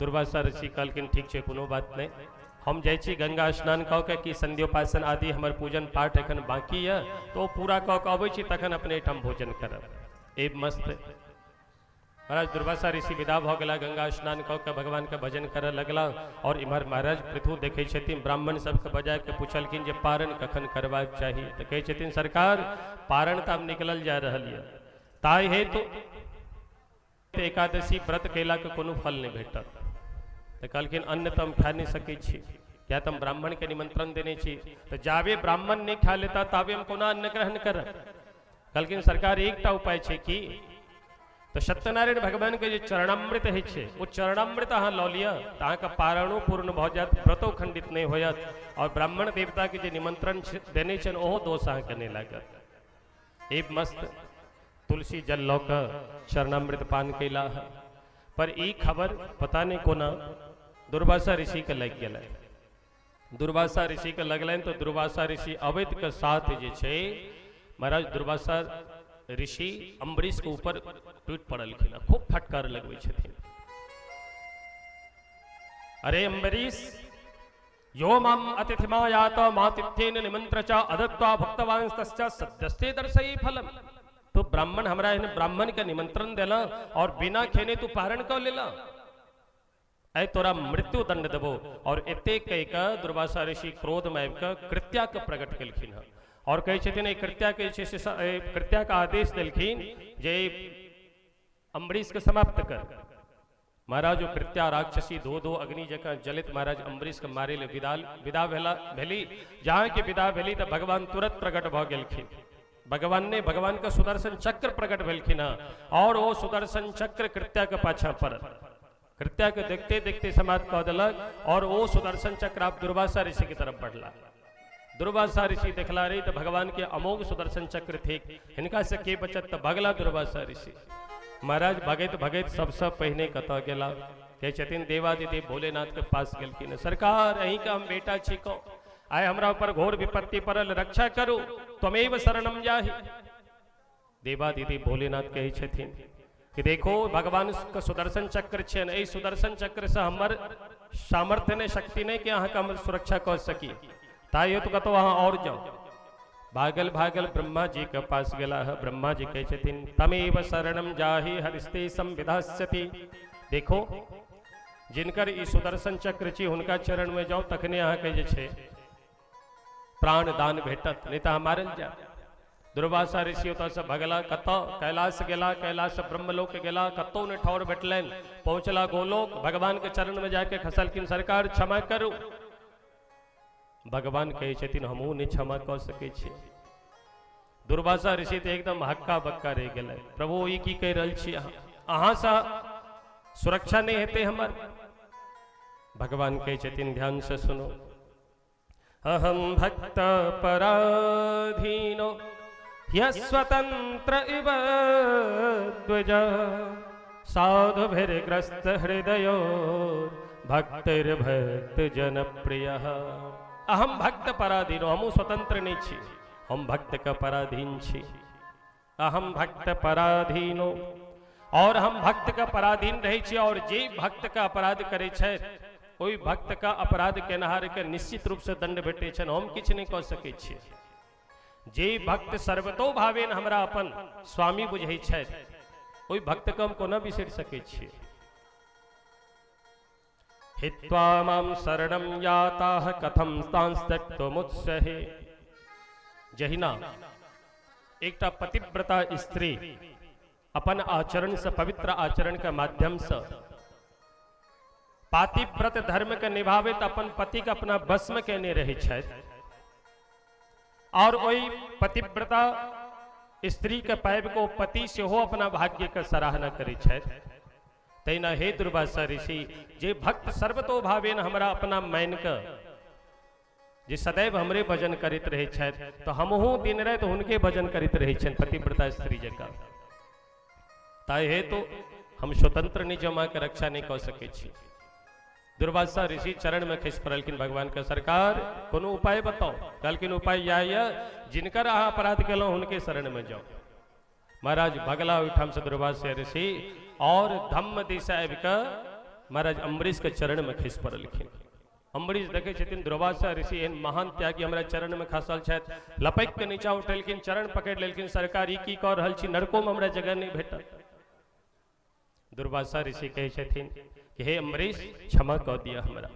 दुर्वासा ऋषि कहलखिन ठीक छै, कोनो बात नहि, हम जाइ छी गंगा स्नान कऽ के कि संध्योपासन आदि हमर पूजन पाठ एखन बाँकी यऽ तऽ ओ पूरा कऽ के अबै छी, तखन अपने एहिठाम भोजन करब। ए मस्त महाराज दुर्वासा ऋषि विदा भऽ गेला, गंगा स्नान कऽ के भगवान के भजन करऽ लगला। और इम्हर महाराज पृथु देखै छथिन, ब्राह्मण सबके बजा के पुछलखिन जे पारण कखन करबाक चाही? तऽ कहै छथिन सरकार पारण तऽ आब निकलल जा रहल यऽ, ताहि हेतु एकादशी व्रत कयलाके कोनो फल नहि भेटत। तऽ कहलखिन अन्न तऽ हम खा नहि सकै छी, किया तऽ हम ब्राह्मणके निमंत्रण देने छी, तऽ जाबे ब्राह्मण नहि खा लेता ताबे हम कोना अन्न ग्रहण करब? कहलखिन सरकार एकटा उपाय छै कि तऽ सत्यनारायण भगवानके जे चरणामृत होइ छै ओ चरणामृत अहाँ लऽ लिअ तऽ अहाँके पारणो पूर्ण भऽ जायत, व्रतो खंडित नहि होयत और ब्राह्मण देवताके जे निमंत्रण देने छनि ओहो दोष अहाँके नहि लागत। एक मस्त तुलसी जल लऽ कऽ चरणामृत पान कयलाह। पर ई खबर पता नहि कोना दुर्वासा ऋषिके लागि गेलै। दुर्वासा ऋषिके लगलनि तऽ दुर्वासा ऋषि अबैत के साथ जे छै महाराज दुर्वासा ऋषि अम्बरीश के ऊपर टूटि पड़लखिन आ खूब फटकार लगबै छथिन। अरे अम्बरीश, यो माम अतिथिमायात मातिथ्येन निमंत्र च अदत्वा भुक्तवांस्तश्च सद्यस्ते दर्शयी फलम। तो ब्राह्मण हमरा एहन ब्राह्मण के निमंत्रण देला और बिना खेने तू पारण कऽ लेला, ऐ तोरा मृत्यु दंड देबो। और एते कहि कऽ दुर्वासा ऋषि क्रोध में आबि कऽ कृत्या के प्रकट केलखिन हँ और कहै छथिन एहि कृत्या के जे छै से कृत्या के आदेश देलखिन जे अम्बरीश के समाप्त कर। महाराज ओ कृत्या राक्षसी धो धो अग्नि जकाँ जलित महाराज अम्बरीश के मारे ले विदा विदा भेला भेली। जहाँ के विदा भेली तऽ भगवान तुरंत प्रकट भऽ गेलखिन। भगवान ने भगवान के सुदर्शन चक्र प्रकट भेलखिन हँ और ओ सुदर्शन चक्र कृत्या के पाछा पड़ल। कृत्या के देखते देखते समाप्त कऽ देलक और ओ सुदर्शन चक्र आब दुर्वासा ऋषि के तरफ बढ़ला। दुर्वासा ऋषि देखला रही तऽ भगवान के अमोघ सुदर्शन चक्र थिक, हिनका से के बचत, तऽ भगला दुर्वासा ऋषि। महाराज भगैत भगैत सबसँ पहिने कतऽ गेला? कहै छथिन देवादिदेव भोलेनाथ के पास गेलखिन। सरकार अहीं के हम बेटा छी, कौ आइ हमरा ऊपर घोर विपत्ति पड़ल, रक्षा करू, त्वमेव शरणम जाहि। देवादिदेव भोलेनाथ कहै छथिन कि देखो भगवान के सुदर्शन चक्र छनि, एहि सुदर्शन चक्र से हमर सामर्थ्य नहि, शक्ति नहि कि अहाँके हम सुरक्षा कऽ सकी, ताहि हेतु कतौ अहाँ और जाउ। भागल भागल ब्रह्मा जी के पास गेला है। ब्रह्मा जी कहै छथिन तमेव शरणम जाहि हरिस्ते संविधास्यति। देखो जिनकर ई सुदर्शन चक्र छी हुनका चरण में जाउ तखने अहाँके जे छै प्राण दान भेटत, नहीं तऽ अहाँ मारल जायब। दुर्वासा ऋषि ओतऽसँ भगला, कतऽ कैलाश गेला, कैलाश ब्रह्मलोक गेला, कतौ नहि ठौर भेटलनि, पहुँचला गोलोक, भगवान के चरण में जाके खसलखिन, सरकार क्षमा करू। भगवान कहै छथिन हमहूँ नहि क्षमा कऽ सकै छी। दुर्वासा ऋषि तऽ एकदम हक्का बक्का रहि गेलै, प्रभु ई की कहि रहल छी अहाँ, अहाँसँ सुरक्षा नहि हेतै हमर। भगवान कहै छथिन ध्यान से सुनो, अहं भक्त पराधीनो ह्यस्वतंत्र इव द्विज साधुभिर्ग्रस्त हृदयो भक्तिर्भक्त जनप्रिय। अहं भक्त पराधीनो, हमहूँ स्वतंत्र नहीं छी, हम भक्त के पराधीन छी। अहम भक्त पराधीनो, और हम भक्त के पराधीन रहै छी, और जे भक्त के अपराध करै छथि ओहि भक्त के अपराध केनहार के निश्चित रूप से दंड भेटै छनि, हम किछु नहि कऽ सकै छियै। जे भक्त सर्वतो भावेन हमरा अपन स्वामी बुझै छथि ओहि भक्त के हम कोना बिसरि सकै छियै। हित्वा मां शरणं याताः कथं तांस्त्यक्तुमुत्सहे। जहिना एकटा पतिव्रता स्त्री अपन आचरण से पवित्र आचरण के माध्यम से पातिव्रत धर्म के निभाबैत अपन पति के अपना वश में केने रहै छथि, और ओहि पतिव्रता स्त्री के पाबि के ओ पति सेहो अपना भाग्य के सराहना करै छथि, तहिना हे दुर्वासा ऋषि, जे भक्त सर्वतो भावेन हमरा अपना मान के जे सदैव हमरे भजन करैत रहै छथि, तऽ हमहूँ दिन राति हुनके भजन करैत रहै छियनि पतिव्रता स्त्री जकाँ। ताहि हेतु हम स्वतंत्र नहि जमा के रक्षा नहि कऽ सकै छी। दुर्वासा ऋषि चरण में खसि पड़लखिन भगवान के, सरकार कोनो उपाय बताओ। कहलखिन उपाय इएह यऽ, जिनकर अहाँ अपराध केलहुँ हुनके शरण में जाउ। महाराज भगला ओहिठाम से दुर्वासा ऋषि और धम्म दिशा आबि कऽ महाराज अम्बरीश के चरण में खसि पड़लखिन। अम्बरीश देखै छथिन दुर्वासा ऋषि एहन महान त्यागी हमरा चरण में खसल छथि, लपकि के नीचा उठेलखिन, चरण पकड़ि लेलखिन, सरकार ई की कऽ रहल छी, नरको में हमरा जगह नहि भेटल। दुर्वासा ऋषि कहै छथिन कि हे अम्बरीश क्षमा कऽ दिअ हमरा।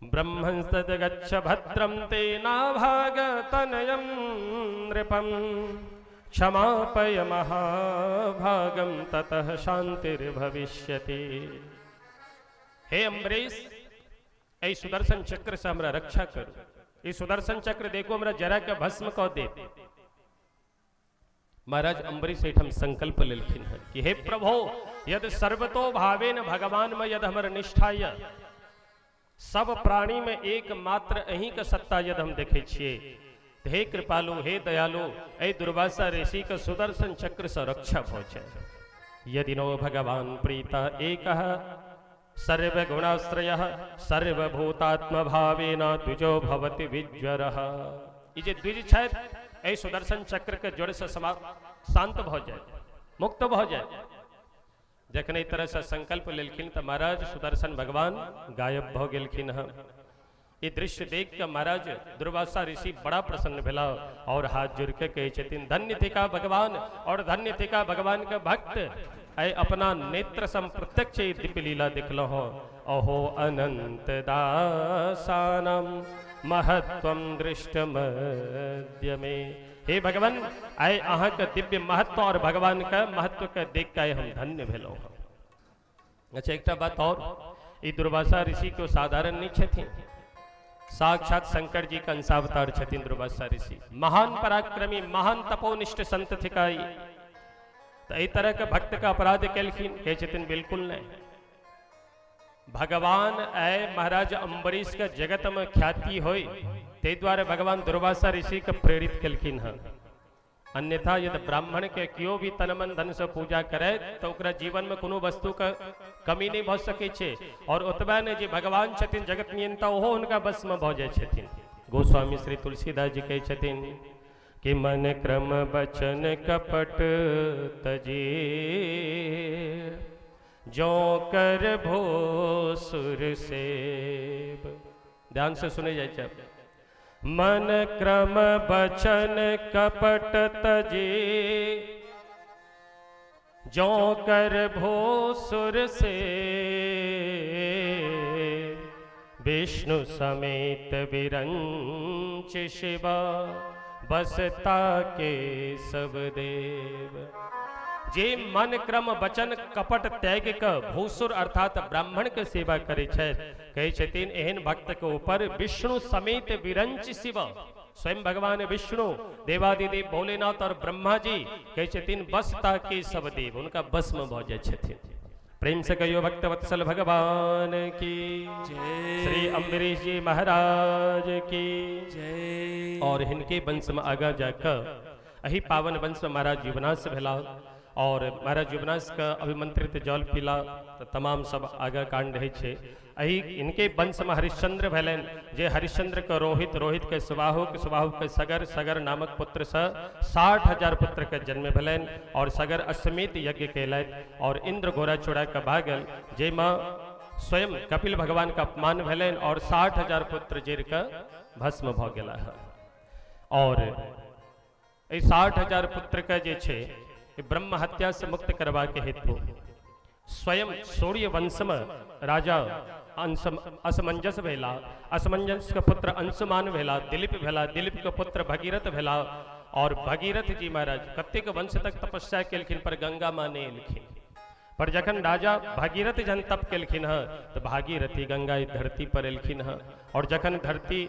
ब्रह्मंस्तद गच्छ भद्रम ते नाभागतनयं नृपं क्षमापय महाभागं ततः शांतिर्भविष्यति। हे अम्बरीश, एहि सुदर्शन चक्र से हमरा रक्षा करू, ई सुदर्शन चक्र देखो हमरा जरा के भस्म कऽ देत। महाराज अम्बरीश एहिठाम संकल्प लेलखिन हँ कि हे प्रभो, यदि सर्वतो भावेन भगवान में यदि हमर निष्ठा यऽ, सब प्राणी में एकमात्र अहीं के सत्ता यदि हम देखै छियै, तऽ हे कृपालु, हे दयालु, एहि दुर्वासा ऋषि के सुदर्शन चक्र से रक्षा भऽ जाय। यदि नो भगवान प्रीत एकः सर्वगुणाश्रयः सर्वभूतात्मभावेन द्विजो भवति विज्वरः। ई जे द्विज छथि एहि सुदर्शन चक्र के जड़ से समाप्त शान्त भऽ जाय, मुक्त भऽ जाय। जखन एहि तरहसँ संकल्प लेलखिन तऽ महाराज सुदर्शन भगवान गायब भऽ गेलखिन हँ। ई दृश्य देख के महाराज दुर्वासा ऋषि बड़ा प्रसन्न भेला और हाथ जोड़ के कहै छथिन, धन्य थिका भगवान और धन्य थिका भगवान के भक्त, आइ अपना नेत्र सम प्रत्यक्ष ई दिव्य लीला देखलहुँ। अहो अनंत दासानम महत्वम दृष्टमद्य मे। हे भगवान, आइ अहाँके दिव्य महत्व और भगवान के महत्व के देख के आइ हम धन्य भेलहुँ। अच्छा, एकटा बात और, ई दुर्वासा ऋषि केओ साधारण नहीं छथिन, साक्षात शंकर जी के अंशावतार छथिन दुर्वासा ऋषि। महान पराक्रमी, महान तपोनिष्ठ संत थिकाई। तो एहि तरह के भक्त के अपराध केलखिन, कहै छथिन बिल्कुल नहीं। भगवान आय महाराज अम्बरीश के जगत में ख्याति होई, ताहि दुआरे भगवान दुर्वासा ऋषि के प्रेरित केलखिन हँ। अन्यथा यदि ब्राह्मण के केओ भी तन मन धन से पूजा करे तो ओकरा जीवन में कोनो वस्तु के कमी नहीं भऽ सकै छै। और ओतबे नहि, जे भगवान छथिन जगत नियंता, ओहो हुनका बस में भऽ जाइ छथिन। गोस्वामी श्री तुलसीदास जी कहै छथिन कि मन क्रम बचन कपट तजे, जो कर भोसुर सेब। ध्यान से सुने जाइ छै। मन क्रम बचन कपट तजे, जो कर भोसुर से, विष्णु समेत विरंच शिवा, बसता के सब देव। जे मन क्रम वचन कपट त्याग के भूसुर अर्थात ब्राह्मण के सेवा करे छथि, कहै छथिन एहन भक्त के ऊपर विष्णु समेत विरंच शिव, स्वयं भगवान विष्णु, देवादिदेव भोलेनाथ और ब्रह्मा जी कहै छथिन बसता के सब देव, उनका बस में भऽ जाइ छथिन। प्रेम से कहियो भक्त वत्सल भगवान की जय, श्री अम्बरीश जी महाराज की जय। और हिनके वंश में आगा जाकर एही पावन वंश में महाराज युवनाश भेला और महाराज युवनाश के अभिमंत्रित जल पीला तो तमाम सब आगा कांड रहै छै। एही इनके वंश में हरिश्चंद्र भेलनि, जे हरिश्चंद्र के रोहित, रोहित के सुबाहु, सुबाहु के सगर, सगर नामक पुत्र से 60,000 पुत्र के जन्म भेलनि और सगर अश्वमेध यज्ञ केलथि और इंद्र घोड़ा चोरा के भागल, जाहिमे स्वयं कपिल भगवान के अपमान भेलनि और 60,000 पुत्र जरि के भस्म भऽ गेला। और एहि 60,000 पुत्र के जे छै ब्रह्म हत्या से मुक्त करबाक हेतु स्वयं सूर्य वंश में राजा असमंजस भेला, असमंजस के पुत्र अंशुमान भेला, दिलीप भेला, दिलीप के पुत्र भगीरथ भेला और भगीरथ जी महाराज कतेक वंश तक तपस्या केलखिन पर गंगा माँ नहि एलखिन। पर जखन राजा भगीरथ जहन तप केलखिन हँ तो भागीरथी गंगा धरती पर एलखिन हँ। और जखन धरती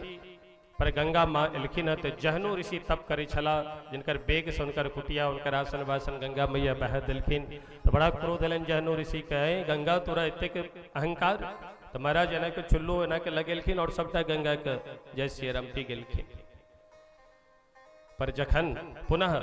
पर गंगा माँ एलखिन हँ तो जहनु ऋषि तप करै छला, जिनकर बेग से हुनकर कुटिया, हुनकर आसन वासन गंगा मैया बहा देलखिन। तो बड़ा क्रोध एलनि जहनु ऋषि के, गंगा तोरा एतेक अहंकार। तो महाराज एना के चुल्लू एना के लगेलखिन और सबटा गंगा के जय श्री राम पी गेलखिन। पर जखन पुनः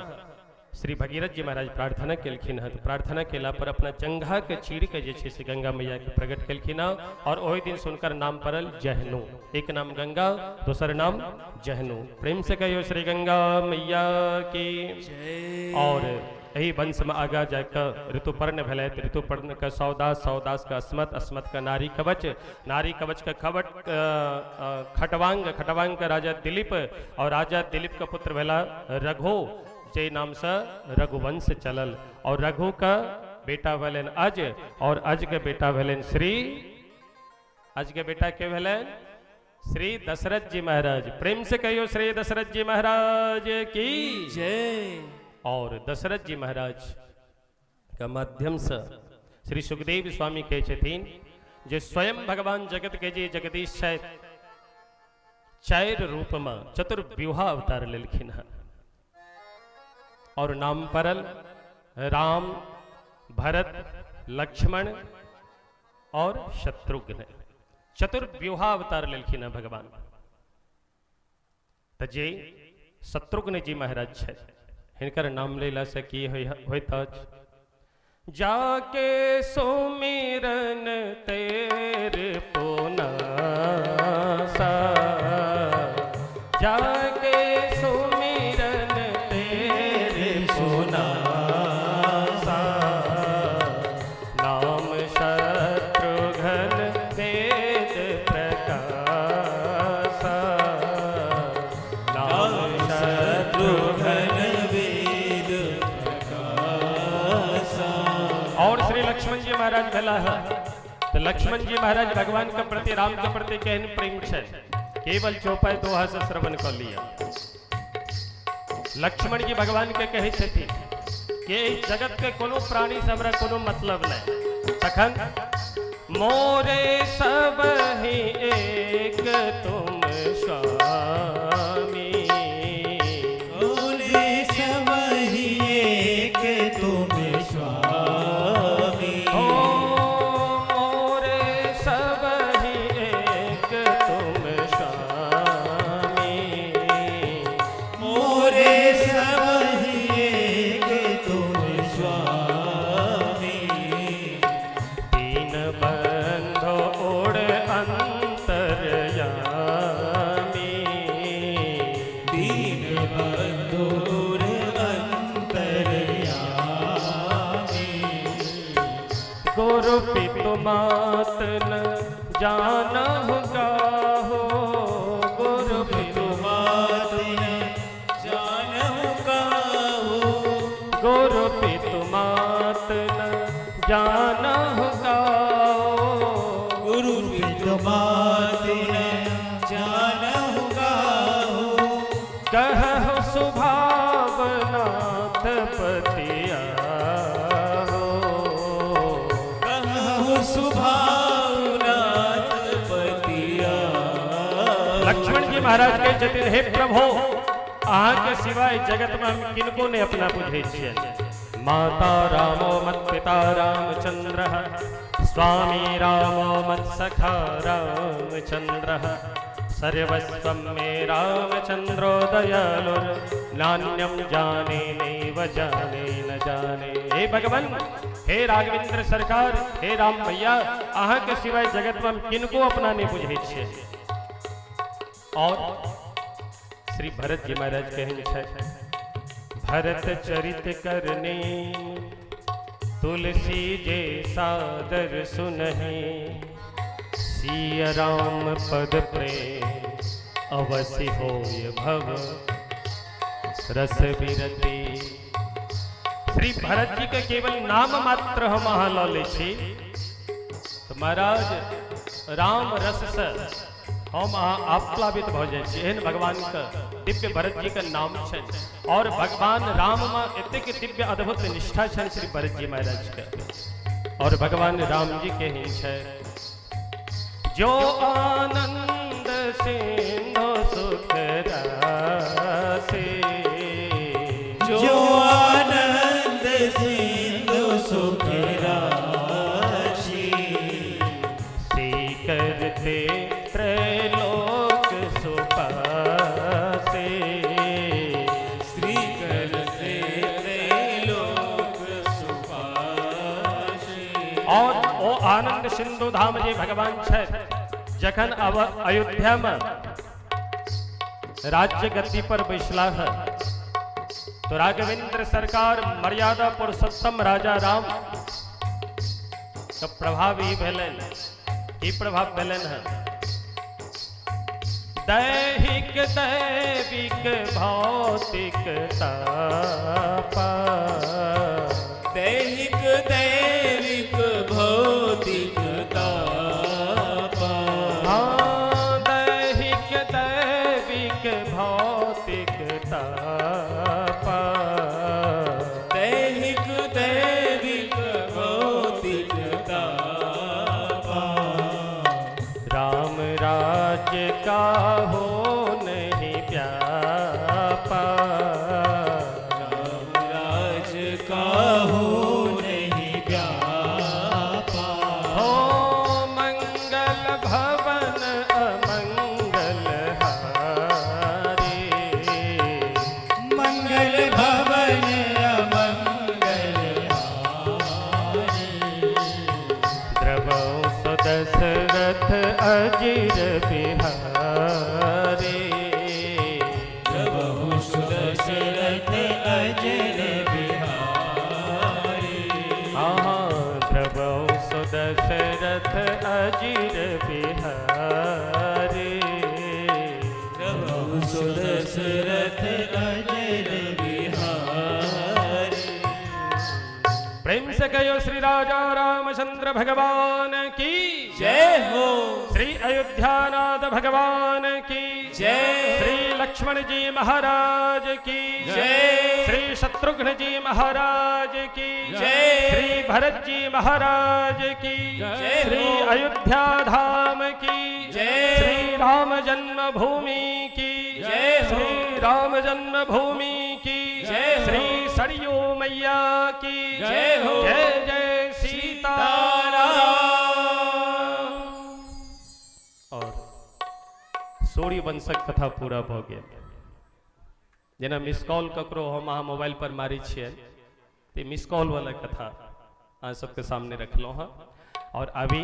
श्री भगीरथ जी महाराज प्रार्थना केलखिन हँ, तो प्रार्थना केला पर अपना जंघा के चीर के जे छै से गंगा मैया के प्रकट केलखिन हँ और ओहि दिन से हुनकर नाम पड़ल जहनु। एक नाम गंगा, दोसर नाम जहनु। प्रेम से कहियो श्री गंगा मैया की जय। और एहि वंश में आगा जाकर ऋतुपर्ण भेलथि, ऋतुपर्ण के सौदास, सौदास के अस्मत, अस्मत के नारी कवच, नारी कवच के खवट, खटवांग, खटवांग के राजा दिलीप और राजा दिलीप के पुत्र भेला रघु, जे नाम से रघुवंश चलल। और रघु का बेटा भेलनि अज और अज के बेटा भेलनि श्री, अज के बेटा के भेलनि श्री दशरथ जी महाराज। प्रेम से कहियो श्री दशरथ जी महाराज की जय। और दशरथ जी महाराज के माध्यम से श्री सुखदेव स्वामी कहै छथिन जे स्वयं भगवान जगत के जे जगदीश छथि, चारि रूप में चतुर्व्यूहा अवतार लेलखिन हँ और नाम पड़ल राम, भरत, लक्ष्मण और शत्रुघ्न। चतुर्व्यूहा अवतार लेलखिन हँ भगवान। तऽ जे शत्रुघ्न जी महाराज छथि, हिनकर नाम लेला से की होइत अछि? जाके सुमिरन तेर पुनासा, जाके सुमिरन तेर पुनासा। महाराज भेला है तो लक्ष्मण जी महाराज भगवान के प्रति, राम के प्रति केहन प्रेम छै, केवल चौपाई दोहा से श्रवण कर लिया। लक्ष्मण जी भगवान के कहै छथिन कि एहि जगत के कोनो प्राणी से हमरा कोनो मतलब नहीं। तखन मोरे सब ही एक तुम स्वामी, मोरे सब ही एक तुम स्वामी, ओ मोरे सब ही एक तुम स्वामी, मोरे सब ही एक तुम स्वामी, दीन बंधो ओढ़ अंतरयामी, दीन बंधुर अंतरयामी, गुरु पितु मात न जानहु काहो, गुरु पितु मात न जानहु काहू, गुरु पितु मात न जानहु काहो, गुरु पितु मात न जानहु काहू, कहु सुभावनाथ पतिया हो, कहु सुभावनाथ पतिया। लक्ष्मण जी महाराज कहै छथिन, हे प्रभु, अहाँ के सिवाय जगत में हम किनको नहीं अपना बुझै छियै। माता रामो मत पिता रामचंद्र, स्वामी रामो मत सखा रामचंद्र, सर्वस्व मे रामचंद्रो दयालुर, नान्यम जाने नैव जाने न जाने। हे भगवान, हे राघवेंद्र सरकार, हे राम भैया, अहाँ के सिवाय जगत में हम किनको अपना नहीं बुझै छियै। और श्री भरत जी महाराज कहन छै, भरत चरित करने तुलसी जे सादर सुनहि, सिय राम पद प्रेम अवसि होय भव रस विरति। श्री भरत जी के केवल नाम मात्र हम अहाँ लऽ लै छी तो महाराज राम रस से हम अहाँ आप्लावित भऽ जाइ छी। एहन भगवान के दिव्य भरत जी के नाम छनि और भगवान राम में एतेक दिव्य अद्भुत निष्ठा छनि श्री भरत जी महाराज के। और भगवान राम जी के ही छै, जो आनंद सिंधु सुख राशि, जो आनंद सिंधु सुख राशि, सी करते त्रैलोक सुपासे, श्री करते त्रैलोक सुपासे। और ओ आनंद सिंधु धाम जे भगवान छथि, जखन अब अयोध्या में राज्य गद्दी पर बैसला है तो राघवेंद्र सरकार मर्यादा पुरुषोत्तम राजा राम के प्रभाव ई भेलनि। की प्रभाव भेलनि है? दैहिक दैविक भौतिक तापा, दैहिक दैविक भौतिक तापा, हाँ, दैहिक दैविक भौतिक तापा, दैहिक दैविक भौतिक तापा, राम राज्य का हो नहीं व्यापा, राम राज का हो नहीं व्यापा, हो मंगल भवन अमंगल हारे, मंगल भवन अमंगल हारे, द्रवौ सुदशरथ अजिर बिहारी, प्रभु सुदशरथ अजर बिहारी, हाँ, द्रवौ सुदशरथ अजिर बिहारी, प्रभु सुदशरथ अजर बिहारी। प्रेम से से कहियो श्री राजा रामचंद्र भगवान की जय हो। श्री अयोध्यानाथ भगवान की जय। श्री लक्ष्मण जी महाराज की जय। श्री शत्रुघ्न जी महाराज की जय। श्री भरत जी महाराज की जय श्री हो। अयोध्या धाम की जय। श्री राम जन्मभूमि की जय हो। श्री राम जन्मभूमि की जय हो। श्री सरयू मैया की जय हो। जय जय सीता सीताराम। और सूर्य वंशक कथा पूरा भऽ गेल। जेना मिस कॉल ककरो हम अहाँ मोबाइल पर मारै छियै, तऽ मिस कॉल वाला कथा अहाँ सबके सामने रखलहुँ हँ। और अभी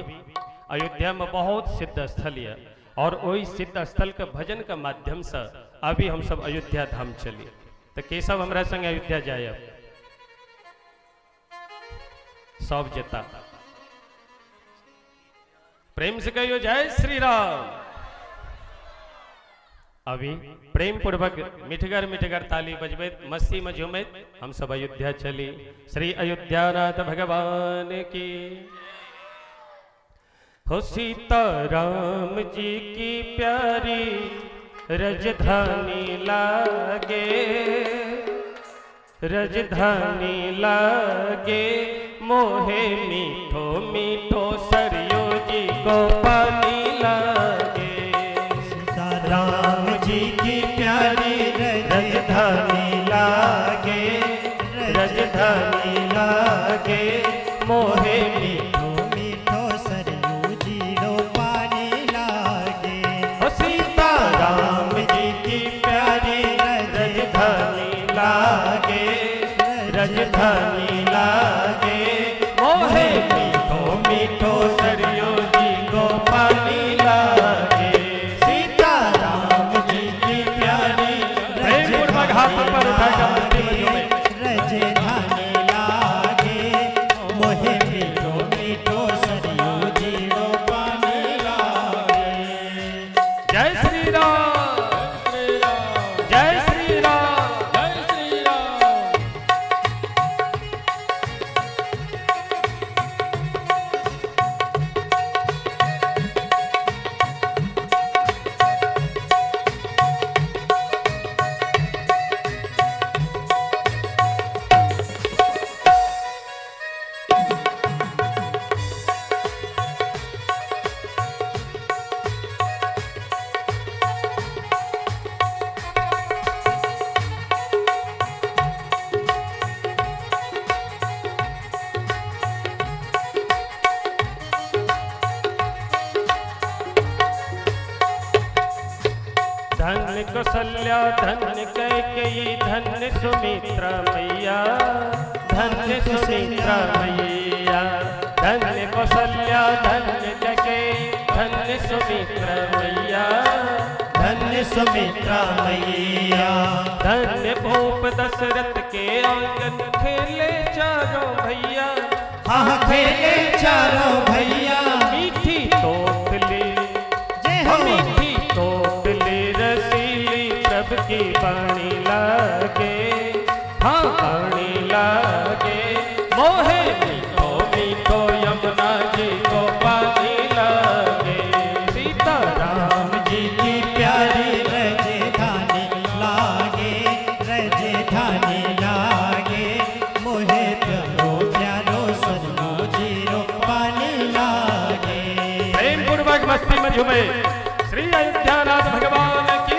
अयोध्या में बहुत सिद्ध स्थल यऽ और ओहि सिद्ध स्थल के भजन के माध्यम से अभी हम सब अयोध्या धाम चली। तऽ के सब हमरा संगे अयोध्या जायब? सब जेता। प्रेम से कहियो जय श्री राम। अभी प्रेम पूर्वक मिठगर मिठगर ताली बजबैत मस्ती में झूमैत हम सब अयोध्या चली। श्री अयोध्यानाथ भगवान की हो। सीता राम जी की प्यारी रजधानी लागे, रजधानी लागे, मोहे मीठो मीठो सरयू जी को पानी लागे। सीता राम जी की प्यारी रजधानी लागे, रजधानी लागे, मोहे मीठो मीठो सरयू जीरो पानी लागे। हो सीता राम जी की प्यारी रजधानी लागे, रजधानी लागे, मोहे मीठो मीठो सरयू जी को पानी लागे। सीता राम जी की प्यारी प्रेम पूर्वक हाथ ऊपर उठाकर मस्ती में झूमे। रजधानी लागे, मोहे मीठो मीठो सरयू जीरो पानी लागे। जय श्री राम, जय श्री राम। जय श्री राम। धन्य कौशल्या धन्य कैकेयी धन्य सुमित्रा मैया, धन्य सुमित्रा मैया, धन्य कौशल्या धन्य कैकेयी धन्य सुमित्रा मैया, धन्य सुमित्रा मैया। धन्य भूप दशरथ के आंगन खेले चारों भैया, हाँ खेले चारों भैया। मीठी तोतली जय हो। मीठी तोतली रसीली प्रभ की बाणी लागे, हाँ बाणी लागे, मोहे मीठो मीठो यमुना जी को पानी लागे। सीता राम राम जी की प्यारी रजधानी लागे, रजधानी लागे, मोहे प्यारो प्यारो सरयू जीरो पानी लागे। प्रेम पूर्वक मस्ती में झूमे। श्री अयोध्यानाथ भगवान की।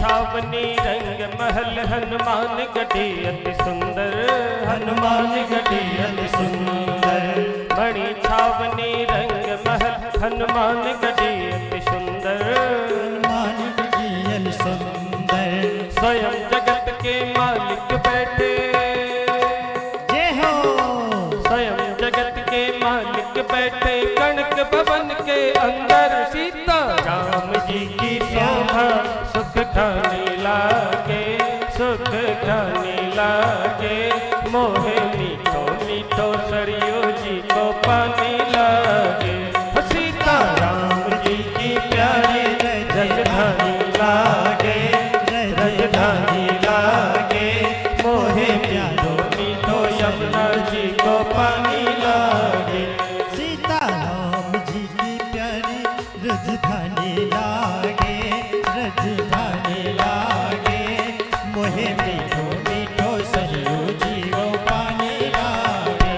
छावनी रंग महल हनुमान गढ़ी अति सुंदर, हनुमान गढ़ी अति सुंदर। मणि छावनी रंग महल हनुमान गढ़ी अति सुंदर, हनुमान गढ़ी अति सुंदर। स्वयं जगत के मालिक बैठे, जय हो। स्वयं जगत के मालिक बैठे कनक भवन के अंदर। सीता राम जी की शोभा सुख खाने लागे, सुख खाने लागे, मोहे मीठो मीठो सरयू जी को पानी लागे। सीता राम जी की प्यारी रजधानी लागे, रजधानी लागे, मोहे मीठो मीठो यमुना जी को पानी लागे। सीता राम जी की प्यारी रजधानी लागे, रजधानी लागे, मोहे मीठो मीठो सरयू जी को पानी लागे।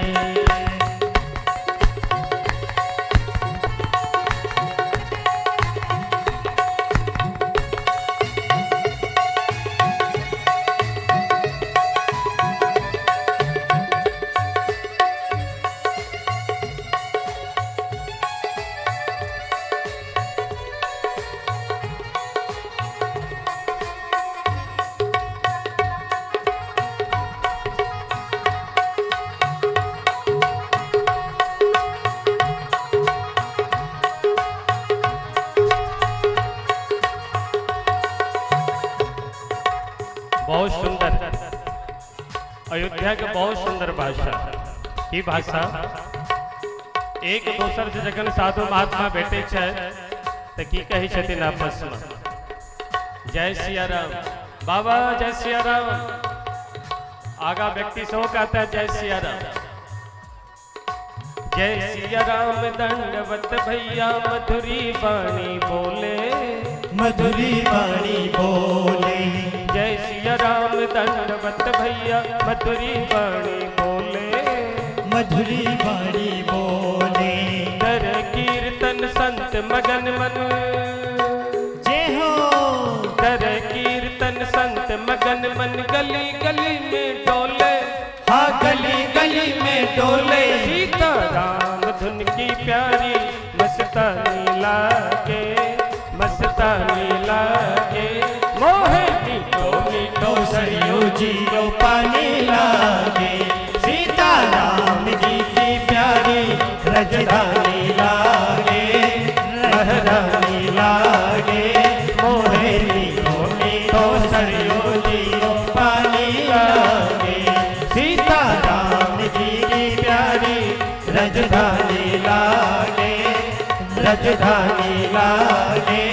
बहुत सुंदर अयोध्या के बहुत सुंदर भाषा की भाषा। एक दोसर से जखन साधु महात्मा भेटे छै त की कहै छथिन आपस में? जय सिया राम बाबा, जय सिया राम। आगा व्यक्ति सेहो कहता है जय सिया राम। जय सिया राम दंडवत भैया मधुरी वाणी बोले, मधुरी वाणी बोले। जय सिया राम दंडवत भैया मधुरी वाणी बोले, मधुरी वाणी बोले। कर कीर्तन संत मगन मन, जय हो। कर कीर्तन संत मगन मन गली गली में डोले, हाँ गली गली में डोले। सीता राम धुन की प्यारी मस्तानी लागे, मस्तानी लागे, मोहे मीठो मीठो सरयू जी को पानी लागे। सीता राम जी की प्यारी रजधानी लागे, महारानी लागे, मोहे मीठो मीठो सरयू जी को पानी लागे। सीता राम जी की प्यारी रजधानी लागे, रजधानी लागे,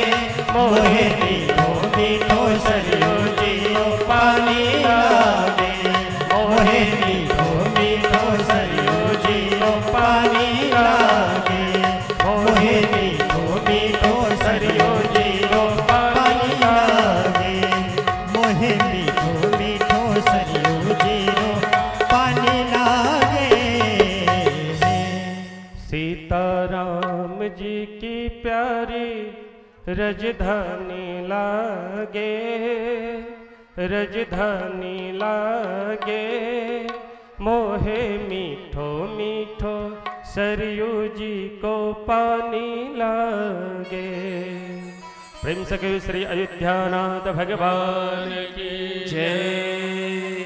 मोहे मीठो मीठो सरयू जी को पानी लागे। मोहे मीठो मीठो सरयू जी को पानी लागे। मोहे मीठो मीठो सरयू जी को पानी लागे। मोहे मीठो मीठो सरयू जी को पानी लागे। सीता राम जी की प्यारी रजधानी लागे, रजधानी लागे, मोहे मीठो मीठो सरयू जी को पानी लागे। प्रेम से कहो श्री अयोध्यानाथ भगवान की जय।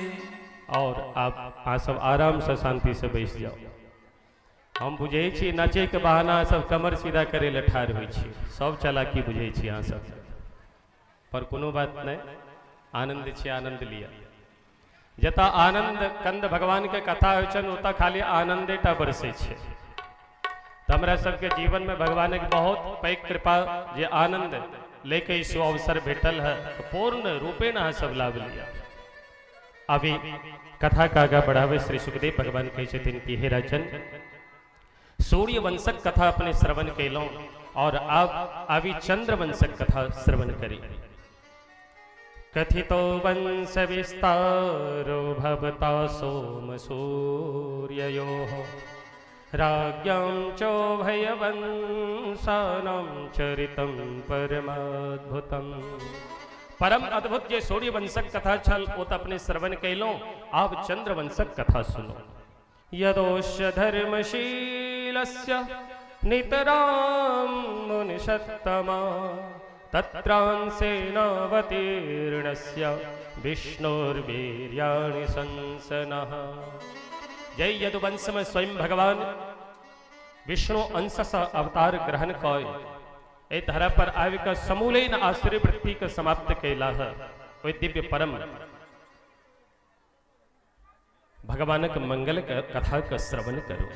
और आप सब आराम से शांति से बैस जाओ। हम बुझै छी नाचे के बहाना सब कमर सीधा करे ले ठाढ़ होइ छी, सब चालाकी बुझै छी अहाँ सब, पर कोनो बात नहीं, आनंद छी, आनंद लिया। जतऽ आनंद कंद भगवान के कथा होइ छनि ओतऽ खाली आनंदे टा बरसै छै। तऽ हमरा सबके जीवन में भगवान के बहुत पैघ कृपा जे आनंद लेके ई शुभ अवसर भेटल है, तो पूर्ण रूपेण अहाँ सब लाभ लिया। अभी कथा का आगा बढ़ावे श्री सुखदेव भगवान कहै छथिन कि हे राजन, सूर्य वंशक कथा अपने श्रवण कयलहुँ और अब अभी चंद्र वंशक कथा श्रवण करी। कथितो वंश विस्तारो भवता सोम सूर्ययोः राज्ञां चोभयवंशानां चरितं परमाद्भुतं। परम अद्भुत जे सूर्यवंशक कथा छल ओ तऽ अपने श्रवण कयलहुँ। आब चंद्रवंशक कथा सुनो। यदोष्य धर्मशीलस्य नितरां मुनिषत्तमा तत्रांसेनावतीर्णस्य विष्णोर्वीर्याणि संसनः। जय यदुवंश में स्वयं भगवान विष्णु अंश से अवतार ग्रहण कय एहि धरा पर आबि कऽ समूलेन आसुरी वृत्ति के समाप्त कयलाह। ओहि दिव्य परम भगवानक मंगल कथा के श्रवण करू।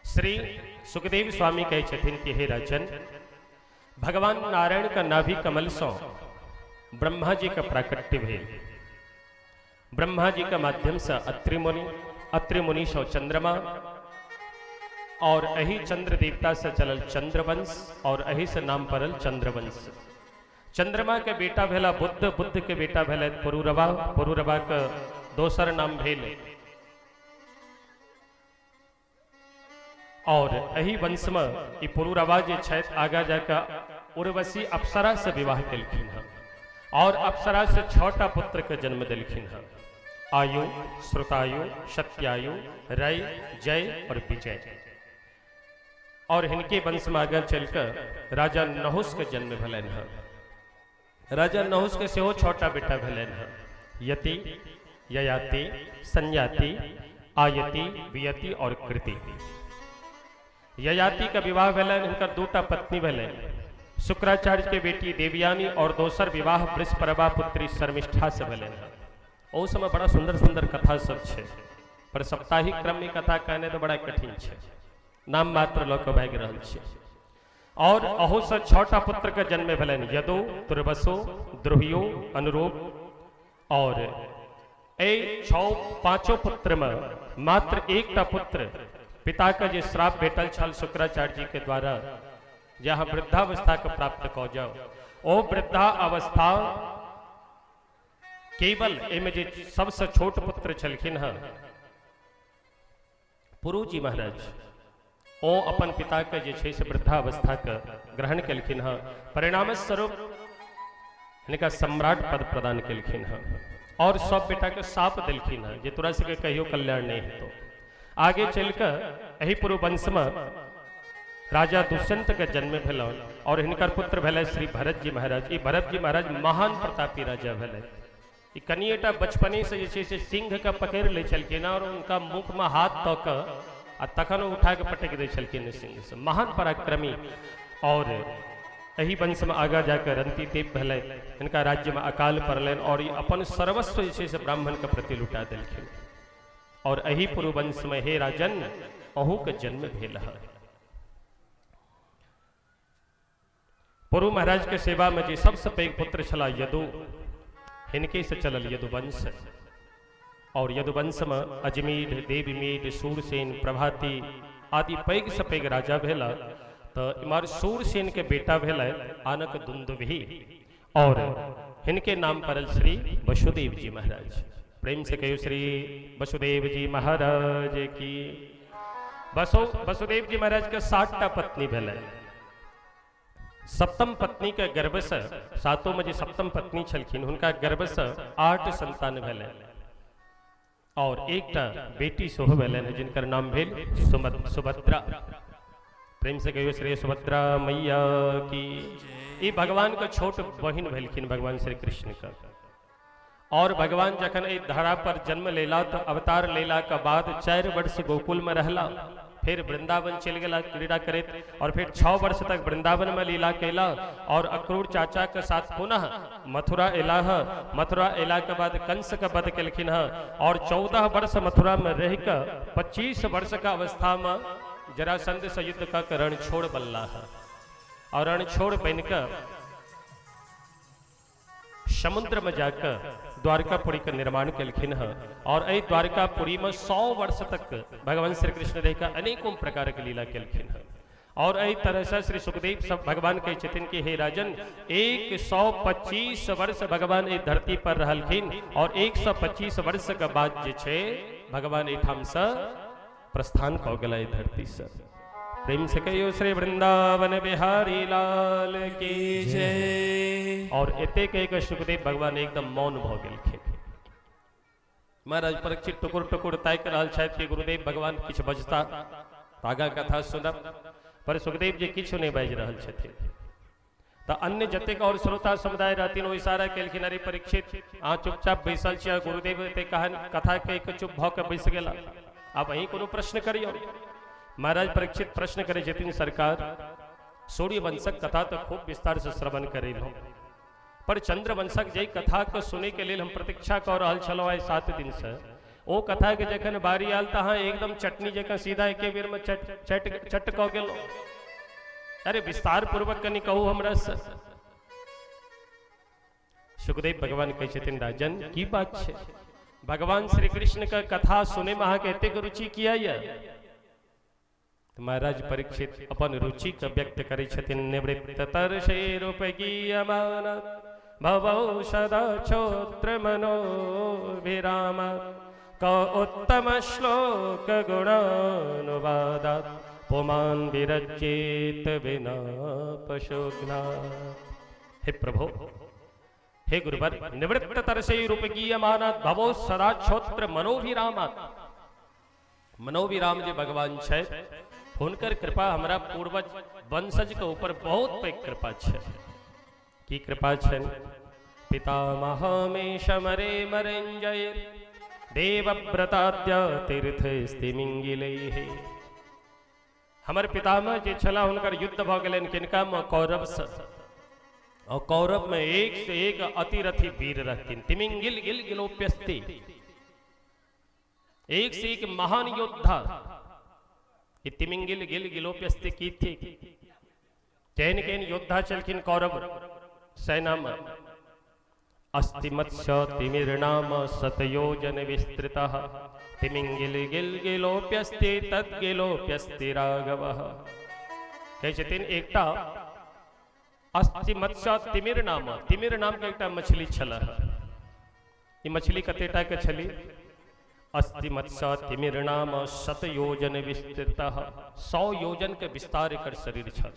श्री सुखदेव स्वामी कहै छथिन कि हे राजन, भगवान नारायण का नाभि कमल सौ ब्रह्मा जी का प्राकट्य भेल। ब्रह्मा जी के माध्यम से अत्रि मुनि, अत्रि मुनि सौ चंद्रमा, और एही चंद्र देवता से चलल चंद्रवंश, और एही से नाम पड़ल चंद्रवंश। चंद्रमा के बेटा भेला बुद्ध, बुद्ध के बेटा भेल पुरूरवा, पुरूरवा के दोसर नाम भेल। और एही वंश में ई पुरूरवा जे छथि आगा जाकर उर्वशी अप्सरा से विवाह केलखिन हँ, और अप्सरा से 6टा पुत्र के जन्म देलखिन हँ, आयु, श्रुतायु, सत्यायु, रय, जय और विजय। और हिनके वंश में आगा चलकर राजा नहुष के जन्म भेलनि हँ। राजा नहुष के सेहो 6टा बेटा भेलनि हँ, यति, ययाति, संयाति, आयति, वियति और कृति। ययाति का विवाह भेलनि, हिनकर 2टा पत्नी भेलनि, शुक्राचार्य के बेटी देवयानी और दोसर विवाह वृषपर्वा पुत्री शर्मिष्ठा से भेलनि हँ। ओ समय बड़ा सुंदर सुंदर कथा सब छै, पर साप्ताहिक क्रम में कथा कहने तो बड़ा कठिन छै, नाम मात्र लऽ कऽ भागि रहल छै। और अहू से 6टा पुत्र के जन्म भेलनि, यदु, तुर्वसु, द्रुह्यु, अनुरूप। और एहि 6 पांचों पुत्र में मात्र एकटा पुत्र पिता के जे श्राप भेटल छल शुक्राचार्य जी के द्वारा जे अहाँ वृद्धावस्था के प्राप्त कऽ जाउ, ओ वृद्धा अवस्था केवल एहिमे जे सबसे छोट पुत्र छलखिन हँ पुरु जी महाराज, ओ अपन पिताके जे छै से वृद्धावस्थाके ग्रहण केलखिन हँ। परिणाम स्वरूप हिनका सम्राट पद प्रदान केलखिन हँ और सब बेटाके शाप देलखिन हँ जे तोरा सबके कहियो कल्याण नहीं हेतौ। आगे चलि कऽ एहि पुरुवंशमे राजा दुष्यंत के जन्म भेल और हिनकर पुत्र भेलै श्री भरत जी महाराज। ई भरत जी महाराज महान प्रतापी राजा भेलै। ई कनिएटा बचपने से जे छै से सिंह के पकड़ि लै छलखिन और उनका मुख में हाथ दऽ कऽ आ तखन ओ उठा कऽ पटकि दै छलखिन सिंह से। महान पराक्रमी। और एहि वंश में आगाँ जाकर रंती देव भेलै, हिनका राज्य में अकाल पड़लनि और ई अपन सर्वस्व जे छै से ब्राह्मण के प्रति लुटा देलखिन। और एहि पुरुवंश में हे राजन अहूँके जन्म भेल है। पुरु महाराज के सेवा में जे सबसे पैघ पुत्र छला यदु, हिनके से चलल यदुवंश। और यदुवंश में अजमीढ़, देवमीढ़, सूरसेन, प्रभाती आदि पैघ से पैघ राजा भेला। तो इम्हर सूरसेन के बेटा भेलै आनक दुंदुभी और हिनके नाम पड़ल श्री वसुदेव जी महाराज। प्रेम से कहियो श्री वसुदेव जी महाराज की। वसुदेव जी महाराज के 7टा पत्नी भेलै। सप्तम पत्नी के गर्भ से, सातों में जे सप्तम पत्नी छलखिन हुनका गर्भ से 8 संतान भेलै और एकटा बेटी सेहो भेलनि जिनकर नाम भेल सुभद्रा। प्रेम से कहियो श्री सुभद्रा मैया की। ई भगवान के छोट बहिन भेलखिन भगवान श्री कृष्ण का। और भगवान जखन एहि धरा पर जन्म लेला तो अवतार लेला के बाद 4 वर्ष गोकुल में रहला, फिर वृंदावन चलि गेला क्रीड़ा करैत और फिर 6 वर्ष तक वृंदावन में लीला कैला और अक्रूर चाचा के साथ पुनः मथुरा एला। मथुरा एला के बाद कंस के वध केलखिन हँ और 14 वर्ष मथुरा में रह के 25 वर्ष के अवस्था में जरासंध से युद्ध कऽ रणछोड़ बनला हँ और रणछोड़ बनि कऽ समुद्र में जाकर द्वारकापुरी के निर्माण केलखिन हँ और एहि द्वारकापुरी में 100 वर्ष तक भगवान श्री कृष्ण रहि कऽ अनेकों प्रकार के लीला केलखिन हँ। और एहि तरह से श्री सुखदेव सब भगवान कहै छथिन कि हे राजन, 125 वर्ष भगवान एहि धरती पर रहलखिन और 125 वर्ष के बाद जे छै भगवान एहिठाम से प्रस्थान कऽ गेला एहि धरती से। प्रेम से कहियो श्री वृंदावन बिहारी लाल की जय। और एते कहि के सुखदेव भगवान एकदम मौन भऽ गेलखिन। महाराज परीक्षित टुकुर टुकुर ताकि रहल छथि कि गुरुदेव भगवान किछु बजता तऽ आगाँ कथा सुनब, पर सुखदेव जी किछु नहि बाजि रहल छथिन। तऽ अन्य जतेक और श्रोता समुदाय रहथिन ओ इशारा केलखिन, अरे परीक्षित अहाँ चुपचाप बैसल छी, गुरुदेव एते कहन कथा कहि के चुप भऽ के बैस गेला, आब अहीं कोनो प्रश्न करियौ। महाराज परीक्षित प्रश्न करै छथिन, सरकार सूर्यवंशक कथा तऽ खूब विस्तार से श्रवण करेलहुँ, पर चंद्रवंशक जाहि कथा के सुनै के लेल हम प्रतीक्षा कऽ रहल छलहुँ आइ 7 दिन से, ओ कथा के जखन बारी आयल तऽ अहाँ एकदम चटनी जकाँ सीधा एके बेर में चट चट चट कऽ गेलहुँ। अरे विस्तार पूर्वक कनि कहू हमरा से। सुखदेव भगवान कहै छथिन, राजन की बात छै, भगवान श्री कृष्ण के कथा सुनै में अहाँके एतेक रुचि किया यऽ? महाराज परीक्षित अपन रुचि के व्यक्त करै छथिन, निवृत्त तर्षे रूप गीयमान भवौ सदा क्षोत्र मनोभिराम क उत्तम श्लोक गुणानुवादात् पुमान विरचित बिना पशुघ्ना। हे प्रभु, हे गुरुवर, निवृत्त तरसे रूप गीयमानात् भवो सदा क्षोत्र मनोभिरामात्। मनोभिराम जे भगवान छथि हुनकर कृपा हमरा पूर्वज वंशज के ऊपर बहुत पैघ कृपा छै। की कृपा छनि? पितामह मे शमरे मरंजय देवव्रताद्य तीर्थ स्तिमिंगिलैः। हमर पितामह जे छला हुनकर युद्ध भऽ गेलनि किनका मे? कौरव से। और कौरव में एक से एक अतिरथी वीर रहथिन, तिमिंगिल गिल गिलोप्यस्ति, एक से एक महान योद्धा। ई तिमिंगिल गिल गिलोप्यस्ति की थी? केहन केहन योद्धा छलखिन कौरव सेना में। अस्ति मत्स्य तिमिर्नाम सतयोजन विस्तृतः तिमिंगिल गिल गिलोप्यस्ति तद गिलोप्यस्ति राघवः। कहै छथिन एकटा अस्ति मत्स्य तिमिर नाम, तिमिर नाम के एकटा मछली छल। ई मछली कतेटा के छली? अस्ति मत्स्य तिमिर नाम शतयोजन विस्तृतः, 100 योजन के विस्तार एकर शरीर छल।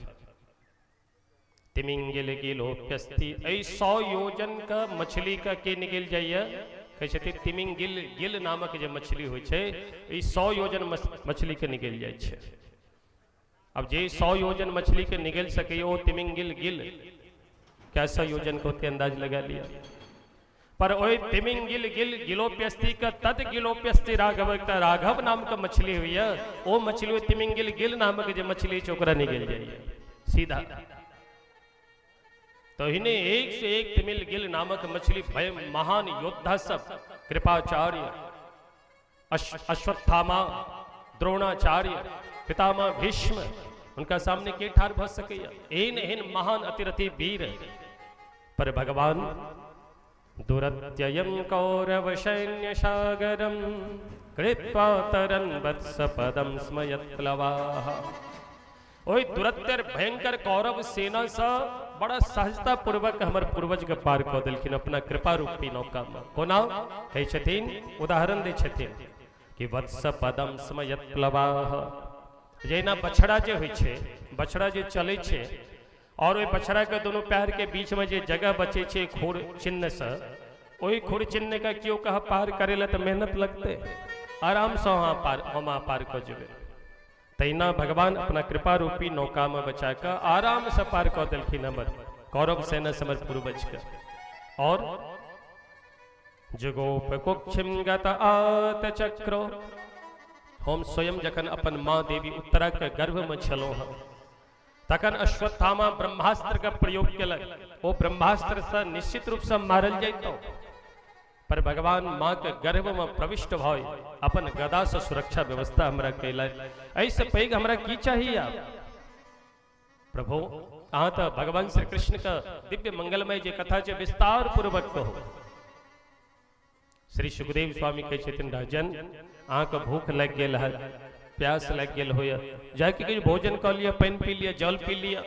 तिमिंगिल गिलोप्यस्ति, एहि 100 योजन के मछली के के निकलि जाइए? कहै छथिन तिमिंगिल गिल नामक जे मछली होइ छै, ई 100 योजन मछली के निकलि जाइ छै। अब जे 100 योजन मछली के निगल सके ओ तिमिंगिल गिल, क्या 100 योजन को ओते अंदाज लगा लिया। पर ओहि तिमिंगिल गिल गिलोप्यस्ति के तद गिलोप्यस्ति राघव, एकटा राघव नाम के मछली होइए, ओ मछली ओहि तिमिंगिल गिल नामक जे मछली छै ओकरा निगल जाइए सीधा। तो हिने एक से एक तिमिल गिल नामक मछली भय महान योद्धा सब, कृपाचार्य, अश्वत्थामा, द्रोणाचार्य, पितामह भीष्म, उनका सामने के ठार भ सकैया? एहन एहन महान अतिरथी वीर। पर भगवान दुरत्ययं कौरव सैन्य सागरम कृत्वा तरन वत्स पदम स्म यत्प्लवाः। ओहि दुरत्यर भयंकर कौरव सेना सँ बड़ा सहजता पूर्वक हमर पूर्वज के पार कऽ देलखिन अपना कृपा रूपी नौका में। कोना कहै छथिन? उदाहरण दै छथिन कि वत्स पदम स्म यत्प्लवाः, जहिना बछड़ा जे होइ छै, बछड़ा जे चलै छै और ओहि बछड़ा के दोनों पैर के बीच में जे जगह बचै छै खुर चिन्ह से, ओहि खुर चिन्ह के केओ कह पार करे ला तऽ मेहनत लगतै, आराम से अहाँ पार, हम अहाँ पार कऽ जेबै। तहिना भगवान अपना कृपा रूपी नौका में बचा कऽ आराम से पार कऽ देलखिन हमर कौरव सेना से हमर पूर्वज के। और जुगोप कुक्षिम गत आत चक्रो, हम स्वयं जखन अपन माँ देवी उत्तरा के गर्भ में छलहुँ हँ तखन अश्वत्थामा ब्रह्मास्त्र के प्रयोग केलक। ओ ब्रह्मास्त्र से निश्चित रूप से मारल जैतहुँ, पर भगवान माँ के गर्भ में प्रविष्ट भय अपन गदा से सुरक्षा व्यवस्था हमरा कैलनि। एहिसँ पैघ हमरा की चाहिए आब? प्रभु अहाँ तऽ भगवान श्री कृष्ण के दिव्य मंगलमय जे कथा छै विस्तार पूर्वक कहू। श्री सुखदेव स्वामी कहै छथिन, राजन अहाँके भूख लागि गेल है, प्यास लागि गेल होय, जाके किछु भोजन कऽ लिअ, पानि पी लिअ, जल पी लिअ।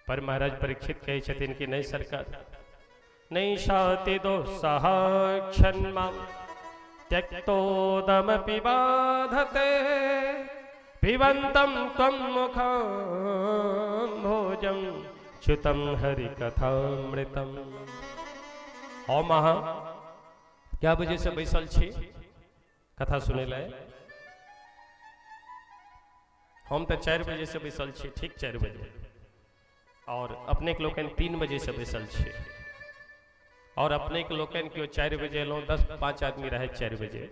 पर महाराज परीक्षित कहै छथिन कि नहि सरकार, नैषाति दोषाक्षन्मां त्यक्तोदमपि बाधते पिबन्तं त्वं मुखं भोजं च्युतं हरिकथामृतम। हम अहाँ क्या बजे से बैसल छी कथा सुनै लए? हम तऽ 4 बजे से बैसल छी, ठीक 4 बजे, और अपने के लोकनि 3 बजे से बैसल छी, और अपने के लोकनि केओ 4 बजे एलहुँ, 10-5 आदमी रहे 4 बजे,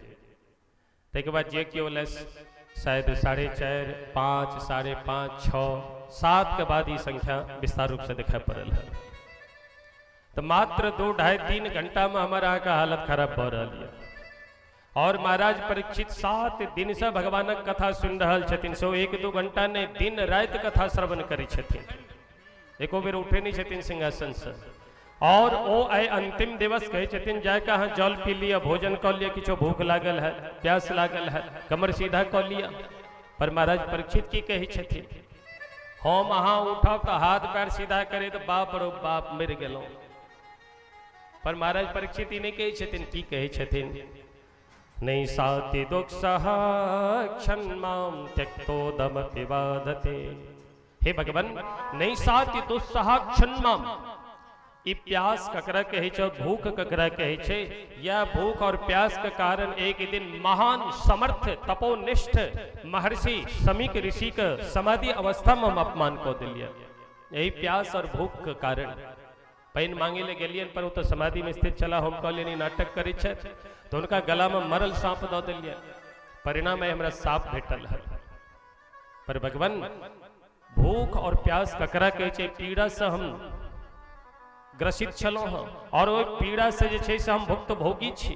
ताहिके बाद जे केओ एलै शायद 4:30, 5, 5:30, 6, 7 के बाद ई संख्या विस्तार रूप से दिखाई पड़ल है। तो मात्र 2-2.5-3 घंटा में हमारा अहाँके हालत खराब भऽ रहल यऽ। और महाराज परीक्षित 7 दिन से भगवानक कथा सुनि रहल छथिन, सो 1-2 घंटा नहीं, दिन राति कथा श्रवण करै छथिन, एको बेर उठे नहीं छथिन सिंहासन से। और ओ आइ अंतिम दिवस कहै छथिन जाके अहाँ जल पी लिअ, भोजन कऽ लिअ, किछो भूख लागल है, प्यास लागल है, कमर सीधा कऽ लिअ। पर महाराज परीक्षित की कहै छथिन, हम अहाँ उठब तऽ हाथ पैर सीधा करे तऽ बाप रो बाप मरि गेलहुँ। पर महाराज परीक्षित ई नहि कहै छथिन, की कहै छथिन, नहि साति दुख सह क्षण माम त्यक्तो दमपि बाधते। हे भगवान, नहीं साति दुस्सह क्षण माम, ई प्यास ककरा कहै छै, भूख ककरा कहै छै? यह भूख और प्यास के कारण एक दिन महान समर्थ तपोनिष्ठ महर्षि समीक ऋषि के समाधि अवस्था में हम अपमान कऽ देलियै। यही प्यास और भूख के कारण पानि मांगे ले गेलियनि, पर ओ तऽ समाधि में स्थित छला, हम कहलियनि नाटक करै छथि, तऽ हुनका गला में मरल साँप दऽ देलियनि, परिणाम आइ हमरा साँप भेटल है। पर भगवान, भूख और प्यास ककरा कहै छै? पीड़ा से हम ग्रसित छलहुँ हँ और ओहि पीड़ा से जे छै से हम भुक्त भोगी छी।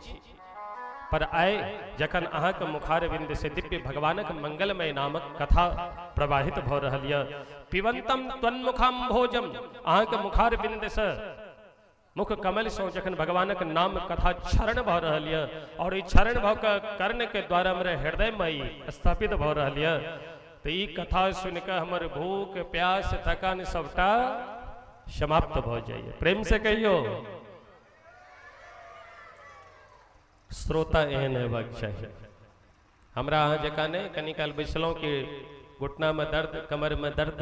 पर आइ जखन अहाँके मुखारविंद से दिव्य भगवानक मंगलमय नामक कथा प्रवाहित भऽ रहल यऽ, पिबंतम त्वन्मुखाम भोजम, अहाँके मुखारविंद से मुख कमल से जखन भगवानक नाम कथा क्षरण भऽ रहल यऽ और ई क्षरण भऽ कऽ कर्ण के द्वारा हमर हृदय में ई स्थापित भऽ रहल यऽ, तऽ ई कथा सुनि कऽ हमर भूख प्यास थकान सबटा समाप्त भऽ जाइए। प्रेम से कहियो, श्रोता एहन हेबाक चाही। हमरा अहाँ जकाँ नहि कनी काल बैसलहुँ कि घुटनामे दर्द, कमरमे दर्द,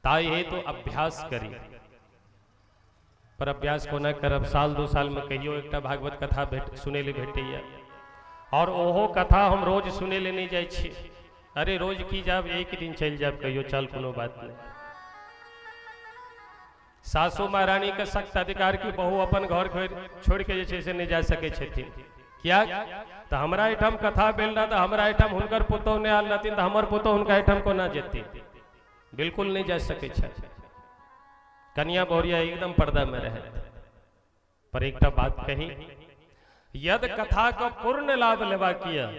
ताहि हेतु अभ्यास करी। पर अभ्यास कोना करब? साल 2 सालमे कहियो एकटा भागवत कथा भेट सुनै लए भेटैए, और ओहो कथा हम रोज सुनै लए नहि जाइ छी। अरे रोज की जायब, एक दिन चलि जायब कहियो, चल कोनो बात नहि। सासू महारानी के सख्त अधिकार की बहू अपन घर छोड़ के जे छै से नहि जा सकै छथिन। किया? तऽ हमरा एहिठाम कथा भेल रहत, हमरा एहिठाम हुनकर पुतोहु नहि आयल रहथिन, तऽ हमर पुतोहु हुनका एहिठाम कोना जेथिन? बिल्कुल नहि जा सकै छथि। कनिया बहुरिया एकदम पर्दा में रहे। पर एकटा बात कही, यद कथा के पूर्ण लाभ लेबाक यऽ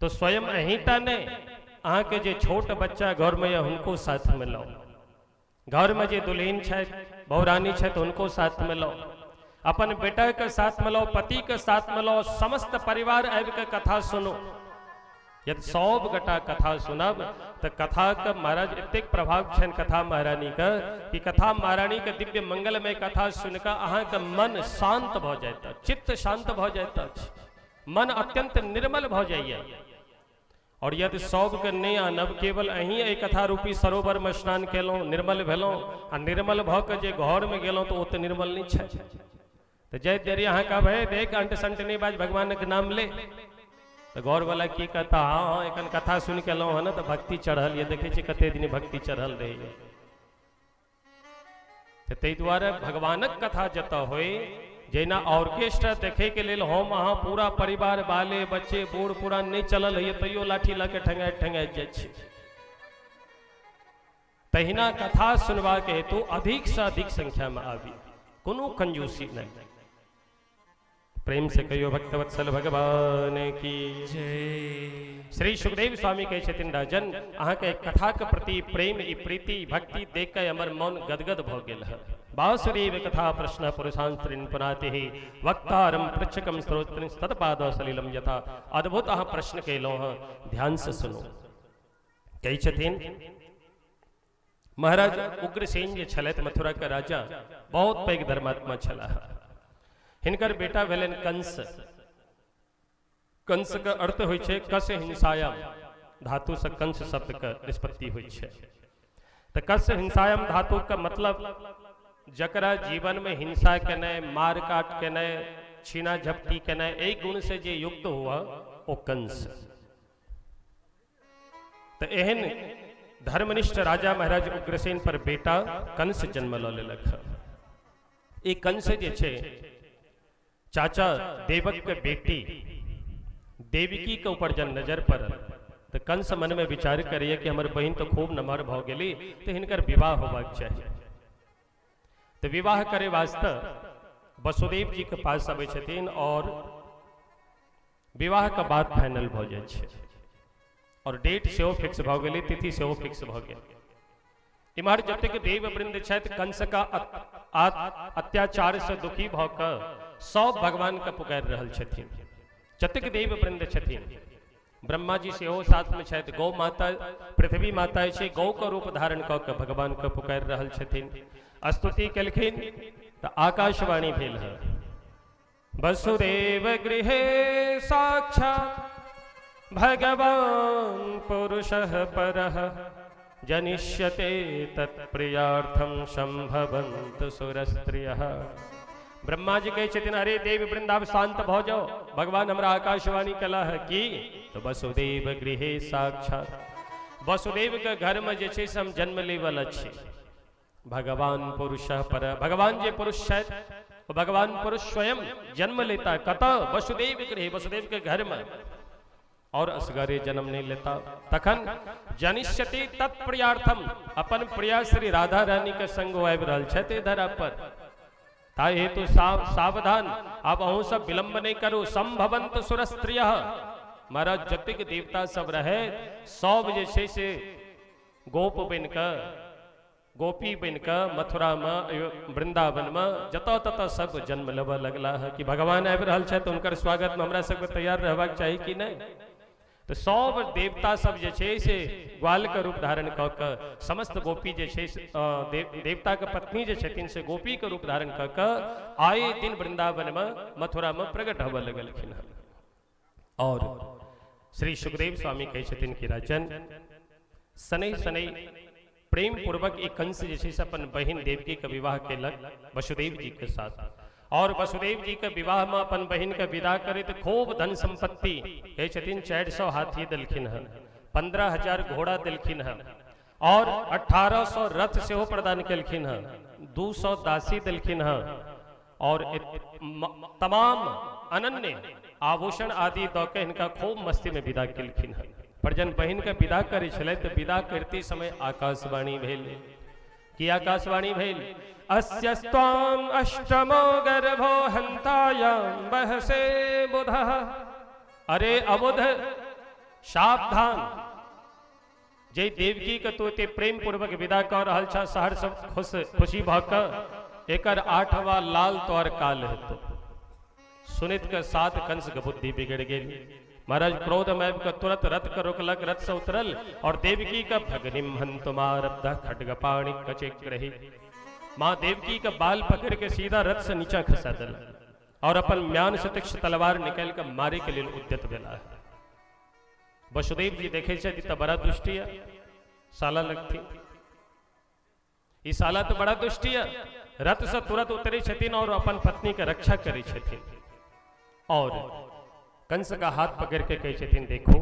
तो स्वयं अहींटा नहि, अहाँके जे छोट बच्चा घरमे यऽ हुनको साथमे लाउ, घरमे जे दुल्हिन छथि, बहुरानी छथि, हुनको साथमे लाउ, अपन बेटाके साथमे लाउ, पतिके साथमे लाउ, समस्त परिवार आबिके कथा सुनू। यदि सब गोटा कथा सुनब तऽ कथाके महाराज एतेक प्रभाव छनि कथा महारानीके कि कथा महारानीके दिव्य मंगलमय कथा सुनिकऽ अहाँके मन शान्त भऽ जाइत अछि, चित्त शान्त भऽ जाइत अछि, मन अत्यंत निर्मल भऽ जाइए। और यदि सबके नहि आनब, केवल अहीं एहि कथा रूपी सरोवरमे स्नान केलहुँ, निर्मल भेलहुँ, आ निर्मल भऽ कऽ जे घरमे गेलहुँ तऽ ओ तऽ निर्मल नहि छै। तऽ जाइत देरी अहाँ कहबै, हे देख अंट संट नहि बाज, भगवानके नाम ले, तऽ घरवला की कहता, हँ हँ एखन कथा सुनि कऽ एलहुँ हँ ने तऽ भक्ति चढ़ल यऽ, देखै छी कते दिन भक्ति चढ़ल रहैए। तऽ ताहि दुआरे भगवानक कथा जतऽ होइ, जहिना ऑर्केस्ट्रा देखैके लेल हम अहाँ पूरा परिवार बाले बच्चे बूढ़ पुरान नहि चलल होइए, तैयो लाठी लऽ कऽ ठेंगाइत ठेंगाइत जाइ छी, तहिना कथा सुनबाक हेतु अधिकसँ अधिक संख्यामे आबी, कोनो कंजूसी नहि। प्रेम से कहियो भक्तवत्सल भगवान की जय। श्री सुखदेव स्वामी कहै छथिन, राजन अहाँके कथाके प्रति प्रेम, ई प्रीति भक्ति देख के हमर मन गदगद भऽ गेल है। वासुदेव कथा प्रश्न पुरुषांस्त्रीन पुनाति वक्तारम पृच्छकम श्रोत्रिं तत्पाद सलिलम यथा। अद्भुत अहाँ प्रश्न केलहुँ हँ, ध्यान से सुनू। कहै छथिन महाराज उग्रसेन जे छलथि मथुरा के राजा, बहुत पैघ धर्मात्मा छलाह। हिनकर बेटा भेलनि कंस। कंस के अर्थ होइ छै कस हिंसायाम, धातुसँ कंस शब्दके निष्पत्ति होइ छै। तऽ कस्य हिंसायाम धातुके मतलब जकरा जीवनमे हिंसा केनाइ, मार काट केनाइ, छीना झपटी केनाइ, एहि गुणसँ जे युक्त हुआ ओ कंस। तऽ एहन धर्मनिष्ठ राजा महाराज उग्रसेन पर बेटा कंस जन्म लऽ लेलक। ई कंस जे छै चाचा देवक के बेटी देवकी के ऊपर जन नजर पड़ल तऽ कंस मन में विचार करिए कि हमर बहिन तऽ खूब नमहर भऽ गेली, तऽ हिनकर विवाह होबाक चाही। तऽ विवाह करे वास्ते वसुदेव जी के पास अबै छथिन और विवाह के बात फाइनल भऽ जाइ छै और डेट सेहो फिक्स भऽ गेलै, तिथि सेहो फिक्स भऽ गेल। इम्हर जतेक देव वृंद छथि कंस का अत्याचार से दुखी भऽ कऽ सब भगवान के पुकारि रहल छथिन। जतेक देव वृंद छथिन, ब्रह्मा जी सेहो साथ में छथि, गौ माता पृथ्वी माता छै गौ के रूप धारण कऽ के भगवान के पुकारि रहल छथिन। स्तुति केलखिन तऽ आकाशवाणी भेल है, वसुदेव गृहे साक्षात् भगवान पुरुषः परः जनिष्यते तत्प्रियार्थं संभवन्तु सुरस्त्रियः। ब्रह्मा जी कहै छथिन, अरे देव वृंद आब शांत भऽ जाओ, भगवान हमरा आकाशवाणी कला है कि तो वसुदेव गृहे साक्षात, वसुदेव के घर में जे छै से हम जन्म ले वाला छी। भगवान पुरुष पर, भगवान जे पुरुष छथि ओ भगवान पुरुष स्वयं जन्म लेता है कतऽ? वसुदेव गृह, वसुदेव के घर में, और असगरे जन्म नहीं लेता। तखन जनिष्यति तत्प्रियार्थम, अपन प्रिया श्री राधा रानी के संग आबि रहल छथि धरा पर, ताहि हेतु सावधान, आब अहूँ सब विलंब नहीं करू। संभवंत सुरस्त्रिय, महाराज जतेक देवता सब रहे सब जे छै से गोप बनि कऽ, गोपी बनि कऽ मथुरामे, वृन्दावनमे, जतऽ ततऽ सब जन्म लेबऽ लगला है कि भगवान आबि रहल छथि, हुनकर स्वागतमे हमरा सबके तैयार रहबाक चाही कि नहि। तऽ सब देवता सब जे छै से ग्वालके रूप धारण कऽ कऽ, समस्त गोपी जे छै से, देवताके पत्नी जे छथिन से गोपीके रूप धारण कऽ कऽ आए दिन वृन्दावनमे, मथुरामे प्रकट होबऽ लगलखिन हँ। और श्री सुखदेव स्वामी कहै छथिन कि राजन, शनै शनै प्रेम पूर्वक एक कंस जे छै से अपन बहिन देवकी के विवाह केलक वसुदेव जी के साथ, और वसुदेव जी के विवाह में अपन बहिन के विदा करैत खूब धन संपत्ति कहै छथिन 400 हाथी देलखिन हँ, 15,000 घोड़ा देलखिन हँ और 1800 रथ सेहो प्रदान केलखिन हँ, 200 दासी देलखिन हँ और तमाम अनन्य आभूषण आदि दऽ के हिनका खूब मस्ती में विदा केलखिन हँ। पर जन बहिन के विदा करै छलै तऽ विदा करते समय आकाशवाणी भेल। की आकाशवाणी भेल? अस्य स्त्वाम अष्टमो गर्भो हन्तायाम बहसे बुधः। अरे अबुध सावधान, जे देवकी के तू एते प्रेम पूर्वक विदा कऽ रहल छह शहर सब खुश खुशी भऽ कऽ, एकर आठवा लाल तोहर काल हेतौ। सुनित के साथ कंस के बुद्धि बिगड़ गेल। महाराज क्रोध में आबि कऽ तुरंत रथ के रोकलक, रथ से उतरल और देवकी के भगनिम हंतुमारब्ध खड्गपाणि कचिग्रही, माँ देवकी के बाल पकड़ के सीधा रथ से नीचा खसा देलक और अपन म्यान से तीक्ष्ण तलवार निकालि के मारे के लेल उद्यत भेला। वसुदेव जी देखे छथि तऽ बड़ा दुष्ट यऽ साला लगथिन, ई साला तऽ बड़ा दुष्ट यऽ। रथ से तुरंत उतरे छथिन और अपन पत्नी के रक्षा करै छथिन और कंस का हाथ पकड़ के कहै छथिन, देखो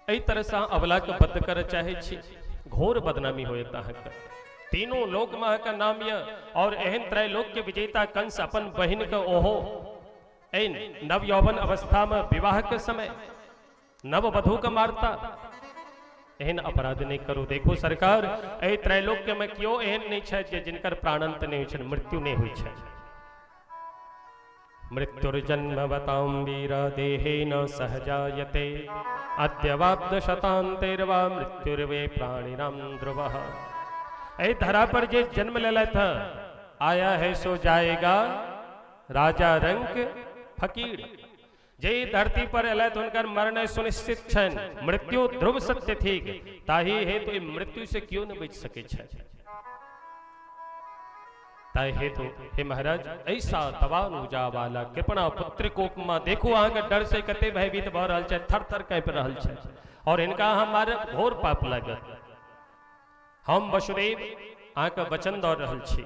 एहि तरह से अहाँ अबला के बद्ध करऽ चाहै छी, घोर बदनामी होयत अहाँके, तीनों लोक में अहाँके नाम यऽ और एहन त्रैलोक के विजेता कंस अपन बहिन के ओहो एहि नव यौवन अवस्था में विवाह के समय नव वधू के मारता, एहन अपराध नहीं करू। देखो सरकार, एहि त्रैलोक्य में केओ एहन नहीं छथि जे जिनकर प्राणांत नहीं होइ छनि, मृत्यु नहीं होइ छनि। मृत्युर्जन्म बताम वीर देहेन सहजायते अद्यवाब्द शतांतेर्वा मृत्युर्वे प्राणिनाम ध्रुवः। एहि धरा पर जे जन्म लेलथि, आया है सो जाएगा राजा रंक फकीर। जे धरती पर एलथि हुनकर मरनाइ सुनिश्चित छनि, मृत्यु ध्रुव सत्य थिक, ताहि हेतु ई मृत्यु से केओ नहि बचि सकै छथि। ताहि हेतु हे महाराज, ऐसा तवानुजा वाला कृपणा पुत्र कोपमा, देखू अहाँके डर से कते भयभीत भऽ रहल छै, थर थर काँपि रहल छै, और हिनका अहाँ मारब घोर पाप लागत। हम वसुदेव अहाँके वचन दऽ रहल छी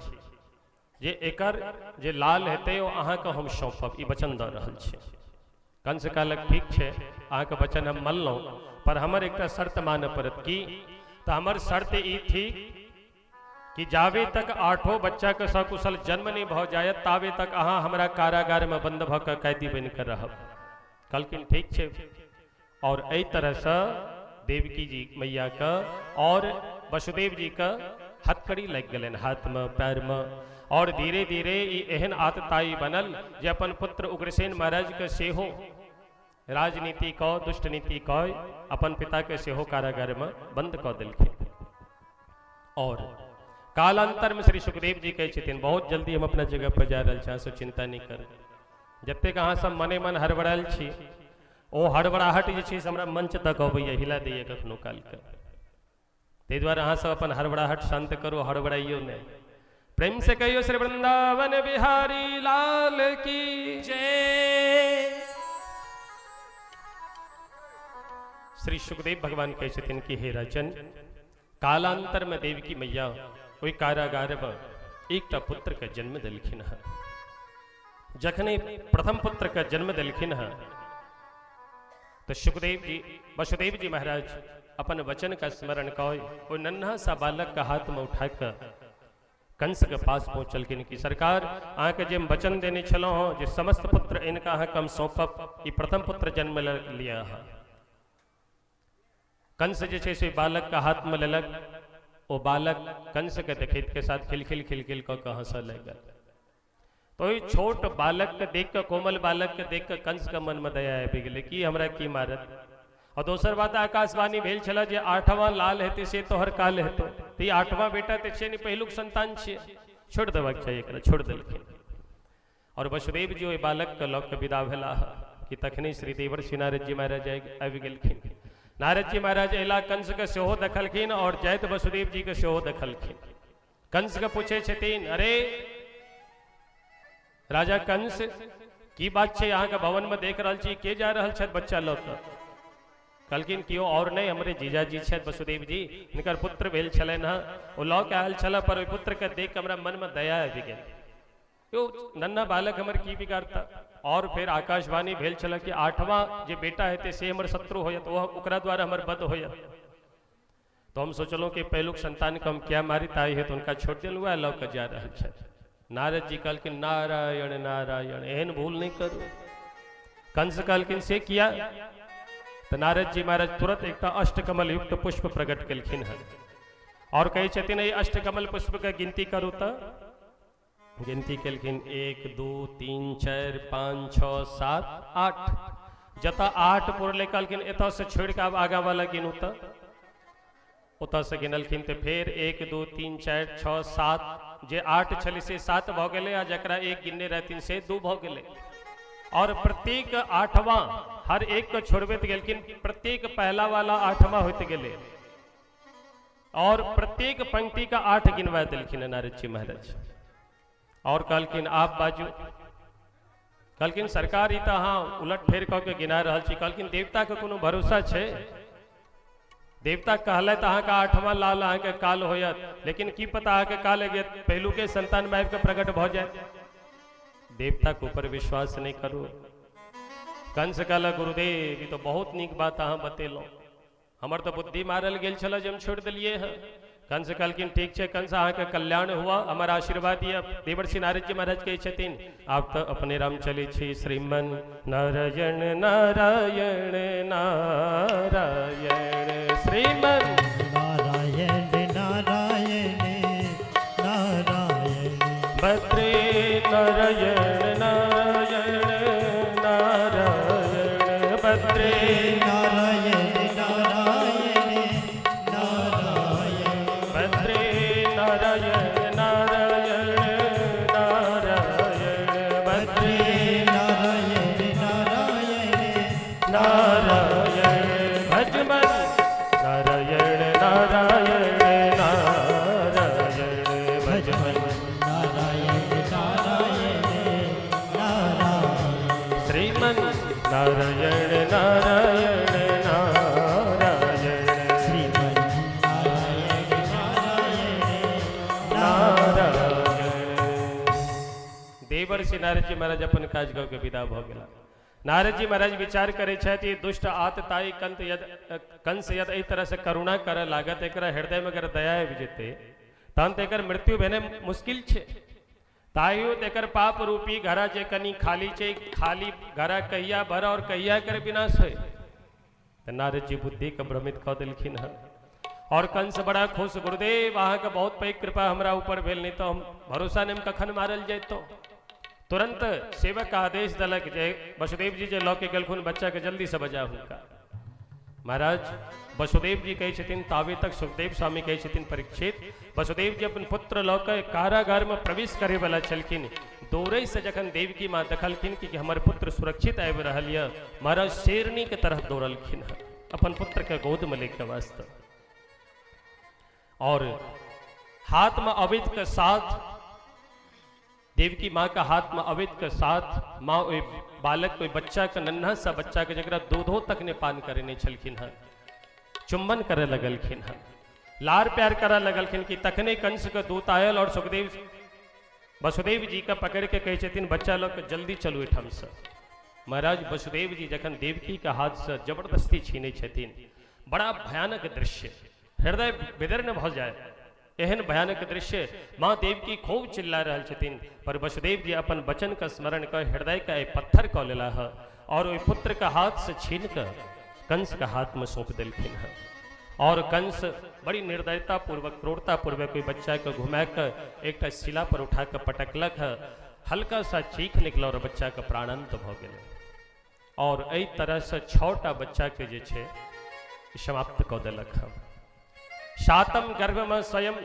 जे एकर जे लाल हेतै ओ अहाँके हम सौंपब, ई वचन दऽ रहल छी। कंस कहलक ठीक छै, अहाँके वचन हम मानलहुँ, पर हमर एकटा शर्त मानऽ पड़त। की? तऽ हमर शर्त ई थी कि जाबे तक आठो बच्चाके सकुशल जन्म नहि भऽ जायत ताबे तक अहाँ हमरा कारागारमे बन्द भऽ कऽ कैदी बनि कऽ रहब। कहलखिन ठीक छै। और एहि तरहसँ देवकी जी मैयाके और वसुदेव जीके हथकड़ी लागि गेलनि हाथमे पैरमे, और धीरे धीरे ई एहन आतताई बनल जे अपन पुत्र उग्रसेन महाराजके सेहो राजनीति कऽ दुष्ट नीति कऽ अपन पिताके सेहो कारागारमे बन्द कऽ देलखिन। और कालांतर में श्री सुखदेव जी कहै छथिन बहुत जल्दी हम अपना जगह पर जा रहल छी, अहाँ सब चिंता नहि करू। जतेक अहाँ सब मने मन हड़बड़ायल छी ओ हड़बड़ाहट जे छै से हमरा मंच तक अबैया, हिला दैया कखनो कालके। ताहि दुआरे अहाँ सब अपन हड़बड़ाहट शांत करू, हड़बड़ाइयो नहि। प्रेम से कहियो श्री वृंदावन बिहारी लाल की जय। श्री सुखदेव भगवान कहै छथिन कि हे राजन, कालांतर में देवकी मैया ओहि कारागार में एकटा पुत्र के जन्म देलखिन हँ। जखने प्रथम पुत्र के जन्म देलखिन हँ तो सुखदेव जी वसुदेव जी महाराज अपन वचन का स्मरण कऽ ओहि नन्हा सा बालक के हाथ में उठा कऽ कंस के पास पहुँचलखिन कि सरकार, अहाँके जे हम वचन देने छलहुँ हँ जे समस्त पुत्र इनका अहाँके हम सौंपब, ई प्रथम पुत्र जन्म लिअ अहाँ। कंस जे छै से बालक के हाथ में लेलक, ओ बालक कंस के देखैत के साथ खिलखिल खिलखिल कऽ के हंसऽ लागल। तो ओहि छोट बालक के देख कऽ, कोमल बालक के देख कऽ कंस के मन में दया आबि गेलै कि हमरा की मारत। और दोसर बात आकाशवाणी भेल छल जे आठवां लाल हेतै से तोहर काल हेतौ, तऽ ई आठवां बेटा तऽ छियै ने, पहिलुक संतान छियै, छोड़ि देबाक चाही एकरा, छोड़ि देलखिन। और वसुदेव जी ओहि बालक के लऽ कऽ विदा भेलाह कि तखने श्री देवर्षि नारद जी महाराज आबि गेलखिन। नारद जी महाराज अयला, कंस के सेहो देखलखिन और जाइत वसुदेव जी के सेहो देखलखिन। कंस के पूछे छथिन, अरे राजा कंस, की बात छै अहाँके भवन में देख रहल छी, के जा रहल छथि बच्चा लऽ कऽ? कहलखिन केओ और नहि, हमरे जीजाजी छथि वसुदेव जी, हिनकर पुत्र भेल छलनि हँ, ओ लऽ के आयल छल, पर ओहि पुत्र के देख हमरा मन में दया आबि गेल, यौ नन्हा बालक हमर की बिगाड़ता। और फेर आकाशवाणी भेल छल कि आठवां जे बेटा हेतै से हमर शत्रु होयत, ओ ओकरा द्वारा हमर वध होयत। तो हम सोचलहुँ कि पहिलुक संतानके हम किया मारी, ताहि हेतु हुनका छोड़ि देलहुँ, वएह लऽ कऽ जा रहल छथि। नारद जी कहलखिन नारायण नारायण, एहन भूल नहि करू। कंस कहलखिन से किया? तऽ नारद जी महाराज तुरंत एकटा अष्टकमल युक्त पुष्प प्रकट केलखिन हँ और कहै छथिन एहि अष्टकमल पुष्पके गिनती करू। तऽ गिनती केलखिन 1 2 3 4 5 6 7 8, जतऽ 8 पुरलै कहलखिन एतऽ से छोड़ि कऽ आब आगाँ वाला गिनू। तऽ ओतऽ से गिनलखिन तऽ फेर 1 2 3 4 6 7, जे 8 छलै से 7 भऽ गेलै, आ जकरा 1 गिनने रहथिन से 2 भऽ गेलै। और प्रत्येक आठवां हर एक के छोड़बैत गेलखिन, प्रत्येक पहला वाला आठवां होइत गेलै और प्रत्येक पंक्ति का 8 गिनवा देलखिन नारद जी महाराज। और कहलखिन आप बाजू। कहलखिन सरकार ई तऽ अहाँ उलट फेर कऽ के गिना रहल छी। कहलखिन देवता के कोनो भरोसा छै? देवता कहलथि अहाँके आठवां लाल अहाँके काल होयत, लेकिन की पता अहाँके काल पहिलुके संतान में आबि कऽ प्रकट भऽ जायत। देवता के ऊपर विश्वास नहि करू। कंस कहलक गुरुदेव ई तऽ बहुत नीक बात अहाँ बतेलहुँ, हमर तऽ बुद्धि मारल गेल छल जे हम छोड़ि देलियै हँ। कंस कहलखिन ठीक छै कंस, अहाँके कल्याण हुआ, हमर आशीर्वाद यऽ। देवर्षि नारद जी महाराज कहै छथिन आब तऽ अपने राम चलै छी। श्रीमन नारायण नारायण नारायण, श्रीमन नारायण नारायण नारायण, बद्री नारायण नारायण नारायण, बद्री नारायण नारायण नारायण, बद्री नारायण नारायण नारायण, बद्री नारायण नारायण नारायण, देवर्षि नारद जी महाराज अपन काज कऽ के विदा भऽ गेला। नारद जी महाराज विचार करै छथि, ई दुष्ट आतताई कंत यद कंस यद एहि तरह से करुणा करऽ लागत, एकरा हृदय में अगर दया आबि जेतै तहन तऽ एकर मृत्यु भेने मुश्किल छै। ताहियो तऽ एकर पाप रूपी घड़ा जे कनि खाली छै, खाली घड़ा कहिया भर और कहिया एकर विनाश होय। तऽ नारद जी बुद्धि के भ्रमित कऽ देलखिन हँ और कंस बड़ा खुश, गुरुदेव अहाँके बहुत पैघ कृपा हमरा ऊपर भेल, नहीं तो हम भरोसा नहीं हम कखन मारल जैतो। तुरंत सेवक का आदेश देलक जे वसुदेव जी जे लऽ के गेलखुन बच्चा के जल्दी से बजा हुनका। महाराज वसुदेव जी कहै छथिन, ताबे तक सुखदेव स्वामी कहै छथिन परीक्षित, वसुदेव जी अपन पुत्र लऽ के कारागार में प्रवेश करे वाला छलखिन। दौड़े से जखन देवकी माँ देखलखिन कि हमर पुत्र सुरक्षित आबि रहल यऽ, महाराज शेरनी के तरह दौड़लखिन हँ अपन पुत्र के गोद में लेके वास्ते। और हाथ में अवैध के साथ देवकी माँ के हाथ में अवैध के साथ माँ ओहि बालक ओहि बच्चा के नन्हा सा बच्चा के जकरा दूधो तक ने पान करेने छलखिन हँ चुम्बन करे लगलखिन हँ, लार प्यार करे लगलखिन कि तखने कंस के दूत आयल और सुखदेव वसुदेव जी के पकड़ के कहै छथिन बच्चा लऽ के जल्दी चलू एहिठामसँ। महाराज वसुदेव जी जखन देवकी के हाथ से जबरदस्ती छीनै छथिन, बड़ा भयानक दृश्य, हृदय विदीर्ण भऽ जाय एहन भयानक दृश्य। माँ देवकी खूब चिल्ला रहल छथिन, पर वसुदेव जी अपन वचन के स्मरण कऽ हृदय के एहि पत्थर कऽ लेला हँ और ओहि पुत्र के हाथ से छीन कऽ कंस के हाथ में सौंप देलखिन हँ। और कंस बड़ी निर्दयता पूर्वक क्रूरता पूर्वक ओहि बच्चा के घुमा कऽ एकटा शिला पर उठा कऽ पटकलक हँ, हल्का सा चीख निकल और बच्चा के प्राणांत भऽ गेलै। और एहि तरह से 6टा बच्चा के जे छै समाप्त कऽ देलक हँ। सातम गर्भ में स्वयं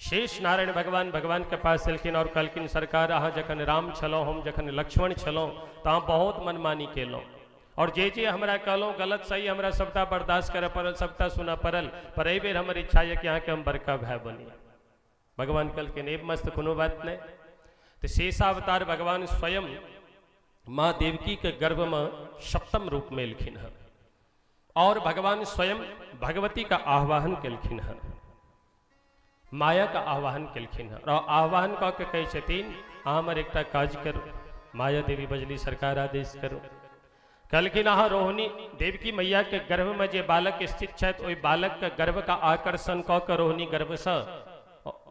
शेष नारायण भगवान भगवान के पास एलखिन और कहलखिन सरकार अहाँ जखन राम छलहुँ, हम जखन लक्ष्मण छलहुँ तऽ अहाँ बहुत मनमानी केलहुँ और जे जे हमरा कहलहुँ गलत सही हमरा सबटा बर्दाश्त करऽ पड़ल, सबटा सुनऽ पड़ल, पर एहि बेर हमर इच्छा यऽ कि अहाँके हम बड़का भाय बनी। भगवान कहलखिन ए मस्त कोनो बात नहीं। तो शेषावतार भगवान स्वयं माँ देवकी के गर्भ में सप्तम रूप में एलखिन हँ और भगवान स्वयं भगवती का आह्वान केलखिन हँ, माया का आह्वान केलखिन हँ और आह्वान कऽ के कहै छथिन अहाँ हमर एकटा काज करू। माया देवी बजली सरकार आदेश करू। कहलखिन अहाँ रोहिणी देवकी मैया के गर्भ में जे बालक स्थित छथि ओहि बालक के गर्भ का आकर्षण कऽ के रोहिणी गर्भ से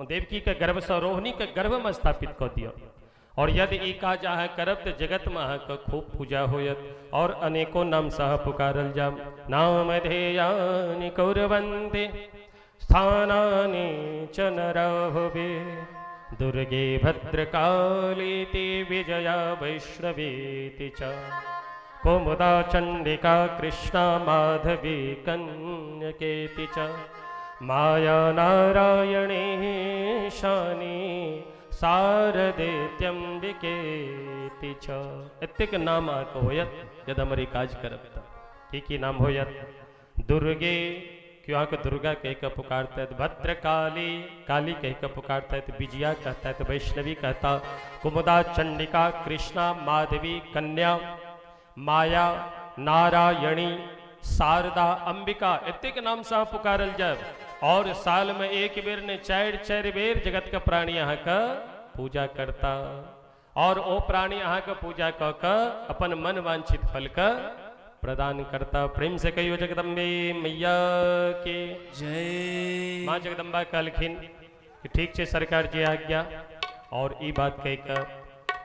देवकी के गर्भ से रोहिणी के गर्भ में स्थापित कऽ दियौ और यदि ई काज अहाँ करब तऽ जगत में अहाँके खूब पूजा होयत और अनेकों नाम से अहाँ पुकारल जाम। नाम ध्येयानि कुर्वन्ति स्थानानि च नरहुबे दुर्गे भद्रकालीति विजया वैष्णवीति च कुमुदा चंडिका कृष्णा माधवी कन्यकेति च माया नारायणी शानी शारदेत्यम्बिकेति च। एतेक नाम अहाँके होयत यदि हमर ई काज करब तऽ। की की नाम होयत? दुर्गे, क्यों अहाँके दुर्गा कहि कऽ पुकारतैत, भद्रकाली काली कहि कऽ पुकारतैत, विजया कहतैत, वैष्णवी कहता, कुमुदा चंडिका कृष्णा माधवी कन्या माया नारायणी शारदा अंबिका, एतेक नाम से अहाँ पुकारल जायब और साल में एक बेर ने चारि चारि बेर जगत के प्राणी अहाँके पूजा करता और ओ प्राणी अहाँके पूजा कऽ कऽ अपन मन वांछित फल के प्रदान करता। प्रेम से कहियो जगदम्बे मैया के जय। माँ जगदम्बा कहलखिन कि ठीक छै सरकार जी आज्ञा। और ई बात कहि कऽ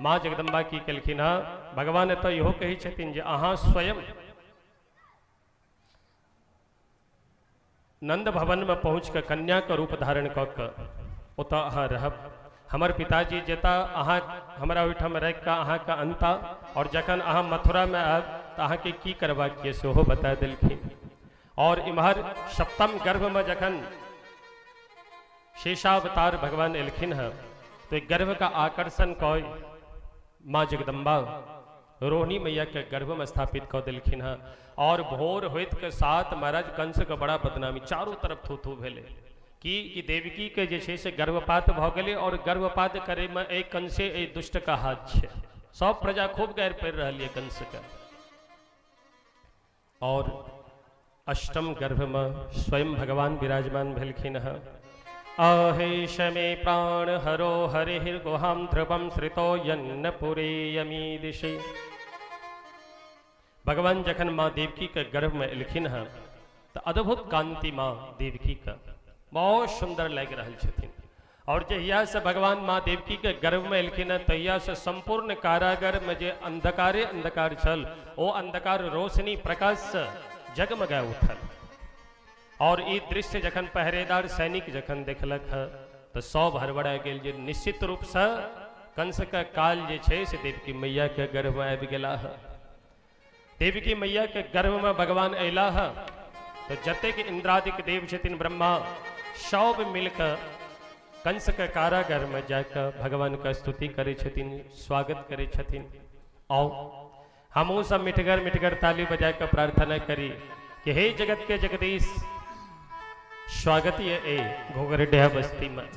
माँ जगदम्बा की केलखिन हँ, भगवान एतऽ इहो कहै छथिन जे अहाँ स्वयं नंद भवन में पहुँच कऽ कन्या के रूप धारण कऽ कऽ ओतऽ अहाँ रहब। हमर पिताजी जेता अहाँ हमरा ओहिठाम राखि कऽ अहाँके अनता और जखन अहाँ मथुरामे आयब तऽ अहाँके की करबाक यऽ सेहो बता देलखिन। और इम्हर सप्तम गर्भमे जखन शेषावतार भगवान एलखिन हँ तो गर्भ का आकर्षण कऽ माँ जगदम्बा रोहिणी मैया के गर्भ में स्थापित कऽ देलखिन हँ। और भोर होइत के साथ महाराज कंस के बड़ा बदनामी चारू तरफ थू थू भेलै कि देवकी के जे छै से गर्भपात भऽ गेलै और गर्भपात करे में एहि कंसे एहि दुष्ट का हाथ छै। सब प्रजा खूब गारि पड़ि रहल यऽ कंस के। और अष्टम गर्भ में स्वयं भगवान विराजमान भेलखिन हँ। अहेश मे प्राण हरो हरिर्गुहां ध्रुवं श्रितो यन्न पुरेयमी दिशे। भगवान जखन माँ देवकी के गर्भ में एलखिन हँ तऽ अद्भुत कांति माँ देवकी के बहुत सुंदर लागि रहल छथिन। और जहिया से भगवान माँ देवकी के गर्भ में एलखिन हँ तहिया से संपूर्ण कारागार में जे अंधकारे अंधकार छल ओ अंधकार रोशनी प्रकाश से जगमगा उठल। और ई दृश्य जखन पहरेदार सैनिक जखन देखलक हँ तऽ सब हड़बड़ा गेल जे निश्चित रूप से कंस के काल जे छै से देवकी मैया के गर्भ में आबि गेला हँ। देवकी मैया के गर्भ में भगवान अयला हँ तऽ जतेक इंद्रादिक देव छथिन ब्रह्मा सब मिलकर कंस के कारागार में जाकर भगवान के स्तुति करै छथिन, स्वागत करै छथिन। आओ हमहूँ सब मिठगर मिठगर ताली बजा के प्रार्थना करी कि हे जगत के जगदीश, स्वागत ये ए घोघरडीहा बस्ती में।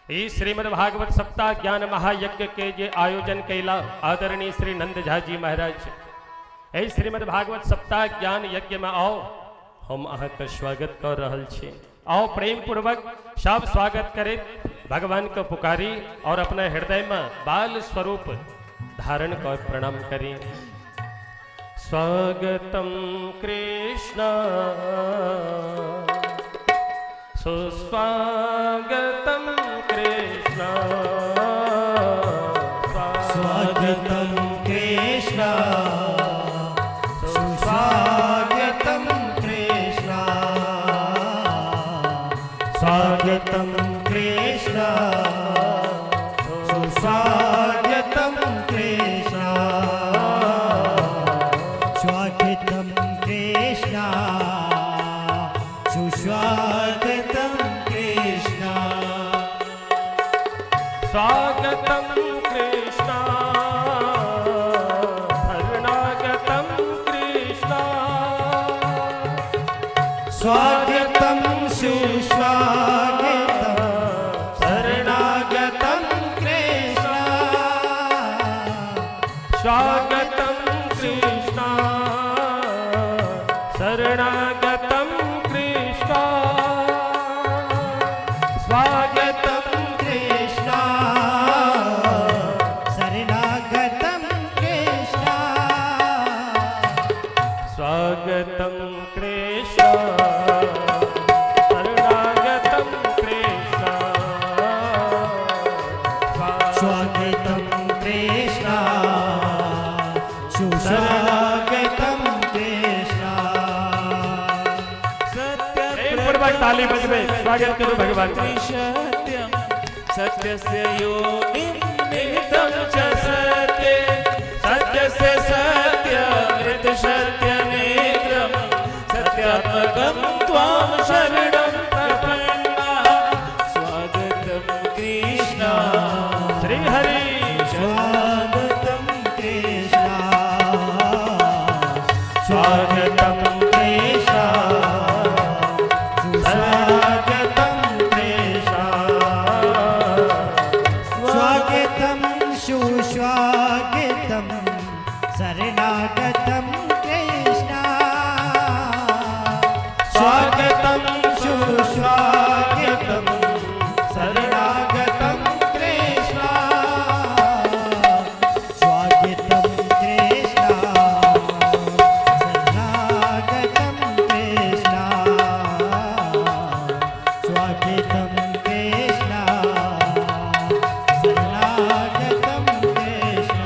ई श्रीमद् भागवत सप्ताह ज्ञान महायज्ञ के जे आयोजन कैला आदरणीय श्री नंद झा जी महाराज, एहि श्रीमद् भागवत सप्ताह ज्ञान यज्ञ में आओ हम अहाँके स्वागत कर रहल छी। आओ प्रेम पूर्वक सब स्वागत करे भगवान के पुकारी और अपना हृदय में बाल स्वरूप धारण कर प्रणाम करी। स्वागतम कृष्ण सुस्वागतम कृष्ण, स्वागतम कृष्ण सुस्वागतम कृष्ण, स्वागतम कृष्ण सुस्वागतम कृष्ण, स्वागतम कृष्ण सुस्वागतम कृष्ण, स्वागतम कृष्ण शरणागतम कृष्ण, स्वागतम सुस्वागतम शरणागतम कृष्ण, स्वागतम कृष्ण शरणागतम कृष्ण, स्वागतम कृष्ण शरणागतम कृष्ण, स्वागतम कृष्ण शरणागतम कृष्ण, स्वागतम कृष्ण सुस्वागतम कृष्ण। प्रेमपूर्वक ताली बजबे स्वागत करू भगवान का। सत्यम सत्यस्य योनिं निहितं च सत्ये, सत्यस्य सत्यमृत सत्यनेत्रं सत्यात्मकं त्वां शरणं प्रपन्नः। स्वागतं कृष्ण श्री हरि, स्वागतम कृष्ण स्वागतम कृष्ण सुस्वागतम कृष्ण, स्वागतम सुस्वागतम शरणागतम कृष्ण, स्वागतम सुस्वागतम शरणागतम कृष्ण, स्वागतम कृष्ण शरणागतम कृष्ण, स्वागतम कृष्ण शरणागतम कृष्ण।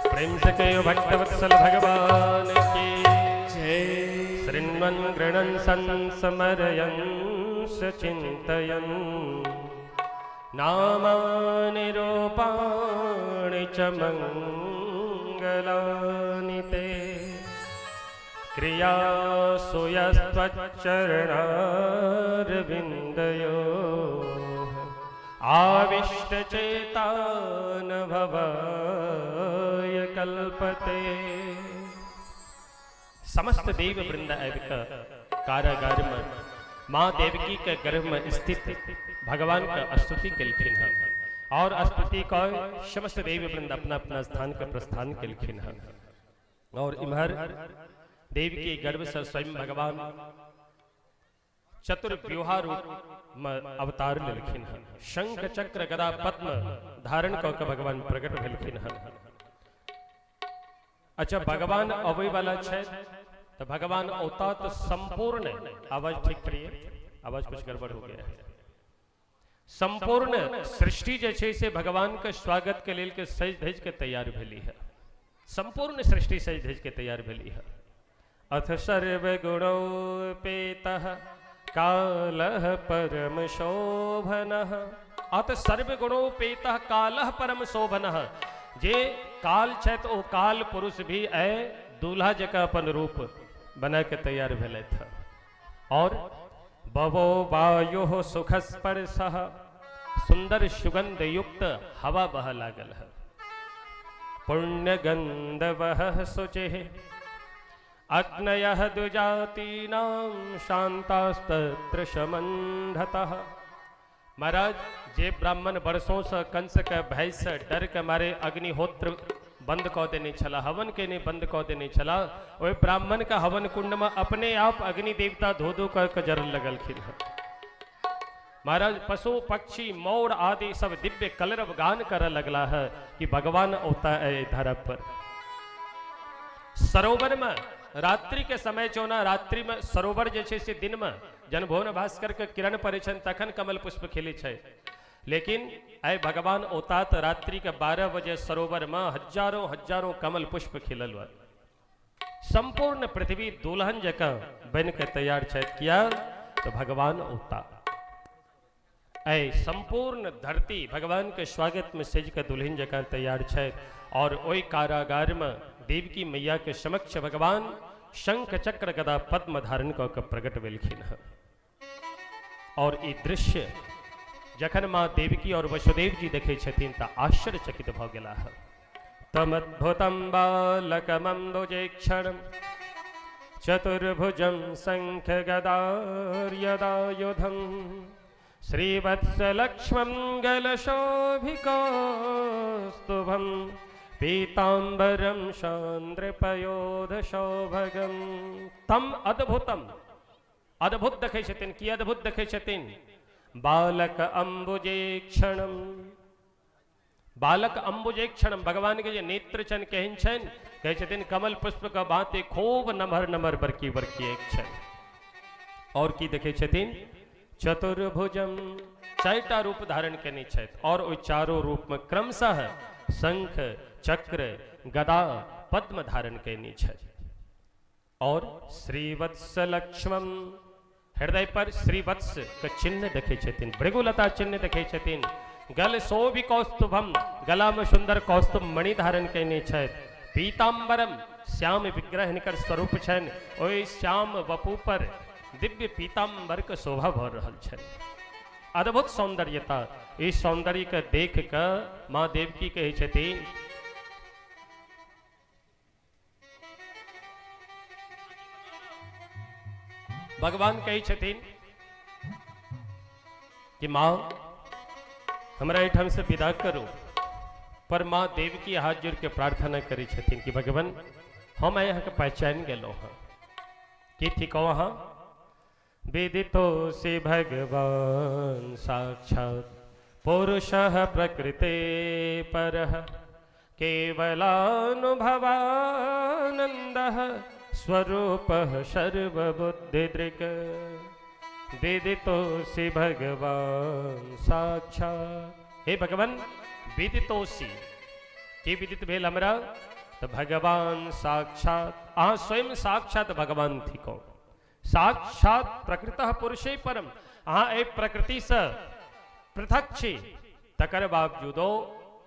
प्रेम से कहो भक्तवत्सल भगवान की जय। शृण्वन् गृणन् सन् स्मरयन् चिन्तयन् नामानि रूपाणि च मङ्गलानि ते क्रियासु यस्त्वच्चरणारविन्दयोः आविष्टचेतान् भवाय कल्पते। समस्त देव वृंद आबि कऽ कारागार में माँ देवकी के गर्भ में स्थित भगवान के स्तुति केलखिन हँ और स्तुति कऽ समस्त देव वृंद अपना अपना स्थान के प्रस्थान केलखिन हँ। और इम्हर देवकी गर्भ से स्वयं भगवान चतुर्व्यूहा रूप में अवतार लेलखिन हँ। शंख चक्र गदा पद्म धारण कऽ के भगवान प्रकट भेलखिन हँ। अच्छा, भगवान अबै वाला छै तो भगवान औता तो संपूर्ण, आवाज ठीक करिए, आवाज कुछ गड़बड़ हो गया है। संपूर्ण सृष्टि जे छै से भगवान के स्वागत के लेल के सज धज के तैयार भेली है। संपूर्ण सृष्टि सज धज के तैयार भेली है। अथ सर्व गुणोपेतः कालः परम शोभनः। अथ सर्व गुणोपेतः कालः परम शोभनः। जे काल छै तो ओ काल पुरुष भी ऐ दूल्हा जकाँ अपन रूप बना के तैयार भेलथि हँ। और बवो वायुः सुखस्पर्शः, सुंदर सुगंध युक्त हवा बह लागल है। पुण्यगंधवह शुचिः अग्नयः द्विजातीनां शान्तास्तत्र शमन्धतः। महाराज, जे ब्राह्मण वर्षों से कंस के भय से डर के मारे अग्निहोत्र बंद कऽ देने छला, हवन के नहीं बंद कऽ देने छला, ओहि ब्राह्मण के हवन कुंड में अपने आप अग्नि देवता धो धो कर के जर लगलखिन हँ। महाराज, पशु पक्षी मोर आदि सब दिव्य कलरव गान कर लगला है कि भगवान औता है धरा पर। सरोवर में रात्रि के समय चौना रात्रि में सरोवर जे छै से दिन में जन भुवन भास्कर के किरण पड़ै छनि तखन कमल पुष्प खिलै छै, लेकिन आइ भगवान औता तऽ रात्रि के 12 बजे सरोवर में हजारों हजारों कमल पुष्प खिलल बा। संपूर्ण पृथ्वी दुल्हन जकाँ बन के तैयार छथि। किया तो भगवान औता। ऐ संपूर्ण धरती भगवान के स्वागत में सज के दुल्हन जकाँ तैयार छथि। और ओहि कारागार में देवकी मैया के समक्ष भगवान शंख चक्र गदा पद्म धारण कऽ के प्रकट भेलखिन हँ। और ई दृश्य जखन माँ देवकी और वसुदेव जी देखै छथिन तऽ आश्चर्यचकित भऽ गेलाह। तमद्भुतं बालकमम्बुजेक्षणं चतुर्भुजं शंख गदार्यदायुधं श्रीवत्सलक्ष्मं गलशोभिकौस्तुभं पीताम्बरं चान्द्रपयोधशोभगं। तम अद्भुतम, अद्भुत देखै छथिन। की अद्भुत देखै छथिन? बालक अम्बुजेक्षणं, बालक अम्बुजेक्षणं, भगवान के जे नेत्र छनि केहन छनि? कहै छथिन कमल पुष्प के भांति खूब नमहर नमहर बड़की बड़की एक छनि। और की देखै छथिन? चतुर्भुजम, चारिटा रूप धारण केने छथि और ओहि चारो रूप में क्रमशः शंख चक्र गदा पद्म धारण केने छथि। और श्रीवत्स लक्ष्मण, हृदय पर श्रीवत्स के चिन्ह देखै छथिन, भृगुलता चिन्ह देखै छथिन। गल शोभि कौस्तुभम, गला में सुंदर कौस्तुभ मणि धारण केने छथि। पीताम्बरम, श्याम विग्रह हिनकर स्वरूप छनि, ओहि श्याम वपु पर दिव्य पीताम्बर के शोभा भऽ रहल छनि। अद्भुत सौंदर्यता, ई सौंदर्य के देख कऽ माँ देवकी कहै छथिन, भगवान कहै छथिन कि माँ हमरा एहिठाम से विदा करू। पर माँ देवकी हाथ जोड़ के प्रार्थना करै छथिन कि भगवान हम आइ अहाँके पहचानि गेलहुँ हँ। की थिकौ अहाँ? विदितोऽसि भगवान साक्षात् पुरुषः प्रकृते परः केवलानुभवानन्दः स्वरूपः सर्वबुद्धिदृक्। विदितोऽसि भगवान साक्षात्। हे भगवान, विदितोऽसि की विदित भेल हमरा? तो भगवान साक्षात, अहाँ स्वयं साक्षात भगवान थिकौ। साक्षात प्रकृतः पुरुषे परम, अहाँ एहि प्रकृतिसँ पृथक छी, तकर बावजूदो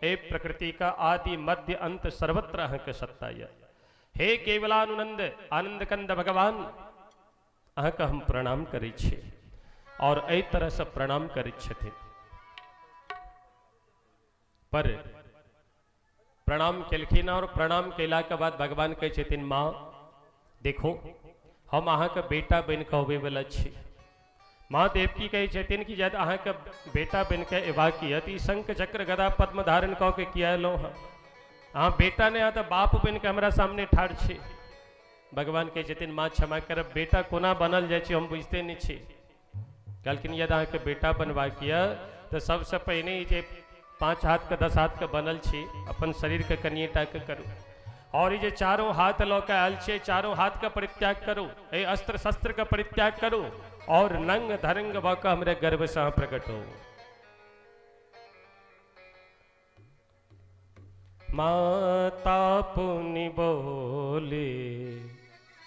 एहि प्रकृतिके आदि मध्य अंत सर्वत्र अहाँके सत्ता यऽ। हे केवलानंद आनंद कंद भगवान, अहाँके हम प्रणाम करै छी। और एहि तरहसँ प्रणाम करैत छथिन। पर प्रणाम केलखिन और प्रणाम केलाके बाद भगवान कहै छथिन, माँ देखो हम अहाँके बेटा बनि कऽ अबैवला छी। माँ देवकी कहै छथिन कि यदि अहाँके बेटा बनि कऽ अयबाक यऽ तऽ ई शंख चक्र गदा पद्म धारण कऽ के किया एलहुँ हँ? अहाँ बेटा नहि, अहाँ तऽ बाप बनि कऽ हमरा सामने ठाढ़ छी। भगवान कहै छथिन, माँ क्षमा करब, बेटा कोना बनल जाइ छै हम बुझिते नहि छी। कहलखिन, यदि अहाँके बेटा बनबाक यऽ तऽ सबसँ पहिने ई जे 5 हाथके 10 हाथके बनल छी, अपन शरीरके कनिए टाके करू, और ई जे चारो हाथ लऽ कऽ आयल छियै, चारो हाथके परित्याग करू, एहि अस्त्र शस्त्रके परित्याग करू और नंग धरंग भऽ कऽ हमरे गर्भसँ अहाँ प्रकट हो। माता पुनि बोले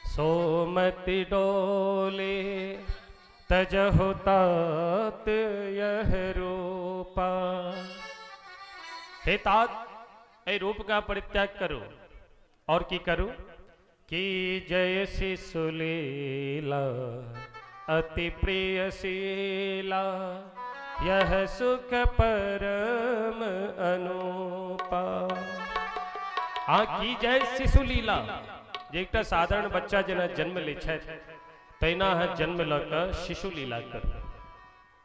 सोमति डोले, तजहु तात यह रूपा। हे तात, एहि रूप का परित्याग करू और की करू कि जय शिशुलीला अति प्रिय शीला, यह सुख परम अनुपा। आ की जय शिशुलीला, जे एकटा साधारण बच्चा जेना जन्म लै छथि तहिना अहाँ जन्म लऽ कऽ शिशु लीला करू,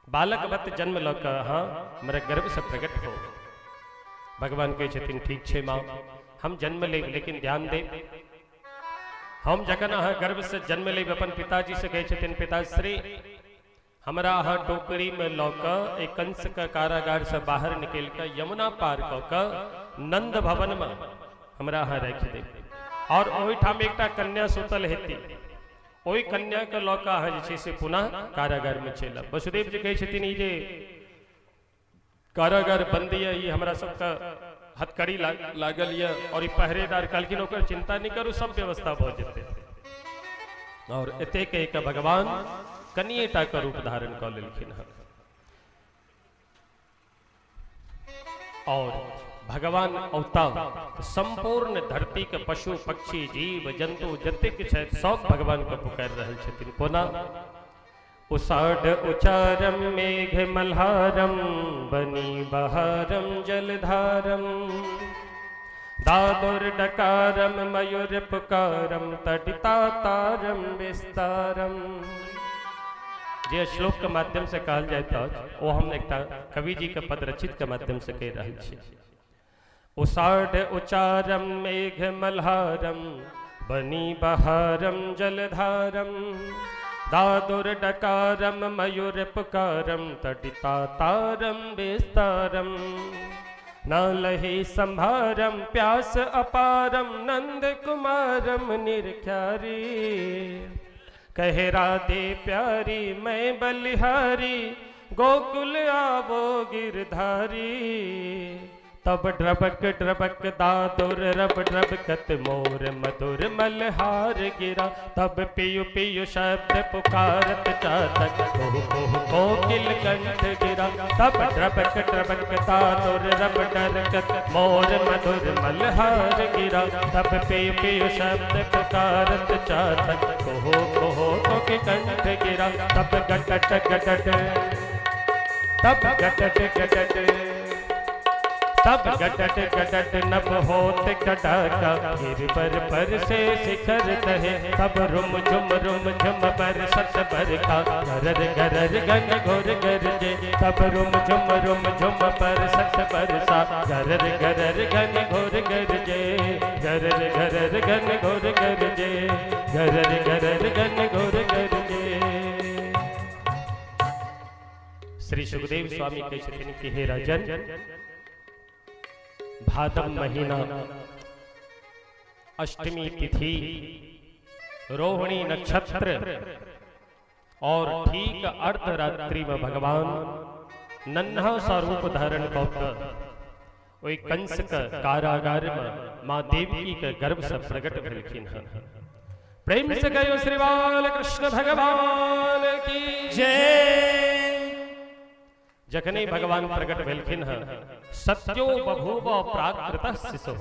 बालकवत जन्म लऽ कऽ अहाँ हमरा गर्भसँ प्रकट हो। भगवान कहै छथिन, ठीक छै माँ, हम जन्म लेब, लेकिन ध्यान देब, हम जखन अहाँ गर्भसँ जन्म लेब, अपन पिताजी से कहै छथिन, पिताश्री हमरा अहाँ टोकरीमे लऽ कऽ एक कंसके कारागारसँ बाहर निकलि कऽ यमुना पार कऽ कऽ नंद भवनमे हमरा अहाँ राखि देब, और ओहिठाम एकटा कन्या सुतल हेती, ओहि कन्याके लऽ कऽ अहाँ जे छै से पुनः कारागारमे चलि आयब। वसुदेव जी कहै छथिन, ई जे कारागार बंद यऽ, ई हमरा सबके हथकड़ी लागल यऽ और ई पहरेदार। कहलखिन, ओकर चिंता नहि करू, सब व्यवस्था भऽ जेतै। और एते कहि कऽ भगवान कनिए टा के रूप धारण कऽ लेलखिन हँ और भगवान औता तऽ संपूर्ण धरती के पशु पक्षी जीव जंतु जतेक छथि सब भगवान के पुकारि रहल छथिन। कोना? उषाढ़ उचारम मेघ मल्हारम, बनी बहारम जलधारम, दादुर डकारम मयूर पुकारम, तटिता तारम विस्तारम। जे श्लोक के माध्यम से कहल जाइत अछि ओ हम एकटा कवि जी के पद रचित के माध्यम से कहि रहल छी। उषाढ़ उचारम मेघ मल्हारम, बनी बहारम जलधारम, दादुर डकारम मयूर पुकारम, तटिता तारम विस्तारम, न लही संभारम प्यास अपारम, नंद कुमारम निरख्यारी, कहे राधे प्यारी मैं बलिहारी, गोकुल आवो गिरधारी। तब ड्रबक ड्रबक दादुर रब ड्रबकत मोर मधुर मल्हार गिरा, तब पियु पियु शब्द पुकारत चातक, कोह कोह कोकिल कंठ गिरा। तब ड्रबक ड्रबक दादुर रब डरकत मोर मधुर मल्हार गिरा, तब पियु पियु शब्द पुकारत चातक, कोह कोह कोकिल कंठ गिरा। तब गटट गटट, तब गटट गटट, तब गटट गटट नभ होत कटाका, गिर पर से शिखर तहे, तब रुम झुम बरसत बरखा, गरर गरर घन घोर गरजे। तब रुम झुम बरसत बरसा, गरर गरर घन घोर गरजे, गरर गरर घन घोर गरजे, गरर गरर घन घोर गरजे। श्री सुखदेव स्वामी कहै छथिन कि हे राजन, भादव महीना अष्टमी तिथि रोहिणी नक्षत्र और ठीक अर्धरात्रि में भगवान नन्हा सा रूप धारण कऽ कऽ ओहि कंस के कारागार में माँ देवकी के गर्भ से प्रकट भेलखिन हन। प्रेम से कहियो श्री बाल कृष्ण भगवान की जय। जखने भगवान प्रकट भेलखिन हँ, सत्यो बभूव प्राकृत शिशु,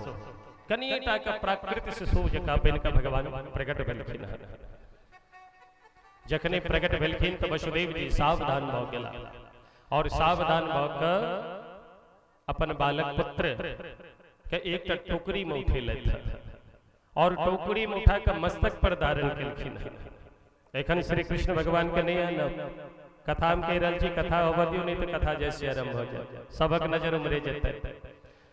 कनिएटा के प्राकृत शिशु जकाँ बनि कऽ भगवान प्रकट भेलखिन हँ। जखने प्रकट भेलखिन तऽ वसुदेव जी सावधान भऽ गेला और सावधान भऽ कऽ अपन बालक पुत्र के एकटा टोकरी में उठेलथि और टोकरी में उठा कऽ मस्तक पर धारण केलखिन हँ। एखन श्री कृष्ण भगवान के नहीं आनब, कथा हम कहि रहल छी, कथा होबऽ दियौ, नहीं तऽ कथा जैसे आरम्भ भऽ जाय, सबक नजर उमरे जेतै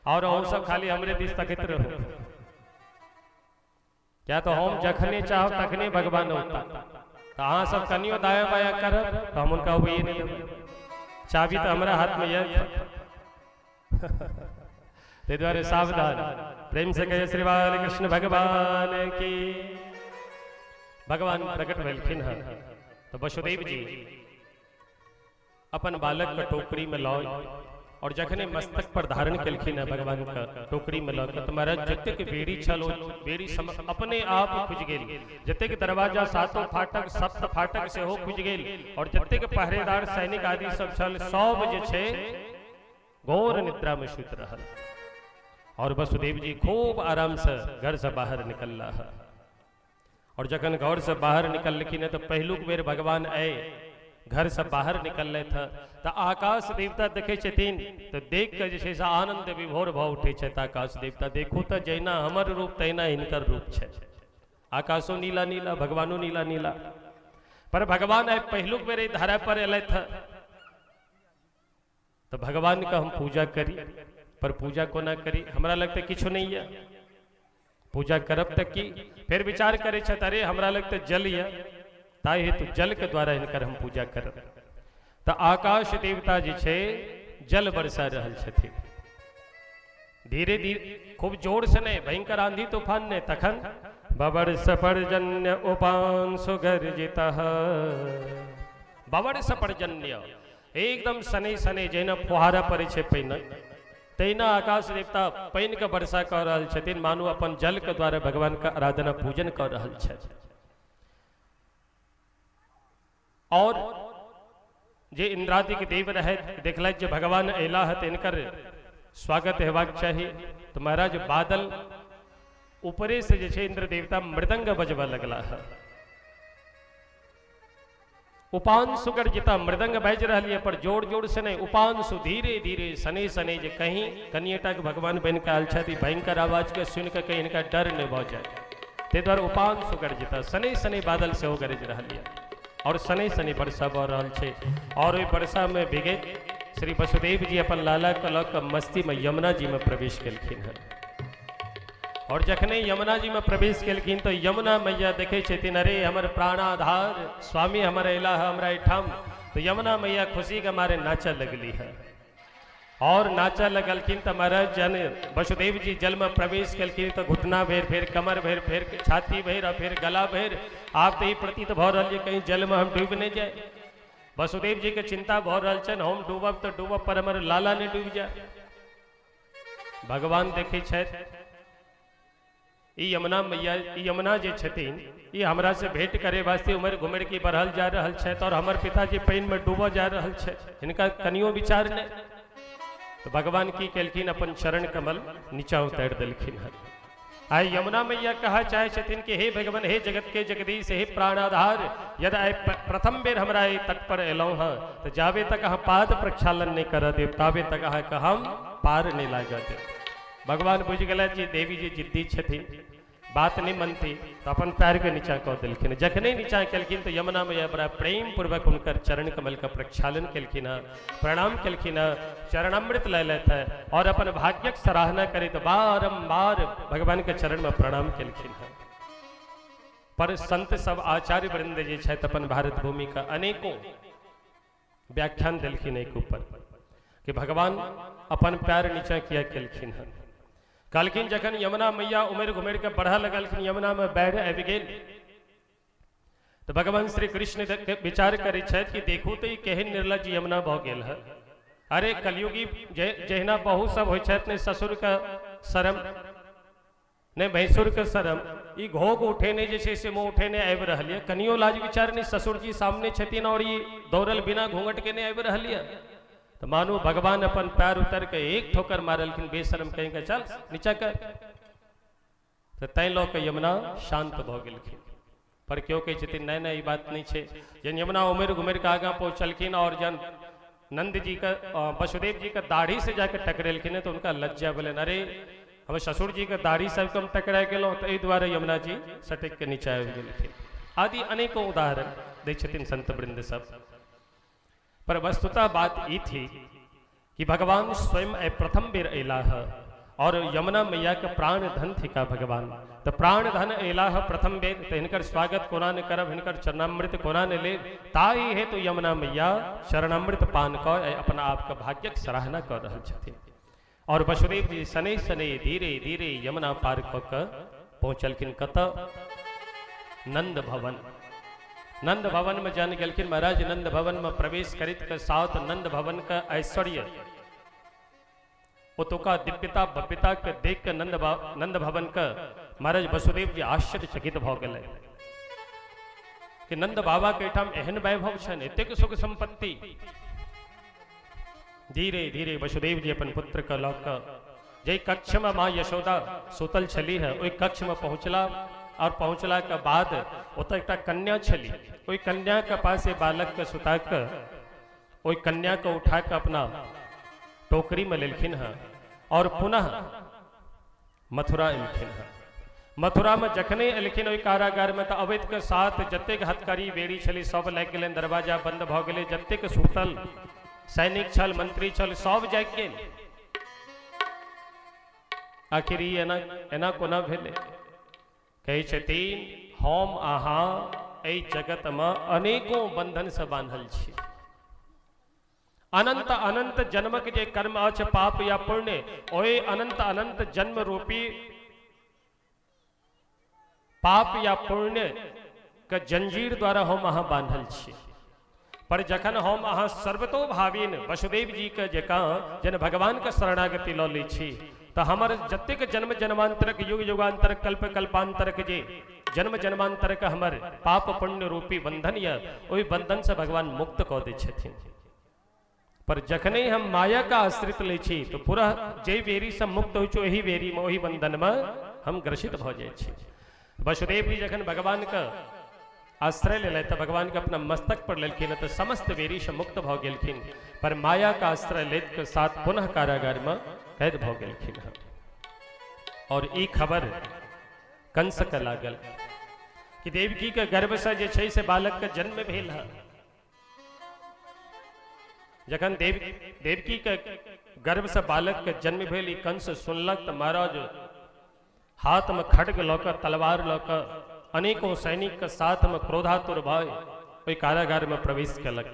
और अहूँ सब खाली हमरे दिस तकैत रहू। क्या तो हम जखने चाहब तखने भगवान औता, तऽ अहाँ सब कनियो दाया बाया करब तऽ हम हुनका अबैए नहि देबै, चाबी तऽ हमरा हाथमे यऽ। ताहि दुआरे सावधान, प्रेम से कहिए श्री बाल कृष्ण भगवान की। भगवान प्रकट भेलखिन हँ तऽ वसुदेव जी अपन बालक के टोकरी में लऽ और जखने मस्तक पर धारण केलखिन हँ भगवान के टोकरी में लऽ के, तऽ महाराज जतेक बेड़ी छल ओ बेड़ी अपने आप खुजि गेल, जतेक दरवाजा सातो फाटक सप्त फाटक सेहो खुजि गेल और जतेक पहरेदार सैनिक आदि सब छल सब जे छै घोर निद्रा में सुति रहल और वसुदेव जी खूब आराम से घर से बाहर निकलला है। और जखन घर से बाहर निकललखिन तऽ पहिलुक बेर भगवान आए घर से बाहर निकललथि हँ तऽ आकाश देवता देखै छथिन तऽ देख कऽ जे छै से आनंद विभोर भऽ उठै छथि। आकाश देवता देखू तऽ जहिना हमर रूप तहिना हिनकर रूप छै, आकाशो नीला नीला भगवानो नीला नीला, पर भगवान आइ पहिलुक बेर एहि धारा पर एलथि हँ तऽ भगवान के हम पूजा करी, पर पूजा कोना करी, हमरा लग तऽ किछु नहीं है, पूजा करब तऽ की। फेर विचार करै छथि अरे हमरा लग तऽ जल यऽ, ताहि हेतु जल के द्वारा हिनकर हम पूजा करब। तऽ आकाश देवता जे छै जल बरसा रहल छथिन धीरे धीरे, खूब जोर से नहीं, भयंकर आंधी तूफान नहीं। तखन बवर्ष पर्जन्य उपांशु गर्जितः, बवर्ष पर्जन्य एकदम शनै शनै जहिना फुहारा पड़ै छै पानिक तहिना आकाश देवता पानिके वर्षा कऽ रहल छथिन, मानू अपन जलके द्वारा भगवानके आराधना पूजन कऽ रहल छथि। और जे इंद्रादिक देव रहथि देखलथि जे भगवान अयलाह तऽ हिनकर स्वागत हेबाक चाही, तऽ महाराज बादल ऊपरे से जे छै इंद्र देवता मृदंग बजबऽ लगलाह। उपांशु गर्जिता, मृदंग बाजि रहल यऽ पर जोर जोर से नहि, उपांशु धीरे धीरे शनै शनै, जे कहीं कनिएटा के भगवान बनि कऽ आयल छथि, भयंकर आवाज के सुनि कऽ कहीं हिनका डर नहि भऽ जाय, ताहि दुआरे उपांशु गर्जिता शनै शनै बादल सेहो गरजि रहल यऽ और शनै शनै वर्षा भऽ रहल छै। और ओहि वर्षामे भिगैत श्री वसुदेव जी अपन लाला के लऽ कऽ मस्तीमे यमुना जी में प्रवेश केलखिन हँ। और जखने यमुना जी में प्रवेश केलखिन तऽ यमुना मैया देखै छथिन अरे हमर प्राणाधार स्वामी हमर अयला है हमरा एहिठाम, तऽ यमुना मैया खुशी के मारे नाचऽ लगली है। और नाचऽ लगलखिन तऽ महाराज जन वसुदेव जी जल में प्रवेश केलखिन तऽ घुटना भरि, फेर कमर भरि, फेर छाती भरि और फेर गला भरि। आब तऽ ई प्रतीत भऽ रहल जे कहीं जल में हम डूबि नहि जाय। वसुदेव जी के चिंता भऽ रहल छनि हम डूबब तऽ डूबब पर हमर लाला नहि डूबि जाय। भगवान देखै छथि ई यमुना मैया, ई यमुना जे छथिन ई हमरा से भेंट करे वास्ते उमर घुमर के बढ़ल जा रहल छथि और हमर पिताजी पानि में डूबऽ जा रहल छथि, हिनका कनियो विचार नहि। तो भगवान की केलखिन अपन चरण कमल नीचा उतारि देलखिन हन। आइ यमुना मैया कहा चाहे छथिन कि हे भगवान, हे जगत के जगदीश, हे प्राणाधार, यदि आइ प्रथम बेर हमरा एहि तट पर एलहुँ हँ तऽ जाबे तक अहाँ पाद प्रक्षालन नहि करऽ देब ताबे तक अहाँके हम पार नहि लागऽ देब। भगवान बुझि गेलथि जे देवी जी जिद्दी छथिन, बात नहि मनती, तऽ अपन पैरके नीचाँ कऽ देलखिन। जखने नीचाँ केलखिन तऽ यमुना मैया बड़ा प्रेम पूर्वक हुनकर चरण कमलके प्रक्षालन केलखिन हँ, प्रणाम केलखिन हँ, चरणामृत लए लेत है और अपन भाग्यक सराहना करैत बारंबार भगवान के चरण में प्रणाम केलखिन हँ। पर संत सब आचार्य वृंद जे छथि अपन भारत भूमि का अनेकों व्याख्यान देलखिन एक ऊपर कि भगवान अपन पैर नीचा किया केलखिन हँ। कहलखिन जखन यमुना मैया उमरि घुमरि के बढ़ऽ लगलखिन, यमुना में बाढ़ि आबि गेल, तऽ भगवान श्री कृष्ण विचार करै छथि कि देखू तऽ ई केहन निर्लज्ज यमुना भऽ गेल है। अरे कलयुगी जहिना बहु सब होइ छथि, नहि ससुरके शरम नहि भैंसुरके शरम, ई घोघ उठेने जे छै से मुँह उठेने आबि रहल यऽ, कनियो लाज विचार नहि, ससुरजी सामने छथिन और ई दौड़ल बिना घूंघट के नहि आबि रहल यऽ। तऽ मानू भगवान अपन पैर उतर के एक ठोकर मारलखिन, बेशरम कहीं के, चल नीचा कर। तऽ तैं लऽ कऽ यमुना शान्त भऽ गेलखिन। पर केओ कहै छथिन नहि नहि, ई बात नहि छै। जहन यमुना उमड़ि घुमड़ि कऽ आगाँ पहुँचलखिन और जहन नंद जी के, वसुदेव जी के दाढ़ी से जाके टकरेलखिन तऽ हुनका लज्जा भेलनि, अरे हमर ससुर जी के दाढ़ी सबके हम टकरा गेलहुँ। तऽ एहि दुआरे यमुना जी सटकि के नीचा आबि गेलखिन। आदि अनेकों उदाहरण दै छथिन संत वृंद सब। पर वस्तुतः बात ई थी कि भगवान स्वयं एहि प्रथम बेर अयलाह और यमुना मैया के प्राण धन थिका भगवान। तऽ प्राण धन अयलाह प्रथम बेर, तऽ हिनकर स्वागत कोना ने करब, हिनकर चरणामृत कोना ने लेब। ताहि हेतु यमुना मैया चरणामृत पान कऽ अपना आपके भाग्यक सराहना कऽ रहल छथिन। और वसुदेव जी शनै शनै धीरे धीरे यमुना पार कऽ कऽ पहुँचलखिन कतऽ? नंद भवन। नंद भवन में जहन गेलखिन महाराज, नंद भवन में प्रवेश करैत के साथ नंद भवन के ऐश्वर्य, ओतुका दिव्यता भव्यता के देख के नंद भवन के महाराज वसुदेव जी आश्चर्यचकित भऽ गेलै कि नंद बाबा के एहिठाम एहन वैभव छनि, एतेक सुख संपत्ति। धीरे धीरे वसुदेव जी अपन पुत्र के लऽ कऽ जाहि कक्ष में माँ यशोदा सुतल छली है ओहि कक्ष में पहुँचला और पहुँचला के बाद ओतऽ एकटा कन्या छली, ओहि कन्या के पास बालक के सुता कऽ ओहि कन्या के उठा कऽ अपना टोकरी में लेलखिन हँ और पुनः मथुरा एलखिन हँ। मथुरा में जखने एलखिन ओहि कारागार में तऽ अबैत के साथ जतेक हथकड़ी बेड़ी छली सब लागि गेलनि, दरवाजा बंद भऽ गेलै, जतेक सुतल सैनिक छल, मंत्री छल, सब जागि गेल। आखिर ई एना एना कोना भेलै? कहै छथिन हम अहाँ एहि जगत में अनेकों बंधन से बांधल छी। अनंत अनंत जन्मक जे कर्म अछि पाप या पुण्य, ओहि अनंत अनंत जन्म रूपी पाप या पुण्य के जंजीर द्वारा हम अहाँ बांधल छी। पर जखन हम अहाँ सर्वतोभावीन वसुदेव जी के जकाँ जन भगवान के शरणागति लऽ लै छी तऽ हमर जतेक जन्म जन्मांतरक युग युगांतरक कल्प कल्पांतरक जे जन्म जन्मांतरक हमर पाप पुण्य रूपी बंधन यऽ ओहि बंधन से भगवान मुक्त कऽ दै छथिन। पर जखने हम माया का आश्रित लै छी तऽ पूरा जाहि बेरी से मुक्त होइ छी ओहि बेरी में ओहि बंधन में हम ग्रसित भऽ जाइ छी। वसुदेव जी जखन भगवान के आश्रय लेलथि तऽ भगवान के अपना मस्तक पर लेलखिन तऽ समस्त बेरी से मुक्त भऽ गेलखिन। पर माया का आश्रय लैत के साथ पुनः कारागार में कैद भऽ गेलखिन हँ। और ई खबर कंस के लागल कि देवकी के गर्भ से जे छै से बालक के जन्म भेल है। जखन देवकी के गर्भ से बालक के जन्म भेल ई कंस सुनलक तऽ महाराज हाथ में खड्ग लऽ कऽ तलवार लऽ कऽ अनेकों सैनिक के साथ में क्रोधातुर भय ओहि कारागार में प्रवेश केलक।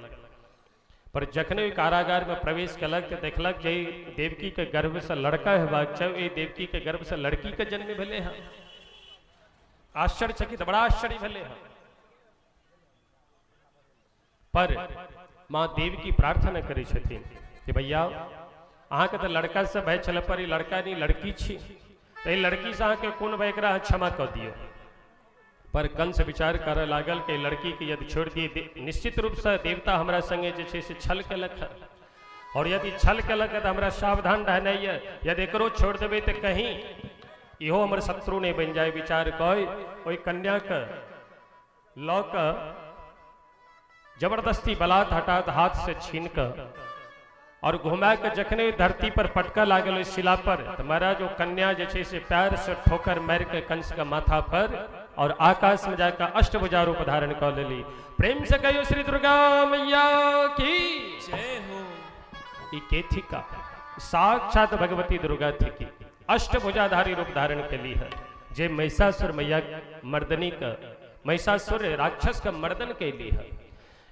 पर जखने ओहि कारागार में प्रवेश केलक तऽ देखलक जे देवकी के गर्भ से लड़का हेबाक चाही, ओहि देवकी के गर्भ से लड़की के जन्म भेलै हँ। आश्चर्यचकित, बड़ा आश्चर्य भेलै हँ। पर माँ देवकी प्रार्थना करै छथिन कि भैया अहाँके तऽ लड़का से भय छलै, पर ई लड़का नहि लड़की छी, तऽ ई लड़की से अहाँके कोन भय, एकरा अहाँ क्षमा कऽ दियौ। पर कंस विचार करऽ लागल कि लड़की के यदि छोड़ि दिए निश्चित रूप से देवता हमरा संगे जे छै से छल केलक हँ, और यदि छल केलक तऽ हमरा सावधान रहनाइ यऽ, यदि एकरो छोड़ि देबै तऽ कहीं इहो हमर शत्रु नहि बनि जाय। विचार कऽ ओहि कन्याके लऽ कऽ जबरदस्ती बलात् हटात हाथ से छीन कऽ और घुमा के जखने धरती पर पटका लागल ओहि शिला पर तऽ महाराज ओ कन्या जे छै से पैर से ठोकर मारि के कंस के माथा पर और आकाश में जाकर अष्टभुजा रूप धारण कऽ लेली। प्रेम से कहियो श्री दुर्गा मैया की जय हो। ई के थिका? साक्षात भगवती दुर्गा थिकी, अष्टभुजाधारी रूप धारण केली है, जे महिषासुर मैया मर्दनी के, महिषासुर राक्षस के मर्दन कैली है।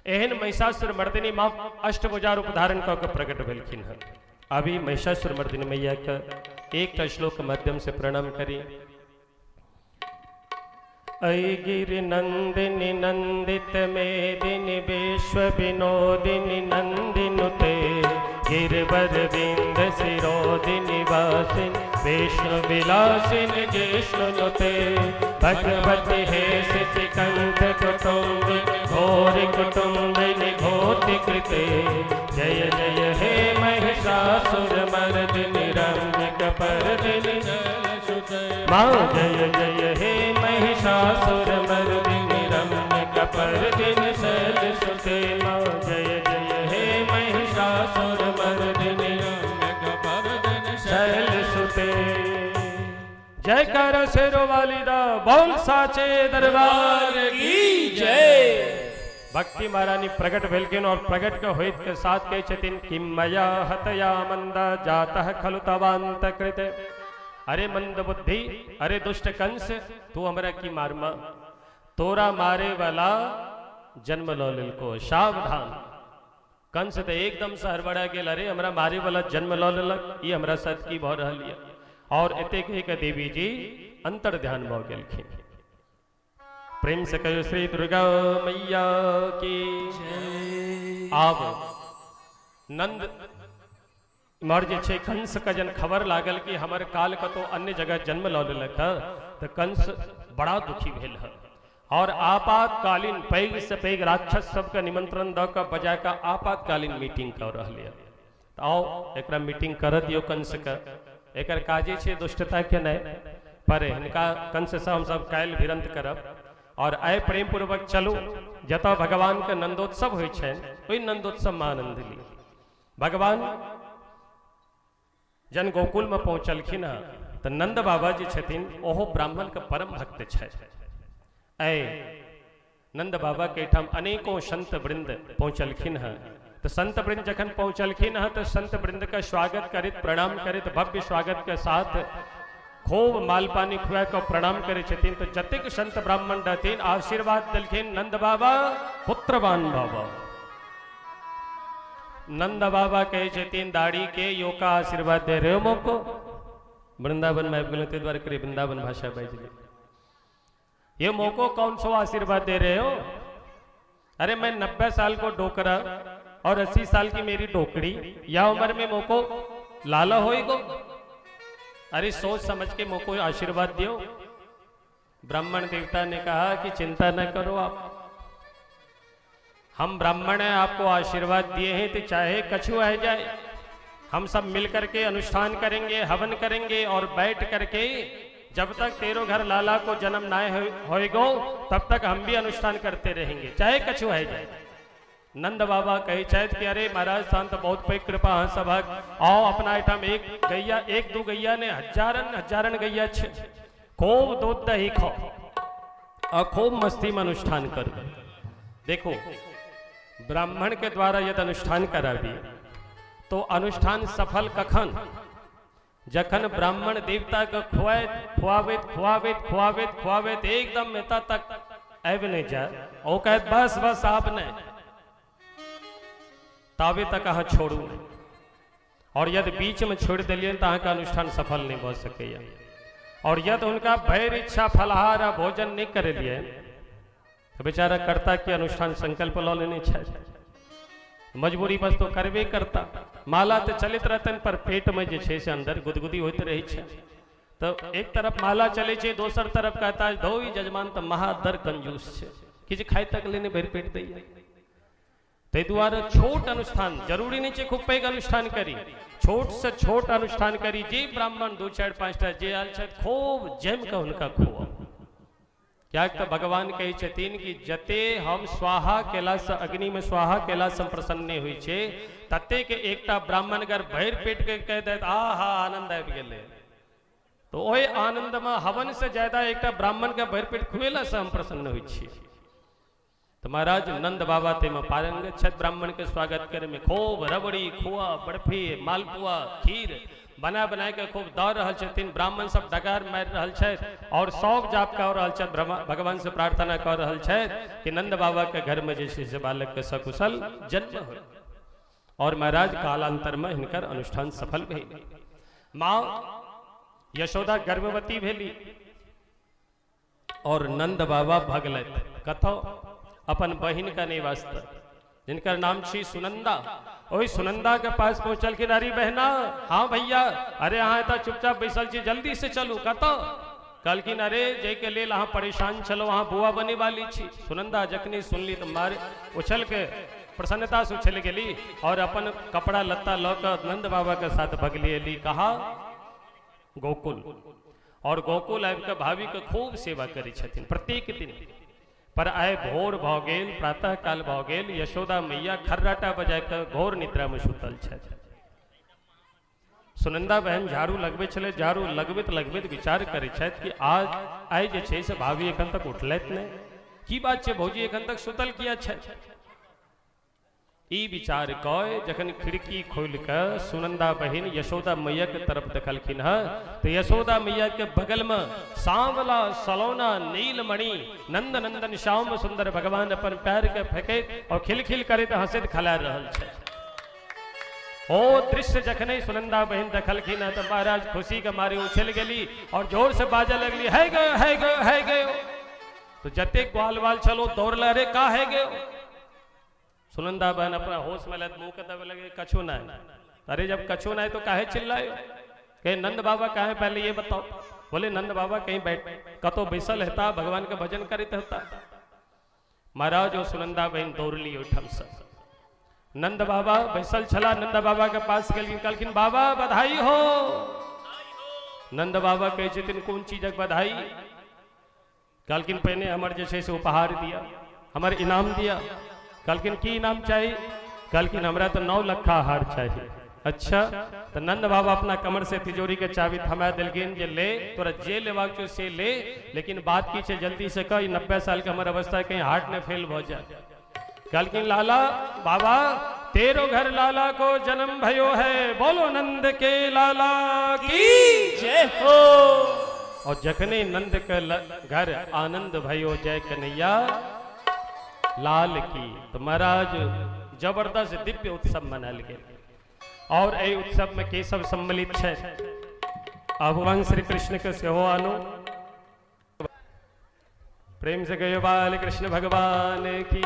एहन महिषासुर मर्दिनी माँ अष्टभुजा रूप धारण कऽ के प्रकट भेलखिन हँ। अभी महिषासुर मर्दिनी मैया के एकटा श्लोक के माध्यम से प्रणाम करी। ऐ गिरि नंदिनी नंदित मेदिनी विश्व विनोदिनी नंदिनुते गिरिवर विंध्य शिरोदिनी वासिनी विष्णु विलासिनी जिष्णुनुते भगवती हे सितिकंठ कुटुम्बिनी घोर कुटुम्बिनी घोति कृते जय जय हे महिषासुरमर्दिनि रम्यकपर्दिनि शैलसुते मा जय जय हे महिषासुरमर्दिनि रम्यकपर्दिनि शैलसुते। जय कर शेरो वाली दा बोल साचे दरबार की जय। भक्ति महारानी प्रकट भेलखिन और प्रकट के होइत के साथ कहै छथिन कि मया हतया मंद जातः खलु तवांत कृत। अरे मंद बुद्धि, अरे दुष्ट कंस, तू हमरा की मारमा, तोरा मारे वाला जन्म ल लेलको, सावधान। कंस तो एकदम से हड़बड़ा गेल, अरे हमरा मारे वाला जन्म ल लेलक, ई हमरा साथ की भऽ रहल यऽ। और एते कहि के देवी जी अंतर ध्यान भऽ गेलखिन। प्रेम से कहियो श्री दुर्गा मैया की। आब नंद इम्हर जे छै कंस के जन खबर लागल कि हमर काल कतौ अन्य जगह जन्म लऽ लेलक हँ, तऽ कंस बड़ा दुखी भेल हँ और आपातकालीन पैघ से पैघ राक्षस सबके निमंत्रण दऽ कऽ बजा कऽ आपातकालीन मीटिंग कऽ रहल यऽ। तऽ आउ एकरा मीटिंग करऽ दियौ कंस के, एकर काजे छै दुष्टता केनाइ, पर हिनका कंस से हमसब काल्हि भिड़ंत करब और आइ प्रेम पूर्वक चलू जतऽ भगवान के नंदोत्सव होइ छनि ओहि नंदोत्सव में आनंद ली। भगवान जन गोकुल में पहुंचलखिन हँ तऽ नंद बाबा जे छथिन ओहो ब्राह्मण के परम भक्त छथि। ऐ नंद बाबा के एहिठाम अनेकों संत वृंद पहुंचलखिन हँ। तऽ संत वृंद जखन पहुंचलखिन हँ तऽ संत वृंद के स्वागत करैत प्रणाम करैत भव्य स्वागत के साथ खूब माल पानी खुआ कऽ प्रणाम करै छथिन। तऽ जतेक संत ब्राह्मण रहथिन आशीर्वाद देलखिन, नंद बाबा पुत्रवान बाबा। नंद बाबा कहै छथिन दाढ़ी के यो का आशीर्वाद दे रहे हो मोको, वृंदावन में आबि गेलहुँ ताहि दुआरे करी वृंदावन भाषा बाजि ली, ये मोको कौन सो आशीर्वाद दे रहे हो? अरे मैं 90 साल को डोकरा और 80 साल की मेरी डोकरी, या उम्र में मोको लाला होएगो? अरे सोच समझ के मोको आशीर्वाद दियो। ब्राह्मण देवता ने कहा कि चिंता न करो आप, हम ब्राह्मण हैं, आपको आशीर्वाद दिए हैं तो चाहे कछु आ जाए, हम सब मिल करके अनुष्ठान करेंगे, हवन करेंगे और बैठ करके जब तक तेरो घर लाला को जन्म ना होएगो तब तक हम भी अनुष्ठान करते रहेंगे, चाहे कछु आ जाए। नंद बाबा कहे छथि कि अरे महाराज शांत बहुत पैघ कृपा अहाँ सभक, आओ अपना एहिठाम एक गैया एक दू गैया ने हजारन हजारन गैया छै, खूब दूध दही खाओ और खूब मस्ती में अनुष्ठान करू। देखो ब्राह्मण के द्वारा यदि अनुष्ठान कराबी तो अनुष्ठान सफल कखन? जखन ब्राह्मण देवता के खुआइत खुआबैत खुआबैत खुआबैत खुआबैत एकदम एतऽ तक आबि नहि जाय, ओ कहत बस बस आब नहि, ताबे तक अहाँ छोड़ू नहि। और यदि बीच में छोड़ि देलियनि तऽ अहाँके अनुष्ठान सफल नहि भऽ सकैए। और यदि हुनका भरि इच्छा फलाहार आ भोजन नहि करेलियै तऽ बेचारा कर्ता के अनुष्ठान संकल्प लऽ लेने छथि, मजबूरी बस तो करबे करता, माला तऽ चलैत रहतनि पर पेट में जे छै से अंदर गुदगुदी होइत रहै छै। तऽ एक तरफ माला चलै छै, दोसर तरफ कहता है धो ई जजमान तऽ महादर कंजूस छै, किछु खाइ तक लेने भरि पेट दैया। ताहि दुआरे छोट अनुष्ठान जरूरी नहीं छै खूब पैघ अनुष्ठान करी, छोट से छोट अनुष्ठान करी, जे ब्राह्मण 2 4 5टा जे आयल छथि खूब जमि कऽ हुनका खुआउ। किएक तऽ भगवान कहै छथिन कि जते हम स्वाहा केलासँ अग्निमे स्वाहा केलासँ प्रसन्न नहि होइ छै ततेक एकटा ब्राह्मण अगर भरि पेट के कहि देत आहा आनंद आबि गेलै, तऽ ओहि आनंदमे हवन से ज्यादा एकटा ब्राह्मणके भरि पेट खुएलासँ हम प्रसन्न होइ छी। तऽ महाराज नंद बाबा ताहिमे पारंगत छथि, ब्राह्मण के स्वागत करैमे खूब रबड़ी खोआ बर्फी मालपुआ खीर बना बना के खूब दऽ रहल छथिन। ब्राह्मण सब डकार मारि रहल छथि और सब जाप कऽ रहल छथि, भगवान से प्रार्थना कऽ रहल छथि कि नंद बाबा के घर में जे छै से बालक के सकुशल जन्म हो। और महाराज कालांतर में हिनकर अनुष्ठान सफल भेल। माँ यशोदा गर्भवती भेली और नंद बाबा भगलथि कतौ अपन बहिन का नहीं वास्ते, जिनकर नाम छी सुनंदा। ओहि सुनंदा के पास पहुंचलखिन, अरे बहना, हाँ भैया, अरे अहाँ एतऽ चुपचाप बैसल छी, जल्दी से चलू। कतौ? कहलखिन अरे जाहिके लेल अहाँ परेशान छलहुँ, अहाँ बुआ बने वाली छी। सुनंदा जखनी सुनली तऽ मारे उछल के प्रसन्नता से उछल गेली और अपन कपड़ा लत्ता लऽ कऽ नंद बाबा के साथ भगली एली। कहा? गोकुल। और गोकुल आबि कऽ भाभीके खूब सेवा करै छथिन प्रत्येक दिन। पर आइ भोर भऽ गेल, प्रातः काल भऽ गेल, यशोदा मैया खर्राटा बजा कऽ घोर निद्रामे सुतल छथि। सुनंदा बहन झाड़ू लगबै छलै, झाड़ू लगबैत लगबैत विचार करै छथि कि आज आइ जे छै से भाभी एखन तक उठलथि नहि, की बात छै भौजी एखन तक सुतल किया छथि? ई विचार कऽ जखन खिड़की खोलि कऽ सुनंदा बहिन यशोदा मैया के तरफ देखलखिन हँ तऽ यशोदा मैया के बगल में सांवला सलौना नीलमणि नंद नंदन श्याम सुंदर भगवान अपन पैर के फेंकैत और खिलखिल करैत हंसैत खला रहल छै। ओ दृश्य जखने सुनंदा बहिन देखलखिन हँ तऽ महाराज खुशी के मारे उछल गेली और जोर से बाजऽ लगली, है गयो है गयो है गयो। तो जतेक ग्वाल वाल छल ओ दौड़ल, अरे का है गयो? सुनंदा बहन अपना होश में लत मुंह के दबे लगे, कछु नहीं। अरे जब कछु नहीं तो काहे चिल्लायो? कहे नंद बाबा काहे, पहले ये बताओ। बोले नंद बाबा कहीं बैठ कतो बैसल हेता, भगवान के भजन करते होता। महाराज ओ सुनंदा बहन दौड़ली ओहिठाम से, नंद बाबा बैसल छला, नंद बाबा के पास गेलखिन, कहलखिन बाबा बधाई हो। नंद बाबा कहै छथिन कोन चीजक बधाई? कहलखिन पहिने हमर जे छै से उपहार दिया, हमर इनाम दिया। कहलखिन की इनाम चाही? कहलखिन हमरा तऽ 9 लखा हार चाही। अच्छा, तऽ नंद बाबा अपना कमर से तिजोरी के चाबी थमा देलखिन जे ले तोरा जे लेबाक छौ से ले, लेकिन बात की छै जल्दी से कह, 90 साल के हमर अवस्था कहीं हार्ट ने फेल भऽ जाए। कहलखिन लाला बाबा तेरो घर लाला को जन्म भयो है, बोलो नंद के लाला की जय हो। और जखने नंद के घर आनंद भयो जय कन्हैया लाल की, तो महाराज जबरदस्त दिव्य उत्सव मनायल गेल। और एहि उत्सव में के सब सम्मिलित छै? भगवान श्री कृष्ण के सेहो आनू, प्रेम से कहियो बाल कृष्ण भगवान की।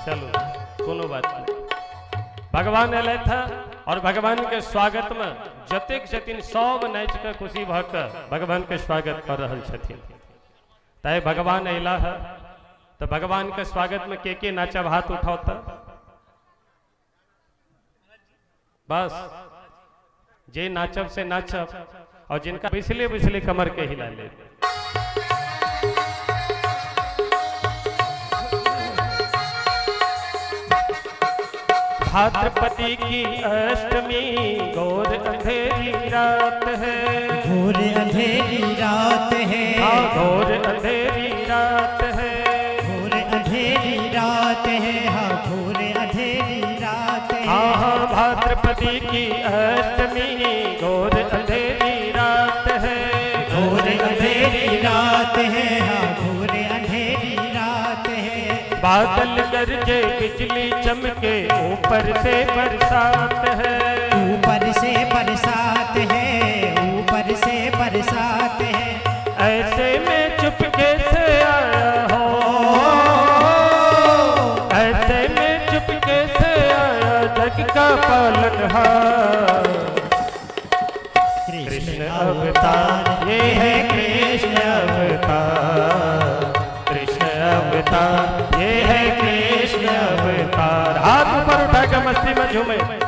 चलो कोनो बात नहीं, भगवान एलथि हँ और भगवान के स्वागत में जतेक छथिन सब नाचि कऽ खुशी भऽ कऽ भगवान के स्वागत कऽ रहल छथिन। तैं भगवान अयला हँ तऽ भगवान के स्वागत में के नाचब हाथ उठाओ तऽ बस जे नाचब से नाचब, और जिनका बिछले बिछले कमर के हिला ले। भाद्रपति की अष्टमी घोर अंधेरी रात है, घोर अंधेरी रात है, हाँ घोर अंधेरी रात है, घोर अंधेरी रात है, हाँ घोर अंधेरी रात है, हाँ हाँ भाद्रपति की अष्टमी घोर अंधेरी रात है, घोर अंधेरी रात है, हाँ घोर अंधेरी रात है। बादल गरजे बिजली चमके ऊपर से बरसात है, ऊपर से बरसात है, ऊपर से बरसात है। ऐसे में चुपके से आया हो, ऐसे में चुपके से आया जग का पालनहार। कृष्ण अवतार ये है कृष्ण अवतार, कृष्ण अवतार ये है कृष्ण अवतार। हाथ ऊपर उठा के मस्ती में झूमे।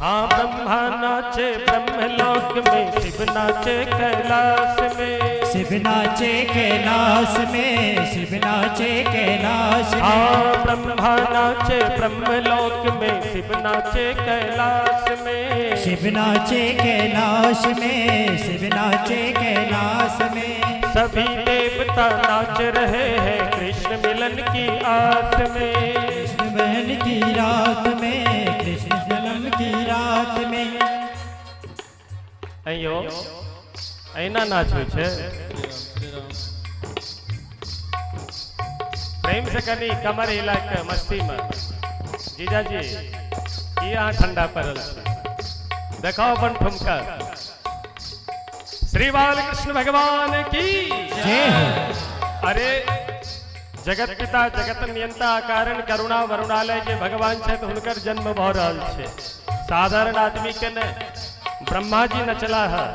हाँ ब्रह्मा नाचे ब्रह्मलोक में, शिव नाचे कैलाश में, शिव नाचे कैलाश में, शिव नाचे कैलाश में। हाँ ब्रह्मा नाचे ब्रह्मलोक में, शिव नाचे कैलाश में, शिव नाचे कैलाश में, शिव नाचे कैलाश में। सभी देवता नाच रहे हैं कृष्ण मिलन की आस में, कृष्ण मिलन की रात में, कृष्ण जन्म की रात में। अयो अहिना नाच होइ छै। प्रेम से कनी कमर हिला के मस्ती में। जीजाजी की अहाँ ठंडा पड़ल छी? देखाओ अपन ठुमका। श्री बालकृष्ण भगवान की जय हो। अरे जगत पिता जगत नियंता कारण करुणा वरुणालय जे भगवान छथि हुनकर जन्म भऽ रहल छै। साधारण आदमी के नहि, ब्रह्मा जी नचला है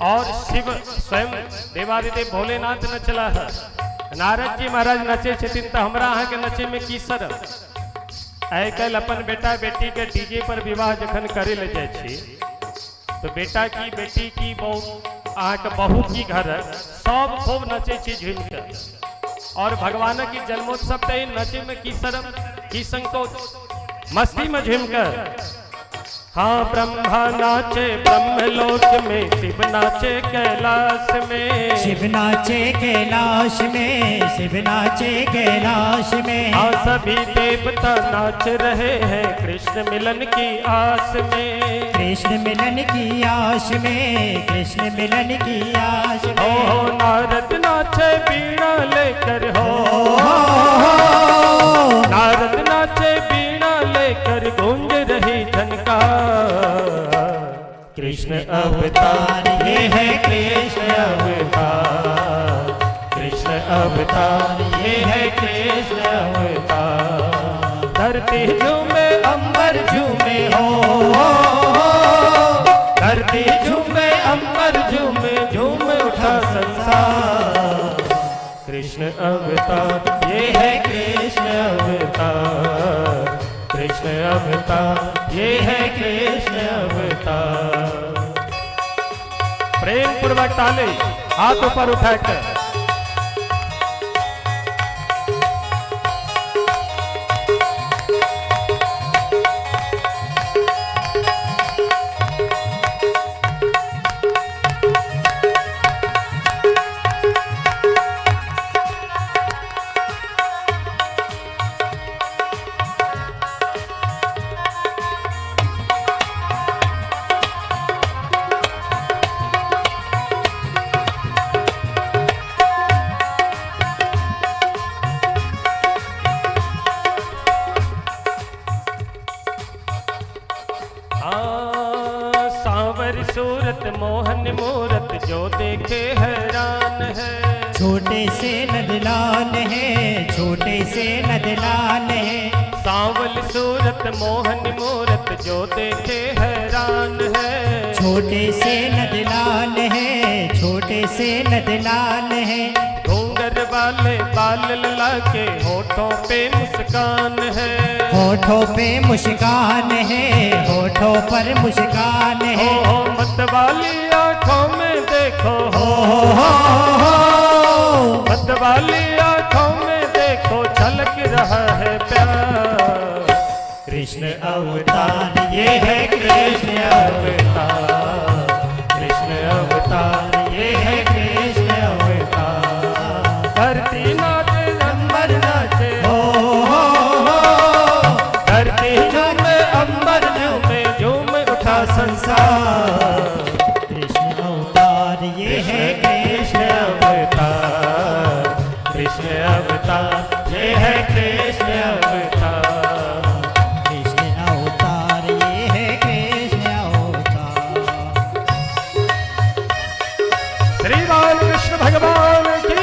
और शिव स्वयं देवादिदेव भोलेनाथ नचला है, नारद जी महाराज नचे छथिन, तऽ हमरा अहाँके नचे में की शरम? आइ काल्हि अपन बेटा बेटी के डीजे पर विवाह जखन करे लए जाइ छी तो बेटा की बेटी की बहु अहाँके बहू की घर सब खूब नचे छी झूमि के, और भगवान की जन्मोत्सव ते नचे में की शर्म की संकोच, मस्ती में झूम कर। हाँ ब्रह्मा नाचे ब्रह्मलोक में, शिव नाचे कैलाश में, शिव नाचे कैलाश में, शिव नाचे कैलाश में। हाँ सभी देवता नाच रहे हैं कृष्ण मिलन की आस में, कृष्ण मिलन की आश में, कृष्ण मिलन की आश में। हो नारद नाचे बीणा लेकर, हो नारद नाचे बीणा लेकर, गूंज रही झनकार। कृष्ण अवतार ये है कृष्ण अवतार, कृष्ण अवतार ये है कृष्ण अवतार। धरती झूमे अंबर झूमे हो, धरती झूमे अंबर झूमे, झूम उठा संसार। कृष्ण अवतार ये है कृष्ण अवतार, कृष्ण अवतार ये है कृष्ण अवतार। प्रेम पूर्वक ताली हाथ ऊपर उठाकर। हाँ सांवर सूरत मोहन मूरत जो देखे हैरान है, छोटे से नदलाल है, छोटे से नदलाल है। सांवल सूरत मोहन मूरत जो देखे हैरान है, छोटे से नदलाल है, छोटे से नदलाल है। घूंघर वाले बाल लला के होठों पे मुस्कान है, होठों पे मुस्कान है, होठों पर मुस्कान है। हो मत वाली आंखों में देखो, हो हो हो मत वाली आंखों में देखो, छलक रहा है प्यार। कृष्ण अवतार ये है कृष्ण अवतार, कृष्ण अवतार ये है कृष्ण अवतार। धरती नाचे अंबर नाचे, हो हो धरती झूमे अंबर झूमे, झूम उठा संसार। कृष्ण अवतार ये है कृष्ण अवतार, कृष्ण अवतार ये है कृष्ण अवतार। कृष्ण अवतार ये है कृष्ण अवतार। श्री बालकृष्ण भगवान की।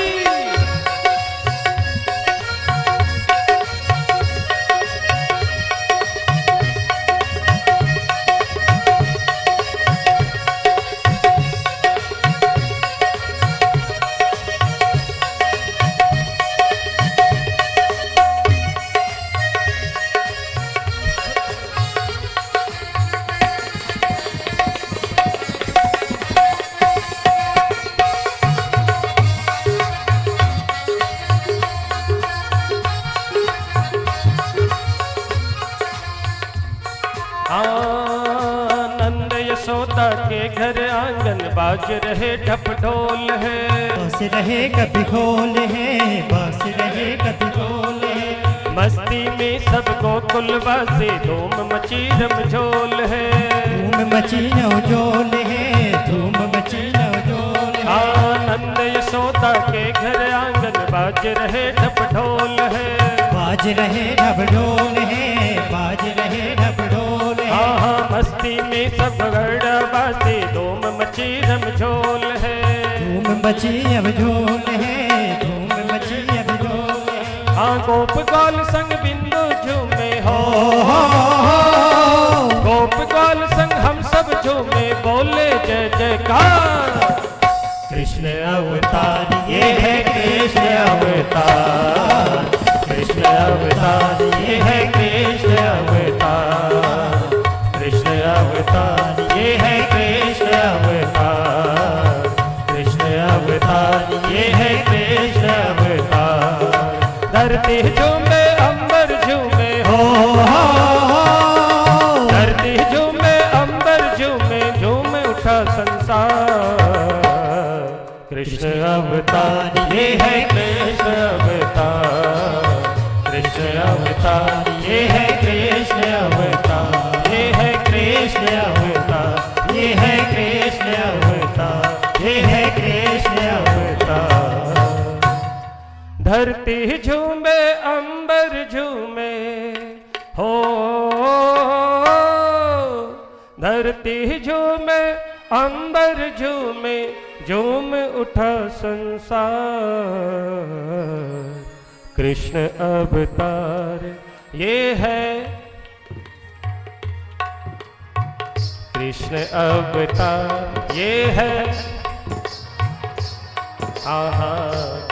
नंद यशोदा के घर आंगन बाज रहे ढप ढोल है, बस रहे कभी खोल है, बस रहे कभी खोल है। मस्ती में सब गोकुलवासी धूम मची रमझोल है, धूम मची नवजोल है, धूम मची नवजोल यशोदा के घर आंगन बाज रहे ढप ढोल है। बाज रहे ढप ढोल है, बाज रहे ढप ढोल है। हाँ हाँ मस्ती में सब गढ़वासी धूम मची रमझोल है। धूम मची अब झोल है, धूम मची अब झोल है। हाँ गोप ग्वाल संग बिंदु झूमे हो, हो हो गोप ग्वाल संग हम सब झूमे बोले जय जयकार। कृष्ण अवतार ये है कृष्ण अवतार, कृष्ण अवतार ये है कृष्ण अवतार, कृष्ण अवतार ये है कृष्ण अवतार, कृष्ण अवतार ये है कृष्ण अवतार। धरती झूमे अंबर झूमे हो, हो हो धरती झूमे अंबर झूमे, झूम उठा संसार। कृष्ण अवतार ये है कृष्ण अवतार, कृष्ण अवतार ये है कृष्ण अवतार, ये है कृष्ण अवतार, ये है कृष्ण अवतार, ये है कृष्ण अवतार। धरती झूमे अंबर झूमे हो, धरती झूमे अंबर झूमे, झूम उठा संसार। कृष्ण अवतार ये है कृष्ण अवतार ये है, आहा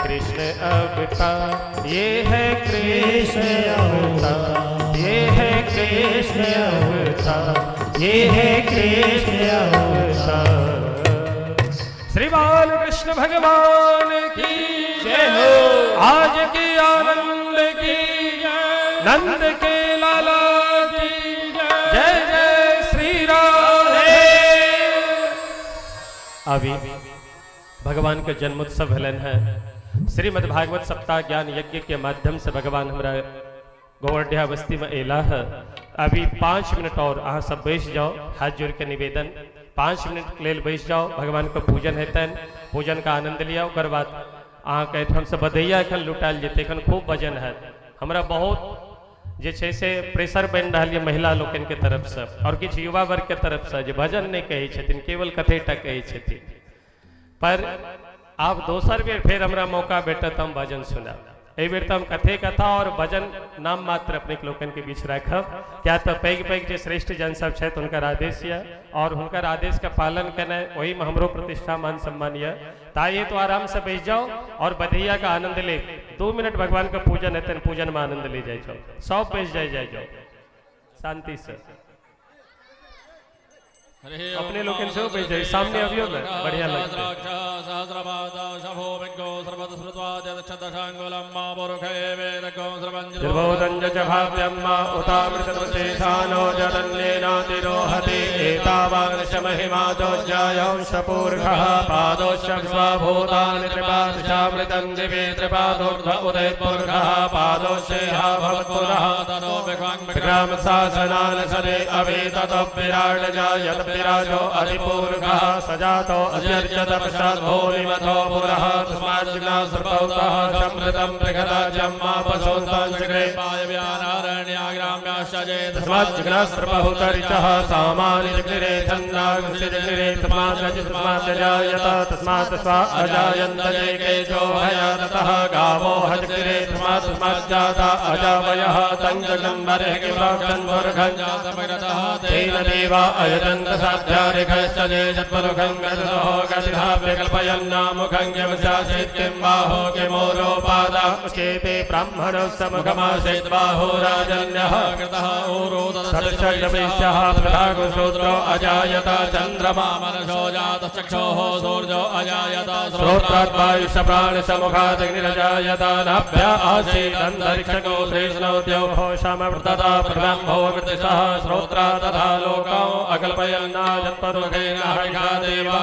कृष्ण अवतार ये है कृष्ण अवतार, ये है कृष्ण अवतार, ये है कृष्ण अवतार। श्री बाल कृष्ण भगवान की जय हो। आज की आनंद की जय। नंद के लाला की जय। जय जय श्री राम। अभी भगवान के जन्मोत्सव भेलन है। श्रीमद् भागवत सप्ताह ज्ञान यज्ञ के माध्यम से भगवान हमरा गोवर्ध्या बस्ती में एला है। अभी 5 मिनट और अहाँ सब बैस जाओ, हाथ जोड़ के निवेदन, 5 मिनट के लेल बैस जाओ, भगवान के पूजन हेतनि, पूजन का आनंद लिया। ओकर बाद अहाँके एहिठामसँ बधैया एखन लुटायल जेतै, एखन खूब भजन हैत। हमरा बहुत जे छै से प्रेशर बनि रहल यऽ महिला लोकनिके तरफसँ और किछु युवा वर्गके तरफसँ जे भजन नहि कहै छथिन, केवल कथेटा कहै छथिन। पर आब दोसर बेर फेर हमरा मौका भेटत हम भजन सुनाब। एहि बेर तऽ हम कथे कथा और भजन नाम मात्र अपने लोकनिके बीच राखब, किया तऽ पैघ पैघ जे श्रेष्ठ जन सब छथि हुनकर आदेश यऽ और हुनकर आदेशके पालन केनाइ ओहिमे हमरो प्रतिष्ठा मान सम्मान यऽ। ताहि हेतु आरामसँ बैस जाउ और बधैयाके आनंद ले। 2 मिनट भगवानके पूजन हेतनि, पूजनमे आनंद ले जाइ जाउ, सब बैस जाइ जाइ जाउ शांतिसँ। अपने लोकनि सेहो बैस जाइ, सामने अबियौ ने, बढ़िया लगतै। उतामृतशेषानो जरन्येनातिरोहति एतावांश महिमादोऽध्यायांश पूर्णः पादोश्च स्वभूतानि त्रिपादशामृतं दिवि त्रिपादोर्ध्व उदयत्पुरुषः पादोश्चेह भवत्पुरः विक्रामशासनान् सदे अवेततो विराट जायत विराजो अधिपूर्णः सजातो अजर्जत पश्चाद्भूमिमथो पुरः तस्माज्जिज्ञासुर्भवतः समृतं बृहदाजम्मापसोऽन्ताञ्चक्रे तस्माज्जिज्ञासुर्बहुतरिचः सामानि जग्निरे छन्दांसि जग्निरे तस्मात् तस्मात् अजायत तस्मात् स्वा अजायन्त जैकेजो भयाततः गावो हजग्निरे तस्मात् तस्माज्जाता अजावयः तञ्जगम्बरः किमक्षन्मुर्घं तेन देवा अयजन्त साध्यारिखश्च जत्परुखं गतसो गतिधा विकल्पयन्नामुखं किमशासीत् किं बाहो किमोरोपादा उचेते ब्राह्मणस्य मुखमासीत् बाहो राजन्यः सदृशः प्रधागुशूद्रो अजायत चन्द्रमा मनसो जातश्चक्षोः सूर्यो अजायत श्रोत्रात् वायुश्च प्राणसमुखादग्निरजायत नाभ्य आसीदन्तरिक्षगो श्रीष्णोद्योः शमवृतता प्रब्रह्मो वृतिशः श्रोत्रात् तथा लोकौ अकल्पयन्नाजत्परुखेन हरिषा देवा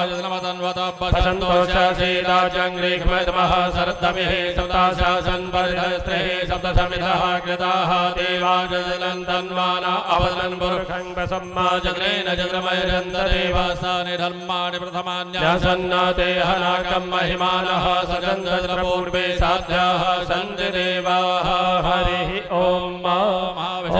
वसन्तोषसीदाजङ्घ्रिमः शरद्धमिः सप्ताशासन् परिधस्त्रिः सप्तसमिधः कृताः देवाजलन्त तन्वाना अवदन् पुरुषं वसम्मा चन्द्रेण चन्द्रमयरन्तदेवासानि धर्माणि प्रथमान्यासन्ना ते हनाकं महिमानः सचन्द्र पूर्वे साध्याः सन्ति देवाः। हरिः ॐ ॐ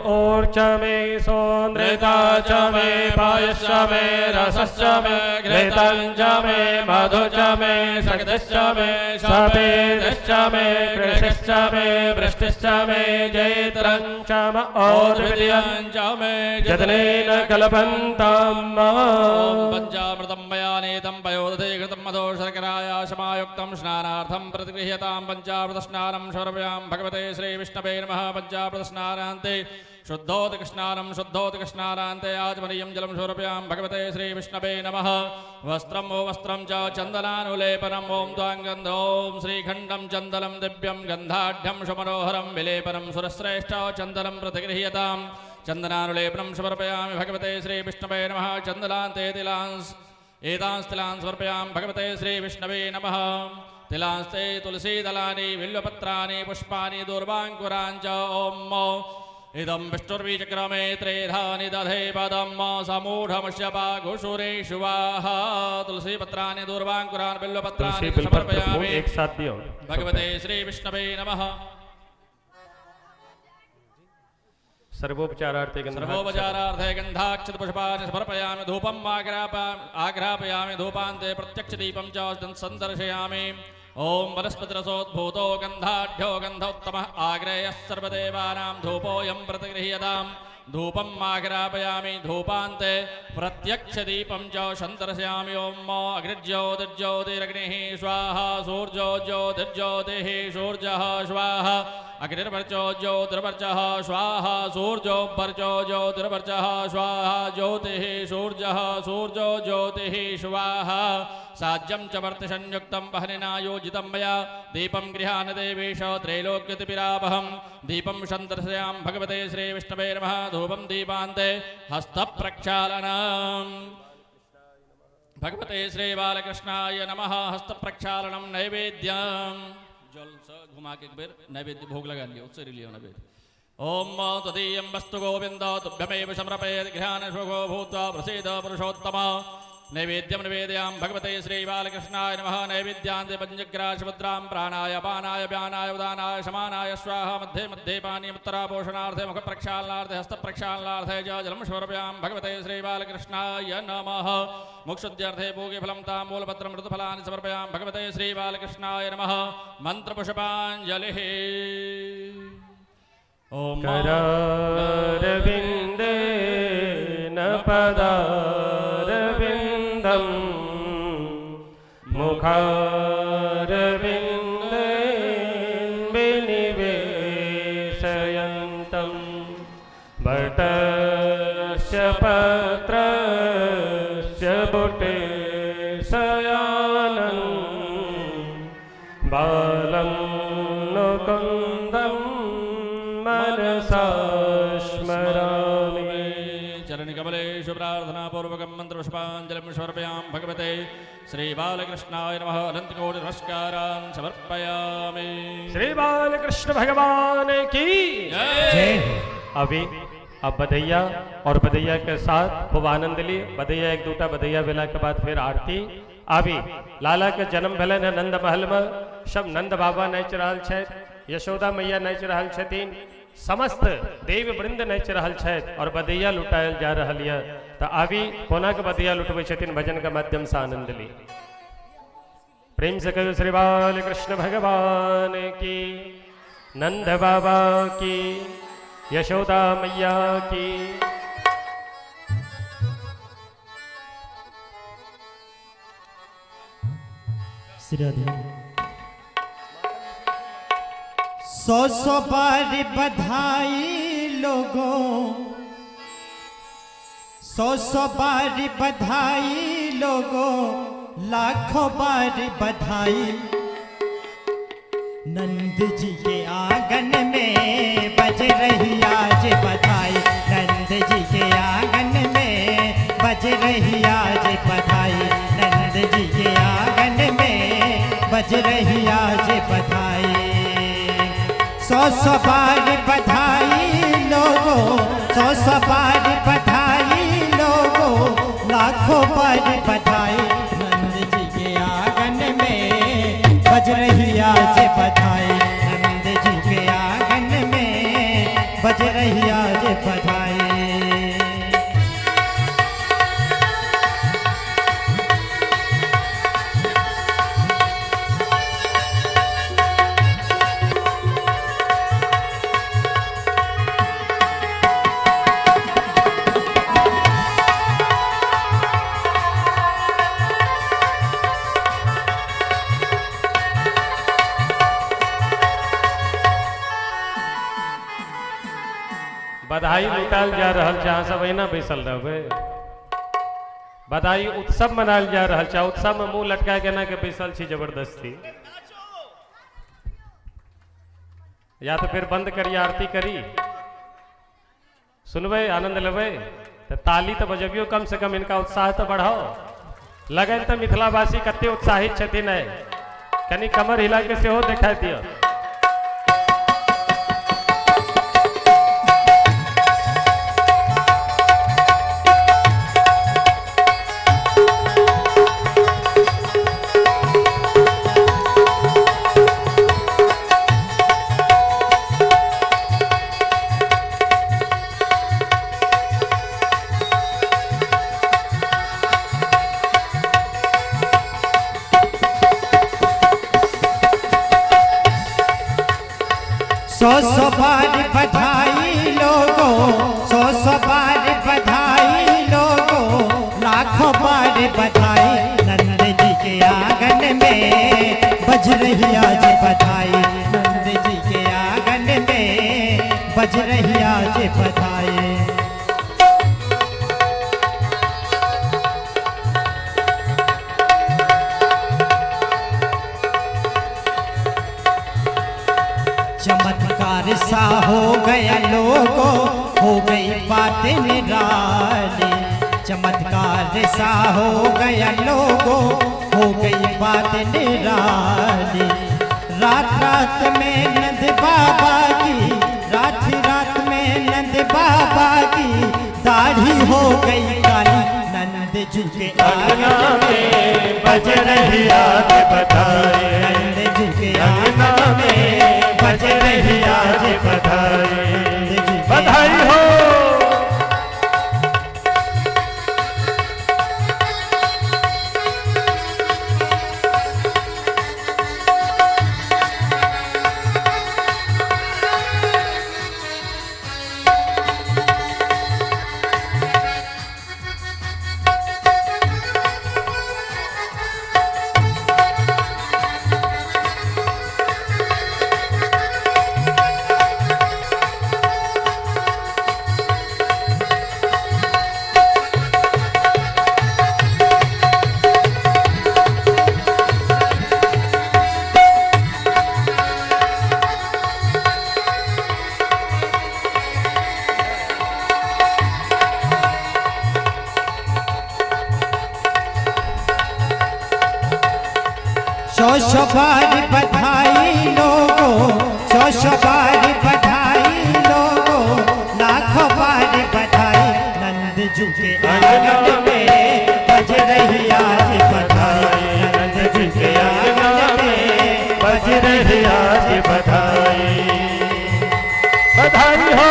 ऊर्च मे सोऽनृता च मे पायश्च मे रसश्च मे घृतं च मे मधु च मे शक्तिश्च मे सपेदश्च मे कृषिश्च मे वृष्टिश्च मे जैत्रं च म और्विद्यं च मे जतनेन कल्पन्ताम्। पञ्चामृतं मया नेतं पयोदधे घृतं मधो शर्कराया शमायुक्तं स्नानार्थं प्रतिगृह्यतां पञ्चामृतस्नानं समर्पयामि भगवते श्रीविष्णवे नमः। पञ्चामृतस्नानान्ते शुद्धोदकस्नानं शुद्धोदकस्नानान्ते आचमनीयं जलं समर्पयामि भगवते श्रीविष्णवे नमः। वस्त्रं वस्त्रं च चन्दनानुलेपनम् ॐ त्वाङ्गन्धों श्रीखण्डं चन्दनं दिव्यं गन्धाढ्यं सुमनोहरं विलेपनं सुरश्रेष्ठ चन्दनं प्रतिगृह्यतां चन्दनानुलेपनं समर्पयामि भगवते श्रीविष्णवे नमः। चन्दनान्ते तिलांस् एतांस्तिलान् समर्पयामि भगवते श्रीविष्णवे नमः। तिलांस्ते तुलसीदलानि बिल्वपत्राणि पुष्पाणि दूर्वाङ्कुराञ्च ॐ इदं विष्णुर्वीचक्रमे त्रेधा निदधे पदं समूढमस्य पाघुषुरेषु वाह। तुलसीपत्राणि दूर्वाङ्कुरान् बिल्वपत्राणि तुलसी बिलपत्र फूल समर्पयामि एक साथ दियो भगवते श्रीविष्णवे नमः। सर्वोपचारार्थे गंधाक्षत। सर्वोपचारार्थे गन्धाक्षत पुष्पाणि समर्पयामि। धूपम् आघ्रापयामि। धूपान्ते प्रत्यक्षदीपं च सन्दर्शयामि। ॐ वनस्पतिरसोद्भूतो गन्धाढ्यो गन्धोत्तमः आग्रेयः सर्वदेवानां धूपोऽयं प्रतिगृह्यतां। धूपम् आघ्रापयामि। धूपान्ते प्रत्यक्षदीपं च सन्दर्शयामि। ॐ अग्निर्ज्योतिर्ज्योतिरग्निः स्वाहा सूर्यो ज्योतिर्ज्योतिः सूर्यः स्वाहा अग्निर्वर्चो ज्योतिर्वर्चः स्वाहा सूर्यो वर्चो ज्योतिर्वर्चः स्वाहा ज्योतिः सूर्यः सूर्यो ज्योतिः स्वाहा। साज्यं च वर्तिसंयुक्तं वह्निना योजितं मया दीपं गृहाण देवेश त्रैलोक्यतिपिरावहं दीपं सन्दर्शयां भगवते श्रीविष्णवे नमः। धूपं दीपान्ते हस्तप्रक्षालनम् भगवते श्रीबालकृष्णाय नमः। हस्तप्रक्षालनं नैवेद्यं जल से घुमा के एक बेर नैवेद्य भोग लगा लियो, उससे लियो नैवेद्य। ॐ तदीयं वस्तु गोविन्द तुभ्यमेव समर्पयेत् गृहाण सुखो भूत्वा प्रसीद पुरुषोत्तम। नैवेद्यं निवेदयां भगवते श्रीबालकृष्णाय नमः। नैवेद्यान्ते पञ्चग्राशमुद्रां प्राणाय पानाय व्यानाय उदानाय समानाय स्वाहा। मध्ये मध्ये पानीयमुत्तरापोषणार्थे मुखप्रक्षालनार्थे हस्तप्रक्षालनार्थे च जलं समर्पयामि भगवते श्रीबालकृष्णाय नमः। मुखशुद्ध्यर्थे पूगीफलं ताम्बूलपत्रं ऋतुफलानि समर्पयामि भगवते श्रीबालकृष्णाय नमः। मन्त्रपुष्पाञ्जलिः। ॐ करारविन्देन पदारविन्दं मुखारविन्दे विनिवेशयन्तं वटस्य पत्रस्य पुटे शयानं बालं मुकुन्दं मनसा स्मरामि। चरणकमलेषु प्रार्थनापूर्वकं मन्त्रपुष्पाञ्जलिं समर्पयामि भगवते श्रीबालकृष्णाय नमः। अनन्तकोटि नमस्कारान् समर्पयामि। श्री बालकृष्ण भगवान की जय हो। अभी अब बधैया और बधैया के साथ खूब आनंद ली। बधैया एक दूटा बधैया भेला के बाद फिर आरती। अभी लाला के जन्म भेलनि हँ नंद महल में, सब नंद बाबा नाचि रहल छथि, यशोदा मैया नाचि रहल छथिन, समस्त देव वृंद नाचि रहल छथि और बधैया लुटायल जा रहल यऽ। तऽ अभी कोना के बधैया लुटबै छथिन भजन के माध्यम से आनंद ली। प्रेम से कहो श्री बाल कृष्ण भगवान की, नंद बाबा की, यशोदा मैया की। श्री राधे। सौ सौ बार बधाई लोगों, सौ सौ बार बधाई लोगों, लाखों बार बधाई। नंद जी के आंगन में बज रही आज बधाई। नंद जी के आंगन में बज रही आज बधाई। नंद जी के आंगन में बज रही आज बधाई। सौ सौ बार बधाई लोगों, बधाई। नंद जी के आंगन में बज रही आज बधाई। बधाई लुटायल जा रहल छै, अहाँ सब एहिना बैसल रहबै। बधाई उत्सव मनायल जा रहल छै, उत्सव में मुंह लटका के एना के बैसल छी जबरदस्ती। या तो फिर बंद करी आरती करी, सुनबै आनंद लेबै तऽ ताली तऽ बजबियौ, कम से कम इनका उत्साह तऽ बढ़ाओ। लगन तऽ मिथिलावासी कते उत्साहित छथिन आइ, कनि कमर हिला के सेहो देखा दियौ। सौ सौ बार बधाई लोगों, सौ सौ बार बधाई लोगों, लाखों बार बधाई। नंद जी के आंगन में बज रही आज बधाई। नंद जी के आंगन में बज रही आज बधाई। चमत्कार सा हो गया लोगों, हो गई बात निराली। चमत्कार सा हो गया लोगों, हो गई बात निराली। रात रात में नंद बाबा की, रात रात में नंद बाबा की दाढ़ी हो गई काली। नंद जी के आंगन में बज रही आज बधाई। नंद जी के आंगन में बज रही आज बधाई। बधाई हो। सौ सौ बार बधाई लोगों, सौ सौ बार बधाई लोगों, लाखों बार बधाई। नंद जी के आंगन में बज रही आज बधाई। नंद जी के आंगन में बज रही आज बधाई। बधाई हो।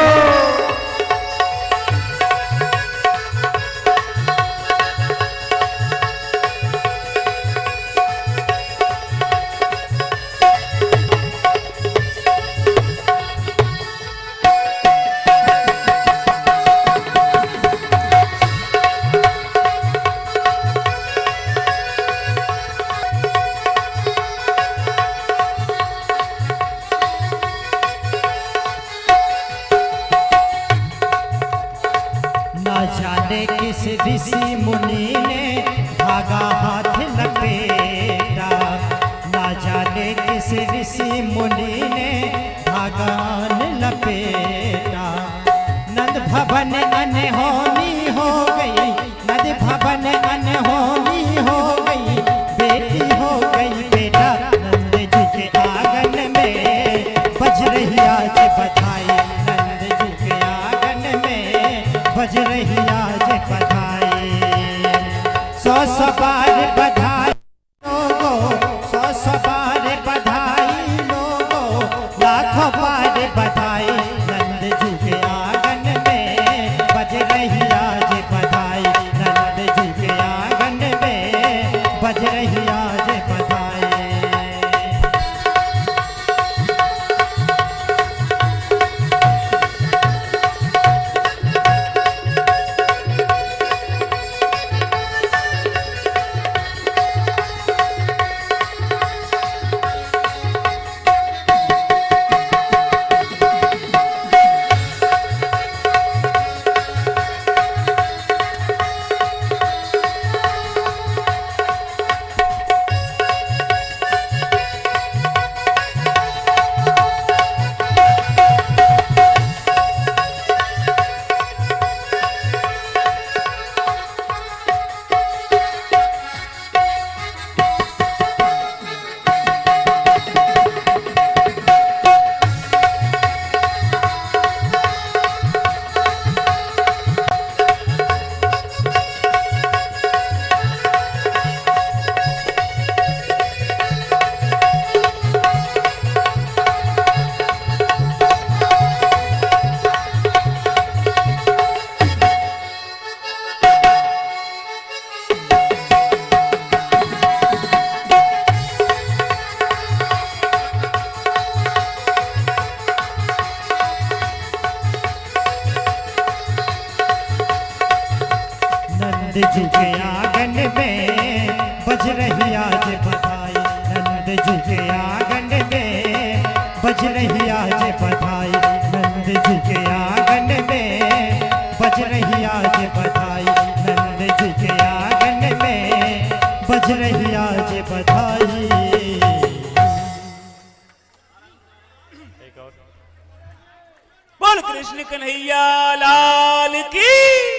ना जाने किस ऋषि मुनि ने धागा हाथ लपेटा। ना जाने किस ऋषि मुनि ने धागा लपेटा। नंद भवन अनहोनी हो गई, नंद भवन अनहोनी हो गई, बेटी हो गई बेटा। नंद जी के आंगन में बज रही आज बधाई। नंद जी के आंगन में बज रही आज बधाई। सौ सौ बार बधाई लोगों, सौ सौ बार बधाई। नंद जी के आंगन में बज रही आज बधाई। नंद जी के आंगन में बज रही आज बधाई। नंद जी के आंगन में बज रही आज बधाई। नंद जी के आंगन में बज रही आज बधाई। एक और बोल कृष्ण कन्हैया लाल की।